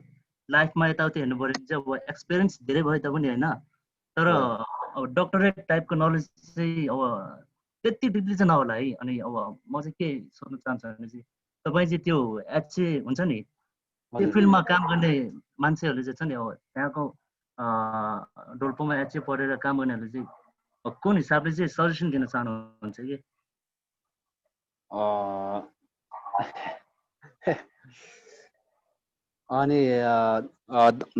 Speaker 7: लाइफमा यताउति हेर्नु पऱ्यो भने चाहिँ अब एक्सपिरियन्स धेरै भयो तापनि होइन, तर अब डक्टरेट टाइपको नलेज चाहिँ अब त्यति डिप्ली चाहिँ नहोला है। अनि अब म चाहिँ के सोध्न चाहन्छु भने चाहिँ तपाईँ चाहिँ त्यो एचए हुन्छ नि त्यो फिल्डमा काम गर्ने मान्छेहरूले चाहिँ छ नि, अब त्यहाँको डोल्पोमा एचए पढेर काम गर्नेहरूले चाहिँ कुन हिसाबले चाहिँ सजेसन दिन चाहनुहुन्छ कि?
Speaker 2: अनि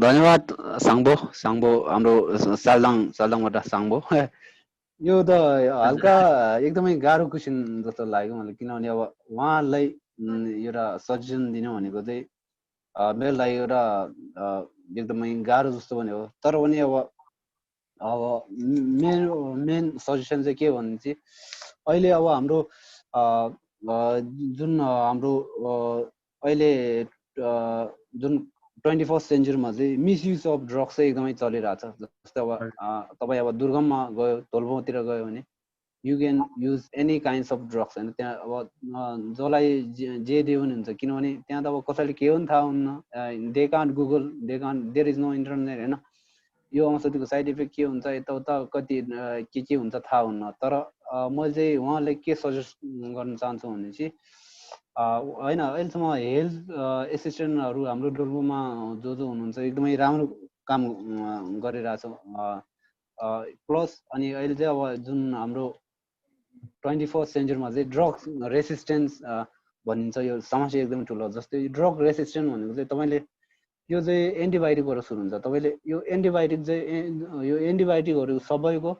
Speaker 2: धन्यवाद साङ्बो हाम्रो सालदाङबाट साङ्बो। यो त हल्का एकदमै गाह्रो क्वेसन जस्तो लाग्यो मलाई। किनभने अब उहाँलाई एउटा सजेसन दिनु भनेको चाहिँ मेरो लागि एउटा एकदमै गाह्रो जस्तो पनि हो। तर पनि अब मेरो मेन सजेसन चाहिँ के हो भने चाहिँ अहिले अब हाम्रो जुन हाम्रो अहिले जुन 21st सेन्चुरीमा चाहिँ मिसयुज अफ ड्रग्स चाहिँ एकदमै चलिरहेछ। जस्तै अब तपाईँ अब दुर्गममा गयो, धोल्पोतिर गयो भने you can use any kinds of drugs होइन। त्यहाँ अब जसलाई जे दियो भने हुन्छ। किनभने त्यहाँ त अब कसैले के पनि थाहा हुन्न, they can't Google, there is no internet होइन। यो औषधिको साइड इफेक्ट के हुन्छ यताउता कति के हुन्छ थाहा हुन्न। तर मैले चाहिँ उहाँलाई के सजेस्ट गर्न चाहन्छु भने चाहिँ होइन, अहिलेसम्म हेल्थ एसिस्टेन्टहरू हाम्रो डोल्पोमा जो हुनुहुन्छ एकदमै राम्रो काम गरिरहेछ। प्लस अनि अहिले चाहिँ अब जुन हाम्रो 21st सेन्चुरीमा चाहिँ ड्रग्स रेसिस्टेन्स भनिन्छ, यो समस्या एकदमै ठुलो। जस्तै ड्रग रेसिस्टेन्ट भनेको चाहिँ तपाईँले यो चाहिँ एन्टिबायोटिकबाट सुरु हुन्छ। तपाईँले यो एन्टिबायोटिक चाहिँ यो एन्टिबायोटिकहरू सबैको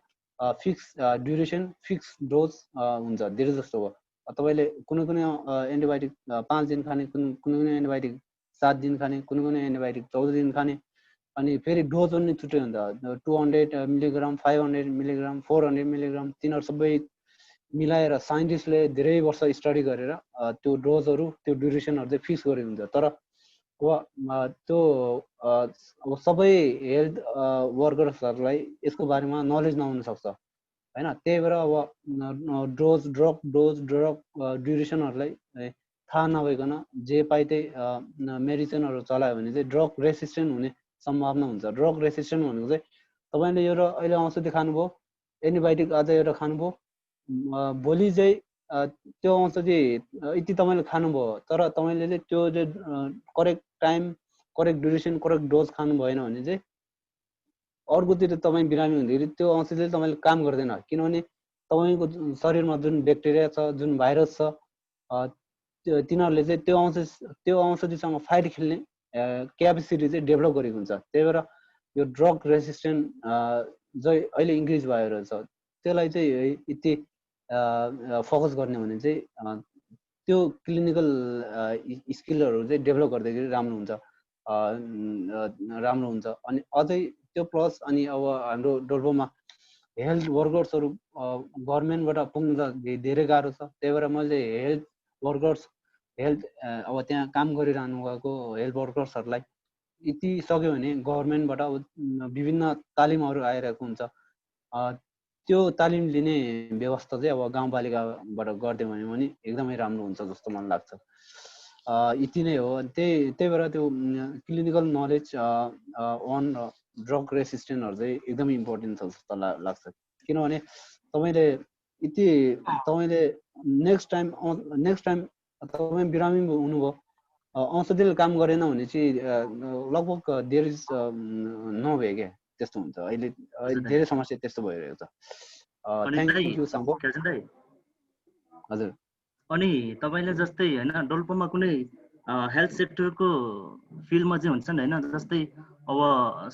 Speaker 2: फिक्स ड्युरेसन फिक्स डोज हुन्छ धेरै जस्तो हो। तपाईँले कुनै एन्टिबायोटिक 5 दिन खाने, कुनै एन्टिबायोटिक 7 दिन खाने, कुनै एन्टिबायोटिक 14 दिन खाने। अनि फेरि डोज पनि छुट्टै हुन्छ, 200 मिलिग्राम, 500 मिलिग्राम, 400 मिलिग्राम। तिनीहरू सबै मिलाएर साइन्टिस्टले धेरै वर्ष स्टडी गरेर त्यो डोजहरू त्यो ड्युरेसनहरू चाहिँ फिक्स गरेको हुन्छ। तर त्यो अब सबै हेल्थ वर्कर्सहरूलाई यसको बारेमा नलेज नहुनसक्छ होइन। त्यही भएर अब ड्रग ड्युरेसनहरूलाई थाहा नभइकन जे पाइ त्यही मेडिसिनहरू चलायो भने चाहिँ ड्रग रेसिस्टेन्ट हुने सम्भावना हुन्छ। ड्रग रेसिस्टेन्ट भनेको चाहिँ तपाईँले एउटा अहिले औषधि खानुभयो, एन्टिबायोटिक आज एउटा खानुभयो, भोलि चाहिँ त्यो औषधि यति तपाईँले खानुभयो, तर तपाईँले चाहिँ त्यो चाहिँ correct time, correct duration, correct dose खानु भएन भने चाहिँ अर्कोतिर तपाईँ बिरामी हुँदाखेरि त्यो औषधिले तपाईँले काम गर्दैन। किनभने तपाईँको शरीरमा जुन ब्याक्टेरिया छ, जुन भाइरस छ, तिनीहरूले चाहिँ त्यो औषधिसँग फाइट खेल्ने क्यापेसिटी चाहिँ डेभलप गरेको हुन्छ। त्यही भएर यो ड्रग रेसिस्टेन्ट चाहिँ अहिले इन्क्रिज भएर छ। त्यसलाई चाहिँ यति फोकस गर्ने भने चाहिँ त्यो क्लिनिकल स्किलहरू चाहिँ डेभलप गर्दाखेरि राम्रो हुन्छ। अनि अझै त्यो प्लस अनि अब हाम्रो डोल्पोमा हेल्थ वर्कर्सहरू गभर्मेन्टबाट पुग्नु त धेरै गाह्रो छ। त्यही भएर मैले हेल्थ वर्कर्स अब त्यहाँ काम गरिरहनु भएको हेल्थ वर्कर्सहरूलाई यति सक्यो भने गभर्मेन्टबाट विभिन्न तालिमहरू आइरहेको हुन्छ। त्यो तालिम लिने व्यवस्था चाहिँ अब गाउँपालिकाबाट गरिदियो भने पनि एकदमै राम्रो हुन्छ जस्तो मलाई लाग्छ। यति नै हो त्यही भएर त्यो क्लिनिकल नलेज अन ड्रग रेसिस्टेन्टहरु चाहिँ एकदमै इम्पोर्टेन्ट छ जस्तो लाग्छ किनभने तपाईले नेक्स्ट टाइम तपाई बिरामी हुनुभयो औषधिले काम गरेन भने चाहिँ लगभग देयर इज नो वे के त्यस्तो हुन्छ अहिले धेरै समस्या त्यस्तो भइरहेको छ थ्यांक यू सांगो हजुर
Speaker 7: अनि तपाईले जस्तै हैन डोल्पोमा कुनै हेल्थ सेक्टरको फिल्डमा चाहिँ हुन्छ नि हैन जस्तै अब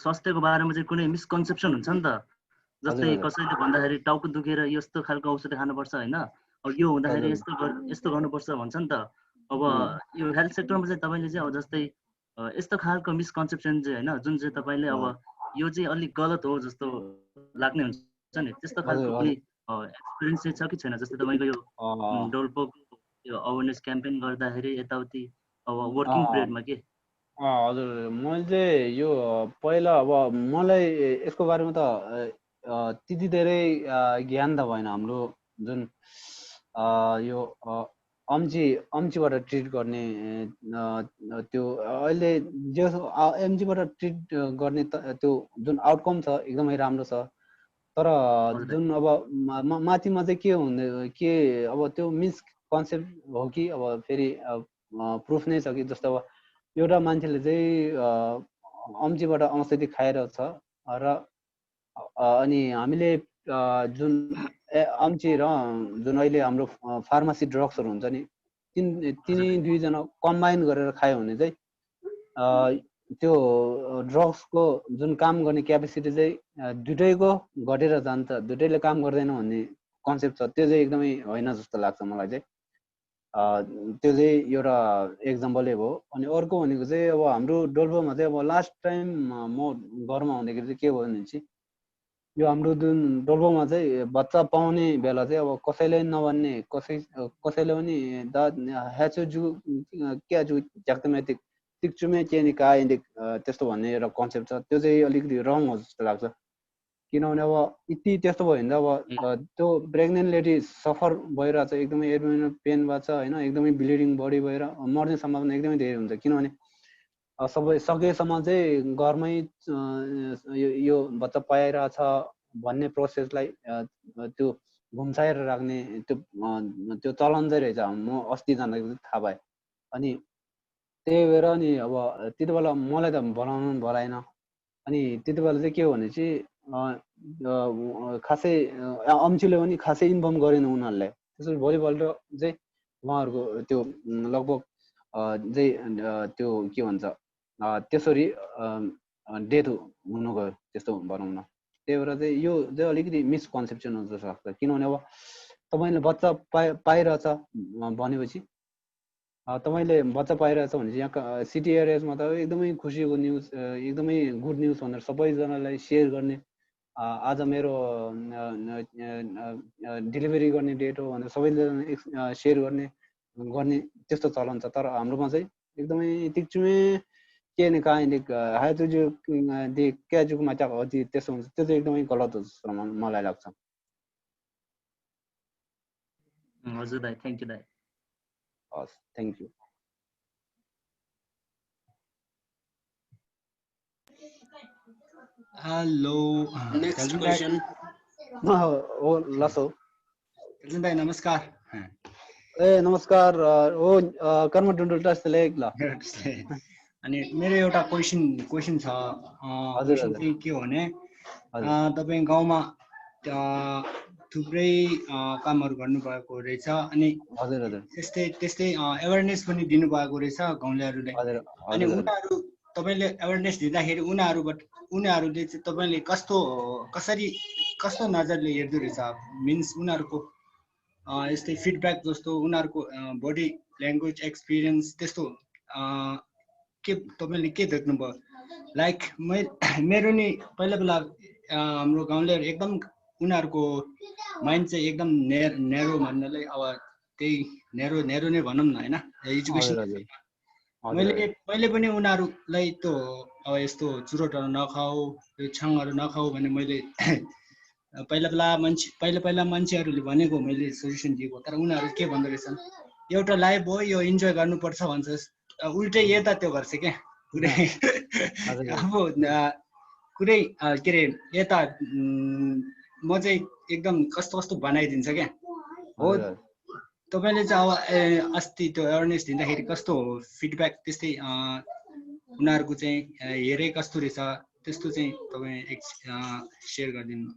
Speaker 7: स्वास्थ्यको बारेमा चाहिँ कुनै मिसकन्सेप्सन हुन्छ नि त जस्तै कसैले भन्दाखेरि टाउको दुखेर यस्तो खालको औषधि खानुपर्छ हैन अब यो हुँदाखेरि यस्तो गर्नुपर्छ भन्छ नि त अब यो हेल्थ सेक्टरमा चाहिँ तपाईले चाहिँ अब जस्तै यस्तो खालको मिसकन्सेप्सन चाहिँ हैन जुन चाहिँ तपाईले अब यो चाहिँ अलिक गलत हो जस्तो लाग्ने हुन्छ नि त्यस्तो खालको कुनै एक्सपिरियन्स चाहिँ छ कि छैन जस्तै तपाईको यो डोल्पो यो अवेरनेस क्याम्पेन गर्दाखेरि यताउति अब वर्किङ पिरियडमा के
Speaker 2: हजुर मैले चाहिँ यो पहिला अब मलाई यसको बारेमा त त्यति धेरै ज्ञान त भएन हाम्रो जुन यो अम्चीबाट ट्रिट गर्ने त्यो अहिले जो एमजीबाट ट्रिट गर्ने त्यो जुन आउटकम छ एकदमै राम्रो छ तर जुन अब माथिमा चाहिँ के अब त्यो मिसकन्सेप्ट हो कि अब फेरि प्रुफ नै छ कि जस्तो अब एउटा मान्छेले चाहिँ अम्चीबाट औषधि खाइरहेको छ र अनि हामीले जुन अम्ची र जुन अहिले हाम्रो फार्मेसी ड्रग्सहरु हुन्छ नि तिनी दुईजना कम्बाइन गरेर खायो भने चाहिँ त्यो ड्रग्सको जुन काम गर्ने क्यापेसिटी चाहिँ दुटैको घटेर जान्छ दुटैले काम गर्दैन भन्ने कन्सेप्ट छ त्यो चाहिँ एकदमै होइन जस्तो लाग्छ मलाई चाहिँ त्यो चाहिँ एउटा एक्जाम्पलै हो अनि अर्को भनेको चाहिँ अब हाम्रो डोल्पोमा चाहिँ अब लास्ट टाइम म घरमा हुँदाखेरि चाहिँ के भयो भने चाहिँ यो हाम्रो जुन डोल्पोमा चाहिँ बच्चा पाउने बेला चाहिँ अब कसैले नभन्ने कसैले पनि ह्याचुजु क्याजु ज्याक्तमेटिक तिक्चुमे केनी काइन्डिक त्यस्तो भन्ने एउटा कन्सेप्ट छ त्यो चाहिँ अलिकति रङ हो जस्तो लाग्छ किनभने अब यति त्यस्तो भयो भने अब त्यो प्रेग्नेन्ट लेडी सफर भइरहेछ एकदमै एब्डोमिनल पेन भएको छ हैन एकदमै ब्लिडिङ बडी भएर मर्ने सम्भावना एकदमै धेरै हुन्छ किनभने सबै सकेसम्म चाहिँ घरमै यो बच्चा पाइरहेछ भन्ने प्रोसेसलाई त्यो घुम्साएर राख्ने त्यो चलन चाहिँ रहेछ म अस्ति जाँदाखेरि थाहा पाएँ अनि त्यही भएर नि अब त्यति बेला मलाई त बनाउनु भलाएन अनि त्यति बेला चाहिँ के हो भने चाहिँ खासै अम्चीले पनि खासै इन्फर्म गरेन उनीहरूलाई त्यसपछि भोलिपल्ट चाहिँ उहाँहरूको त्यो लगभग चाहिँ त्यो के भन्छ त्यसरी डेथ हुनु गयो त्यस्तो बनाउन त्यही भएर चाहिँ यो चाहिँ अलिकति मिसकन्सेप्सन हो जस्तो लाग्छ किनभने अब तपाईँले बच्चा पाइरहेछ भनेपछि तपाईले बच्चा पाइरहेछ भने चाहिँ यहाँ सिटी एरियाजमा त एकदमै खुसीको न्युज एकदमै गुड न्युज भनेर सबैजनालाई सेयर गर्ने आज मेरो डेलिभरी गर्ने डेट हो भनेर सबैजना सेयर गर्ने त्यस्तो चलन छ तर हाम्रोमा चाहिँ एकदमै तिक्चुमे के नि काइन्ड हाइजुजु दे क्याजुको माछा अझै त्यस्तो हुन्छ त्यो चाहिँ एकदमै गलत हो जस्तो मलाई लाग्छ
Speaker 7: हजुर दाइ थ्यांक यू दाइ
Speaker 2: हस् thank you
Speaker 8: hello
Speaker 3: next question
Speaker 2: ओ लसो
Speaker 8: gyaltsen दाइ नमस्कार
Speaker 2: ए नमस्कार ओ कर्म डुन्डुल टस्टले ल
Speaker 8: अनि मेरो एउटा क्वेशन छ क्वेशन चाहिँ के हो भने तपाई गाउँमा थुप्रै कामहरु गर्नु भएको रहेछ अनि
Speaker 2: हजुर हजुर
Speaker 8: त्यस्तै अवेयरनेस पनि दिनु भएको रहेछ गाउँलेहरुलाई अनि उनीहरु तपाईले अवेयरनेस दिँदाखेरि उनीहरुले चाहिँ तपाईले कस्तो नजरले हेर्दै रहेछ मिन्स उनीहरुको यस्तै फिडब्याक जस्तो उनीहरुको बडी ल्याङ्ग्वेज एक्सपिरियन्स त्यस्तो के तपाईले के देख्नु भयो लाइक मेरो नि पहिला हाम्रो गाउँलेहरु एकदम उनीहरुको माइन्ड चाहिँ एकदम नेरो भन्नलाई अब त्यही नेरो नै भनौं न हैन एजुकेसन मैले पनि उनीहरुलाई त्यो अब यस्तो चुरोटहरु नखाऊ यो छाङहरु नखाऊ भने मैले पहिला मान्छेहरुले भनेको मैले सजेसन दिएको तर उनीहरु के भन्दो रहेछन् एउटा लाइफ हो यो इन्जोय गर्नुपर्छ भन्छ उल्टै यता त्यो गर्छ क्या पुरै अब पुरै के अरे यता म चाहिँ एकदम कस्तो कस्तो बनाइदिन्छ क्या हो तपाईँले चाहिँ अब अस्ति त्यो एवेरनेस दिँदाखेरि कस्तो हो फिडब्याक त्यस्तै उनीहरूको चाहिँ हेरे कस्तो रहेछ त्यस्तो चाहिँ तपाईँ सेयर गरिदिनु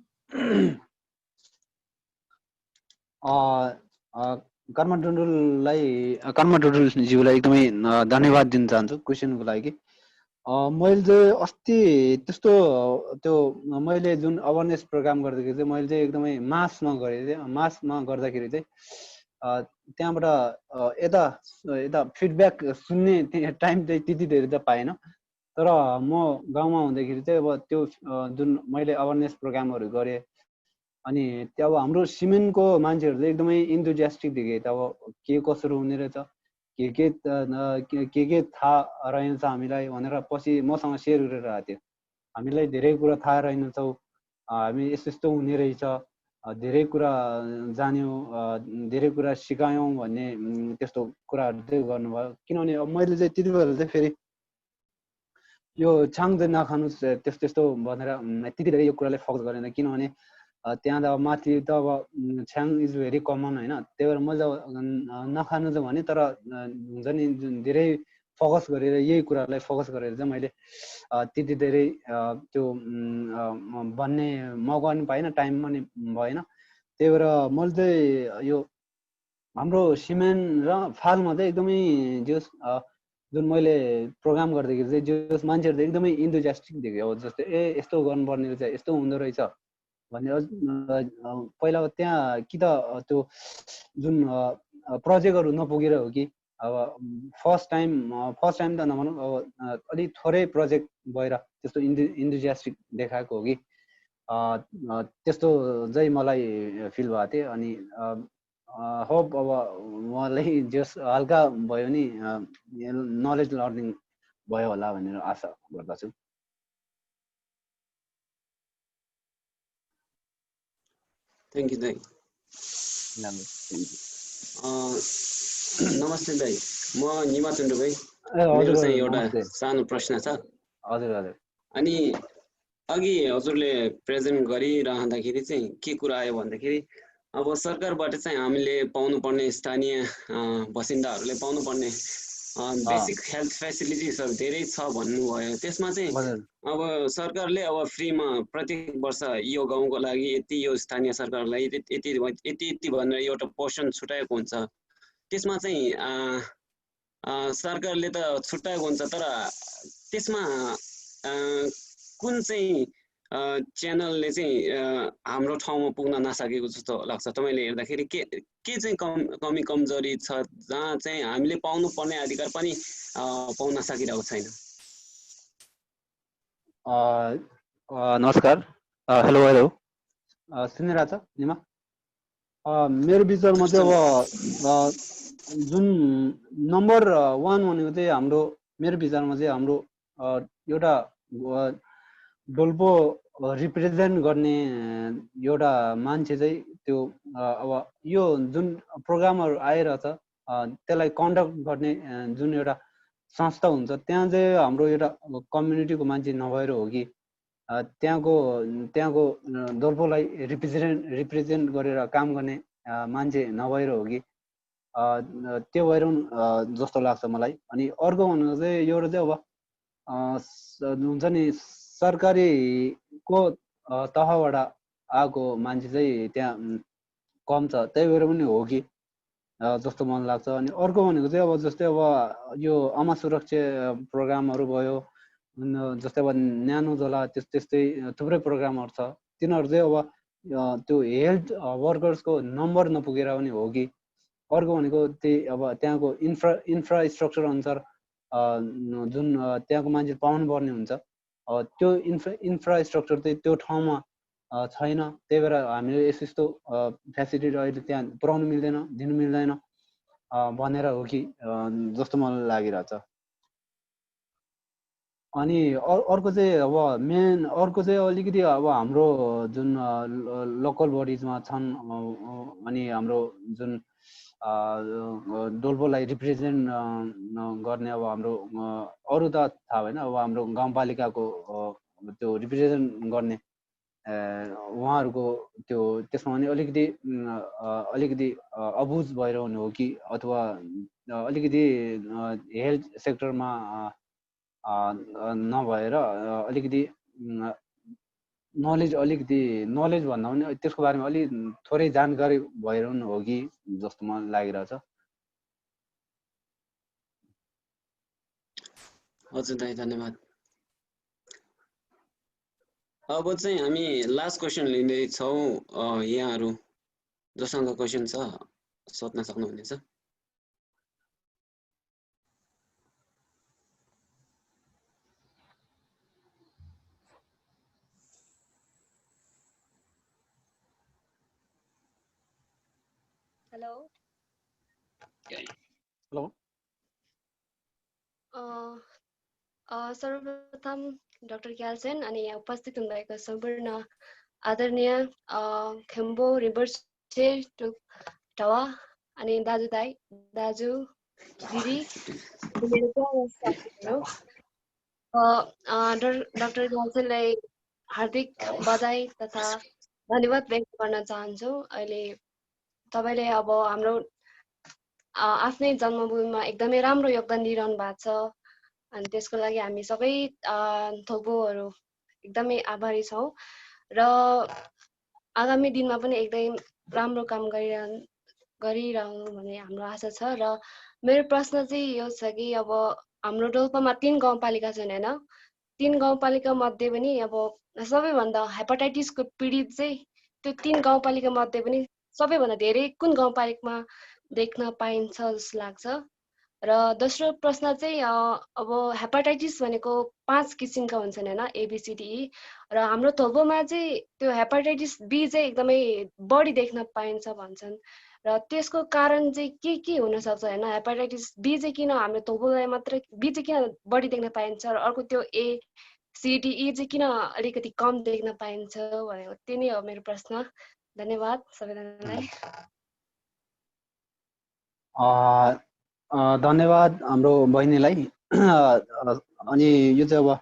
Speaker 2: कर्मडुलज्यूलाई एकदमै धन्यवाद दिन चाहन्छु क्वेसनको लागि मैले चाहिँ अस्ति त्यस्तो त्यो मैले जुन अवेरनेस प्रोग्राम गर्दाखेरि चाहिँ मैले चाहिँ एकदमै मासमा गरेँ थिएँ मासमा गर्दाखेरि चाहिँ त्यहाँबाट यता यता फिडब्याक सुन्ने टाइम चाहिँ त्यति धेरै त पाएन तर म गाउँमा हुँदाखेरि चाहिँ अब त्यो जुन मैले अवेरनेस प्रोग्रामहरू गरेँ अनि त्यो अब हाम्रो सिमेन्टको मान्छेहरू चाहिँ एकदमै इन्थुजियास्टिक देखेँ अब के कसो हुने रहेछ के थाहा रहेछ हामीलाई भनेर पछि मसँग सेयर गरेर आएको थियो हामीलाई धेरै कुरा थाहा रहेनछौँ हामी यस्तो यस्तो हुने रहेछ धेरै कुरा जान्यौँ धेरै कुरा सिकायौँ भन्ने त्यस्तो कुराहरू चाहिँ गर्नुभयो किनभने अब मैले चाहिँ त्यति बेला चाहिँ फेरि यो छाङ चाहिँ नखानु त्यस्तो त्यस्तो भनेर त्यति धेरै यो कुरालाई फोकस गरेन किनभने त्यहाँ त अब माथि त अब छ्याङ इज भेरी कमन होइन त्यही भएर मैले नखानु त भने तर हुन्छ नि धेरै फोकस गरेर यही कुराहरूलाई फोकस गरेर चाहिँ मैले त्यति धेरै त्यो भन्ने मौका पनि पाइनँ टाइम पनि भएन त्यही भएर मैले चाहिँ यो हाम्रो सिमेन्ट र फालमा चाहिँ एकदमै जस जुन मैले प्रोग्राम गर्दाखेरि चाहिँ जस मान्छेहरू चाहिँ एकदमै इन्थुजियास्टिक देख्यो अब जस्तै यस्तो गर्नुपर्ने रहेछ यस्तो हुँदो रहेछ भन्ने पहिला त्यहाँ कि त त्यो जुन प्रोजेक्टहरू नपुगेर हो कि अब फर्स्ट टाइम त नभनौँ अब अलिक थोरै प्रोजेक्ट भएर त्यस्तो इन्थुजियास्टिक देखाएको हो कि त्यस्तो चाहिँ मलाई फिल भएको थियो अनि होप अब मलाई जस हल्का भयो नि नलेज लर्निङ भयो होला भनेर आशा गर्दछु
Speaker 3: थ्याङ्क यू दाइ नमस्ते दाइ म निमा चुन्डु भाइ मेरो चाहिँ एउटा सानो प्रश्न छ
Speaker 2: हजुर हजुर
Speaker 3: अनि अघि हजुरले प्रेजेन्ट गरिरहँदाखेरि चाहिँ के कुरा आयो भन्दाखेरि अब सरकारबाट चाहिँ हामीले पाउनुपर्ने स्थानीय बसिन्दाहरूले पाउनुपर्ने बेसिक हेल्थ फेसिलिटिजहरू धेरै छ भन्नुभयो त्यसमा चाहिँ अब सरकारले अब फ्रीमा प्रत्येक वर्ष यो गाउँको लागि यति यो स्थानीय सरकारलाई यति यति भनेर एउटा पोर्सन छुट्याएको हुन्छ त्यसमा चाहिँ सरकारले त छुट्याएको हुन्छ तर त्यसमा कुन चाहिँ च्यानलले चाहिँ हाम्रो ठाउँमा पुग्न नसकेको जस्तो लाग्छ तपाईँले हेर्दाखेरि के चाहिँ कमी कमजोरी छ जहाँ चाहिँ हामीले पाउनुपर्ने अधिकार पनि पाउन सकिरहेको छैन
Speaker 2: नमस्कार हेलो हेलो सुनिरहेको छ निमा मेरो विचारमा चाहिँ अब जुन नम्बर 1 भनेको चाहिँ हाम्रो मेरो विचारमा चाहिँ हाम्रो एउटा डोल्पो रिप्रेजेन्ट गर्ने एउटा मान्छे चाहिँ त्यो अब यो जुन प्रोग्रामहरू आइरहेछ त्यसलाई कन्डक्ट गर्ने जुन एउटा संस्था हुन्छ त्यहाँ चाहिँ हाम्रो एउटा कम्युनिटीको मान्छे नभएर हो कि त्यहाँको डोल्पोलाई रिप्रेजेन्ट गरेर काम गर्ने मान्छे नभएर हो कि त्यो भएर जस्तो लाग्छ मलाई अनि अर्को भनेको चाहिँ एउटा चाहिँ अब हुन्छ नि सरकारीको तहबाट आएको मान्छे चाहिँ त्यहाँ कम छ त्यही भएर पनि हो कि जस्तो मलाई लाग्छ अनि अर्को भनेको चाहिँ अब जस्तै अब यो आमा सुरक्षा प्रोग्रामहरू भयो जस्तै अब न्यानो झोला त्यस्तै थुप्रै प्रोग्रामहरू छ तिनीहरू चाहिँ अब त्यो हेल्थ वर्कर्सको नम्बर नपुगेर पनि हो कि अर्को भनेको त्यही अब त्यहाँको इन्फ्रास्ट्रक्चर अनुसार जुन त्यहाँको मान्छे पाउनु पर्ने हुन्छ त्यो इन्फ्रास्ट्रक्चर चाहिँ त्यो ठाउँमा छैन त्यही भएर हामीले यस्तो फेसिलिटी अहिले त्यहाँ पुर्याउनु मिल्दैन दिनु मिल्दैन भनेर हो कि जस्तो मलाई लागिरहेछ अनि अर्को चाहिँ अब अर्को चाहिँ अलिकति अब हाम्रो जुन लोकल बडिजमा छन् अनि हाम्रो जुन डोल्पोलाई रिप्रेजेन्ट गर्ने अब हाम्रो अरु त थाहा भएन अब हाम्रो गाउँपालिकाको त्यो रिप्रेजेन्ट गर्ने उहाँहरूको त्यो त्यसमा पनि अलिकति अबुझ भइरहनु हो कि अथवा अलिकति हेल्थ सेक्टरमा नभएर अलिकति नलेज भन्दा पनि त्यसको बारेमा अलि थोरै जानकारी भइरहनु हो कि जस्तो मलाई लागिरहेछ।
Speaker 3: हजुर दाइ धन्यवाद। अब चाहिँ हामी लास्ट क्वेसन लिँदैछौँ। यहाँहरू जोसँग क्वेसन छ सोध्न सक्नुहुनेछ।
Speaker 9: हेलो
Speaker 2: हेलो
Speaker 9: सर्वप्रथम डाक्टर ग्याल्सेन अनि यहाँ उपस्थित हुनुभएको सम्पूर्ण आदरणीय खेम्बो रिभर्से टवा अनि दाजु दिदी डाक्टर ग्याल्सेनलाई हार्दिक बधाई तथा धन्यवाद व्यक्त गर्न चाहन्छु। अहिले तपाईले अब हाम्रो आफ्नै जन्मभूमिमा एकदमै राम्रो योगदान दिइरहनु भएको छ अनि त्यसको लागि हामी सबै थोपोहरू एकदमै आभारी छौँ र आगामी दिनमा पनि एकदमै राम्रो काम गरिरहनु भन्ने हाम्रो आशा छ। र मेरो प्रश्न चाहिँ यो छ कि अब हाम्रो डोल्पामा 3 गाउँपालिका छन् हैन, 3 गाउँपालिका मध्ये पनि अब सबैभन्दा हेपाटाइटिसको पीडित चाहिँ त्यो 3 गाउँपालिका मध्ये पनि सबैभन्दा धेरै कुन गाउँपालिकामा देख्न पाइन्छ जस्तो लाग्छ। र दोस्रो प्रश्न चाहिँ अब हेपाटाइटिस भनेको 5 किसिमका हुन्छन् हैन, ABCDE र हाम्रो थोपोमा चाहिँ त्यो हेपाटाइटिस बी चाहिँ एकदमै बढी देख्न पाइन्छ भन्छन् र त्यसको कारण चाहिँ के हुन सक्छ हैन, हेपाटाइटिस बी चाहिँ किन हाम्रो थोपोलाई मात्र बी चाहिँ किन बढी देख्न पाइन्छ र अर्को त्यो ACDE चाहिँ किन अलिकति कम देख्न पाइन्छ भनेको त्यही नै हो मेरो प्रश्न। धन्यवाद सबैजनालाई।
Speaker 2: धन्यवाद हाम्रो बहिनीलाई। अनि यो चाहिँ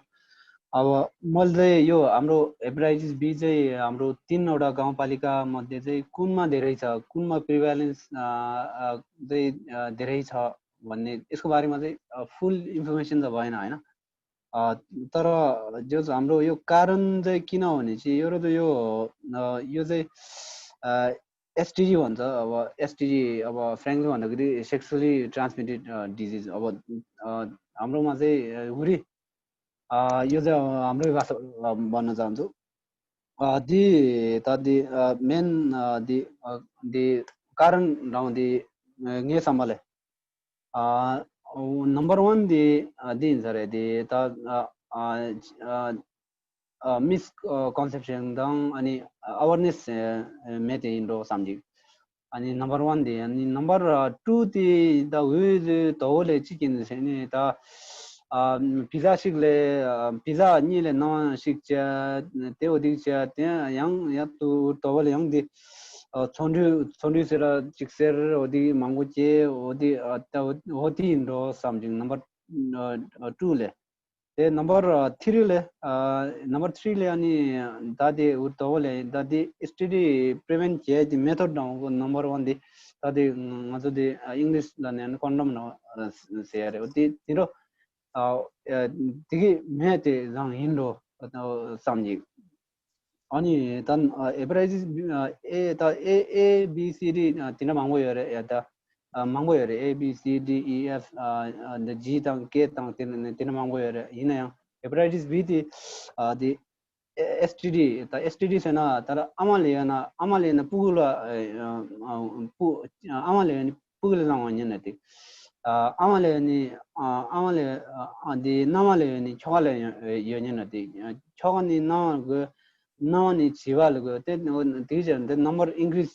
Speaker 2: अब मैले चाहिँ यो हाम्रो हेपाटाइटिस बी चाहिँ हाम्रो 3 वटा गाउँपालिका मध्ये चाहिँ कुनमा धेरै छ, कुनमा प्रिभ्यालेन्स चाहिँ धेरै छ भन्ने यसको बारेमा चाहिँ फुल इन्फर्मेसन त भएन हैन। तर जो हाम्रो यो कारण चाहिँ किन भने चाहिँ यो चाहिँ एसटिजी भन्छ। अब एसटिजी अब फ्रेङ्कली भन्दाखेरि सेक्सुअली ट्रान्समिटेड डिजिज। अब हाम्रोमा चाहिँ हुरी यो चाहिँ हाम्रै भाषा भन्न चाहन्छु। मेन दि कारण राउँदी nghe samale number 1 din sare di ta misconception dang ani awareness mete indo samji ani number 1 di ani number 2 di da wi tole chicken sene ta pizza sikle pizza ni le no sikcha te odi cha te yang ya tu tole yang di chondri sera chikser odi mangoche odi odi indo something number 2 le te number 3 le ani dadi utole dadi STD prevent che the method now number 1 di dadi ngazo di English lan condom no share odi tiro tigi mete jang indo samji अनि तन hepatitis A B C D तीन मांगो यारे या ता मांगो यारे A B C D E F the G तंग K तंग तीन मांगो यारे इन्हें yang हेपाटाइटिस B ती दी STD ता STD से ना तारा अमाले ना पुगुला पुगुला जांगवान्य नती अमाले दी नमाले नि छोले योन्य नती छोगनी ना नौनी छिवालको त्यही नम्बर इन्क्रिज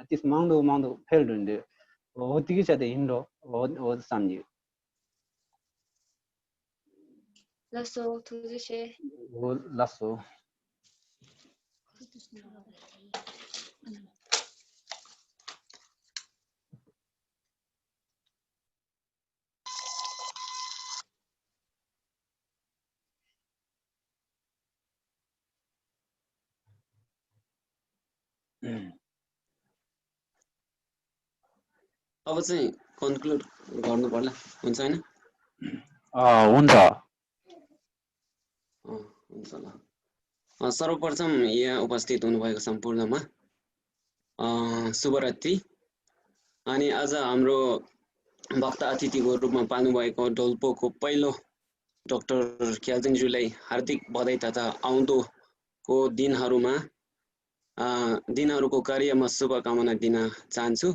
Speaker 2: त्यस माग्दो फेल्ड हुन्थ्यो हो त्यही छ त हिन्डो हो सम्झियो
Speaker 9: लसो तुझे
Speaker 2: हो लसो
Speaker 3: अब चाहिँ कन्क्लुड गर्नु पर्ला हुन्छ हैन
Speaker 2: हुन्छ
Speaker 3: हुन्छ ल सर्वप्रथम यहाँ उपस्थित हुनुभएको सम्पूर्णमा शुभरात्रि अनि आज हाम्रो वक्ता अतिथिको रूपमा पाल्नुभएको डोल्पोको पहिलो डाक्टर ग्याल्जेनज्यूलाई हार्दिक बधाई तथा आउँदोको दिनहरूको कार्यमा शुभकामना दिन चाहन्छु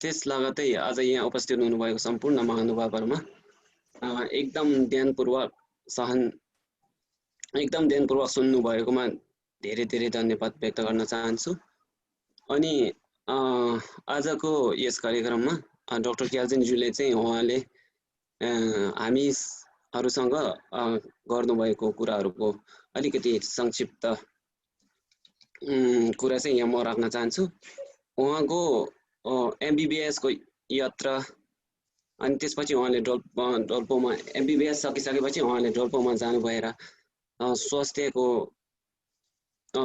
Speaker 3: त्यस लगतै आज यहाँ उपस्थित हुनुभएको सम्पूर्ण महानुभावहरुमा एकदम ध्यानपूर्वक सुन्नु भएकोमा धेरै धेरै धन्यवाद व्यक्त गर्न चाहन्छु अनि आजको यस कार्यक्रममा डाक्टर ग्याल्जेनज्यूले चाहिँ उहाँले हामीहरुसँग गर्नुभएको कुराहरुको अलिकति संक्षिप्त कुरा चाहिँ यहाँ म राख्न चाहन्छु उहाँको एमबीबीएस को यात्रा अनि त्यसपछि उहाँले डोल्पोमा एमबीबीएस सकिसकेपछि उहाँले डोल्पोमा जानु भएर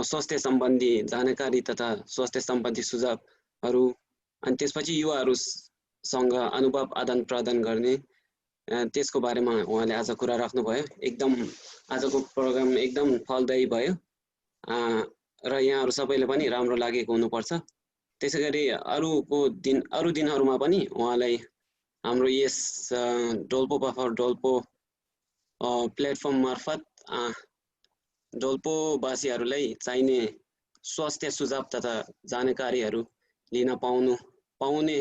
Speaker 3: स्वास्थ्य सम्बन्धी जानकारी तथा स्वास्थ्य सम्बन्धी सुझावहरु अनि त्यसपछि युवाहरुसँग अनुभव आदान प्रदान गर्ने त्यसको बारेमा उहाँले आज कुरा राख्नु भयो एकदम आजको प्रोग्राम एकदम फलदायी भयो र यहाँहरु सबैले पनि राम्रो लागेको हुनुपर्छ त्यसैगरी अरु दिनहरुमा पनि उहाँलाई हाम्रो यस डोल्पो फर डोल्पो प्लेटफर्म मार्फत डोल्पोवासीहरुलाई चाहिने स्वास्थ्य सुझाव तथा जानकारीहरु लिन पाउने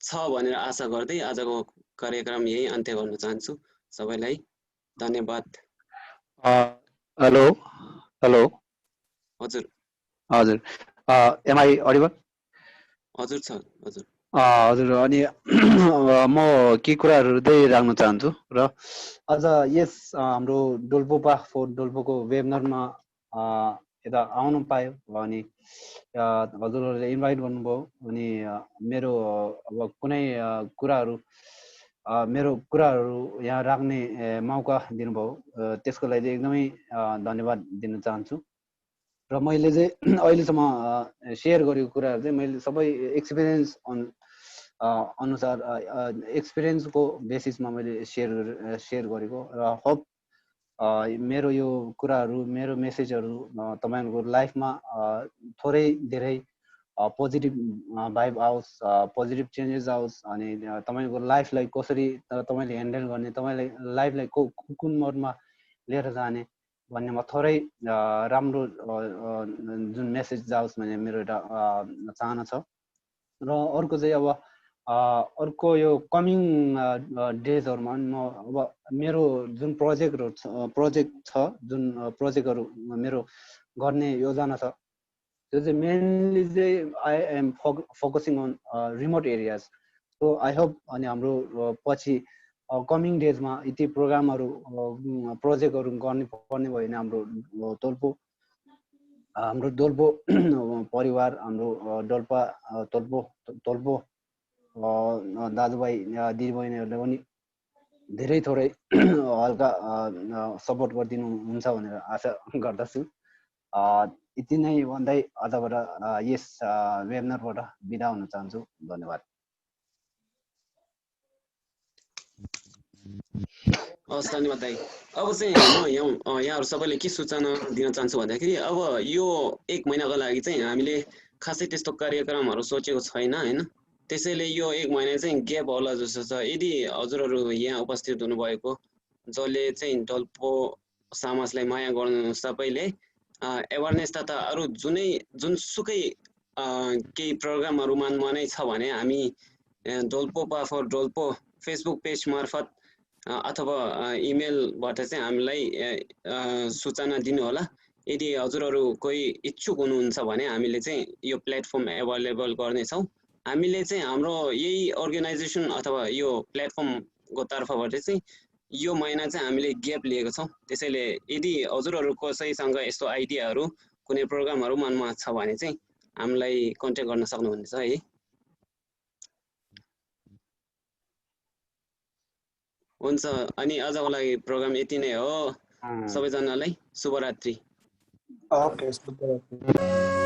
Speaker 3: छ भनेर आशा गर्दै आजको कार्यक्रम यही अन्त्य गर्न चाहन्छु सबैलाई धन्यवाद
Speaker 2: हेलो
Speaker 3: हजुर
Speaker 2: एम आई अडिबल
Speaker 3: हजुर छ हजुर
Speaker 2: हजुर अनि म के कुराहरु चाहिँ राख्न चाहन्छु र आज यस हाम्रो डोल्पोपा फोर डोल्पोको वेबिनारमा यता आउनु पायो अनि हजुरहरुले इन्भाइट गर्नुभयो अनि मेरो अब कुनै कुराहरु यहाँ राख्ने मौका दिनुभयो त्यसको लागि एकदमै धन्यवाद दिन चाहन्छु र मैले चाहिँ अहिलेसम्म शेयर गरेको कुराहरु चाहिँ मैले सबै एक्सपिरियन्स अनुसार एक्सपिरियन्सको बेसिसमा मैले शेयर गरेको र होप मेरो यो कुराहरु मेरो मेसेजहरु तपाईहरुको लाइफमा थोरै धेरै पोजिटिभ भाइब आओस् पोजिटिभ चेन्जेस आओस् अनि तपाईको लाइफलाई कसरी तपाईले ह्यान्डल गर्ने तपाईलाई लाइफलाई कुन मोडमा लिएर जाने भन्नेमा थोरै राम्रो जुन मेसेज जाओस् भन्ने मेरो एउटा चाहना छ र अर्को चाहिँ अब अर्को यो कमिङ डेजहरुमा म अब मेरो जुन प्रोजेक्ट छ जुन प्रोजेक्टहरु मेरो गर्ने योजना छ त्यो चाहिँ मेनली चाहिँ I am focusing on remote areas so I hope अनि हाम्रो पछि कमिङ डेजमा यति प्रोग्रामहरु प्रोजेक्टहरु गर्ने पर्ने भयो भने हाम्रो डोल्पो परिवार हाम्रो डोल्पो दाजुभाइ दिदीबहिनीहरुले पनि धेरै थोरै हल्का सपोर्ट गरिदिनु हुन्छ भनेर आशा गर्दछु यति नै भन्दै आजबाट यस वेबिनारबाट बिदा हुन चाहन्छु धन्यवाद
Speaker 3: धन्यवाद दाइ अब चाहिँ म यहाँहरु सबैले के सूचना दिन चाहन्छु भन्दाखेरि अब यो 1 महिनाको लागि चाहिँ हामीले खासै त्यस्तो कार्यक्रमहरु सोचेको छैन हैन त्यसैले यो 1 महिना चाहिँ ग्याप होला जस्तो छ यदि हजुरहरु यहाँ उपस्थित हुनु भएको जसले चाहिँ डोल्पो समाजलाई माया गर्नु सबैले अवेयरनेस तथा अरु जुनसुकै केही प्रोग्रामहरुमा मनै छ भने हामी Dolpo for Dolpo Facebook page मार्फत अथवा इमेलबाट चाहिँ हामीलाई सूचना दिनु होला यदि हजुरहरु कोही इच्छुक हुनुहुन्छ भने हामीले चाहिँ यो प्लेटफर्म अवेलेबल गर्ने छौं हामीले चाहिँ हाम्रो यही अर्गनाइजेसन अथवा यो प्लेटफर्मको तर्फबाट चाहिँ यो महिना चाहिँ हामीले ग्याप लिएको छौं त्यसैले यदि हजुरहरु कसैसँग यस्तो आइडियाहरु कुनै प्रोग्रामहरु मनमा छ भने चाहिँ हामीलाई कन्ट्याक्ट गर्न सक्नुहुन्छ है हुन्छ अनि आजको लागि प्रोग्राम यति नै हो सबैजनालाई शुभरात्रि
Speaker 10: ओके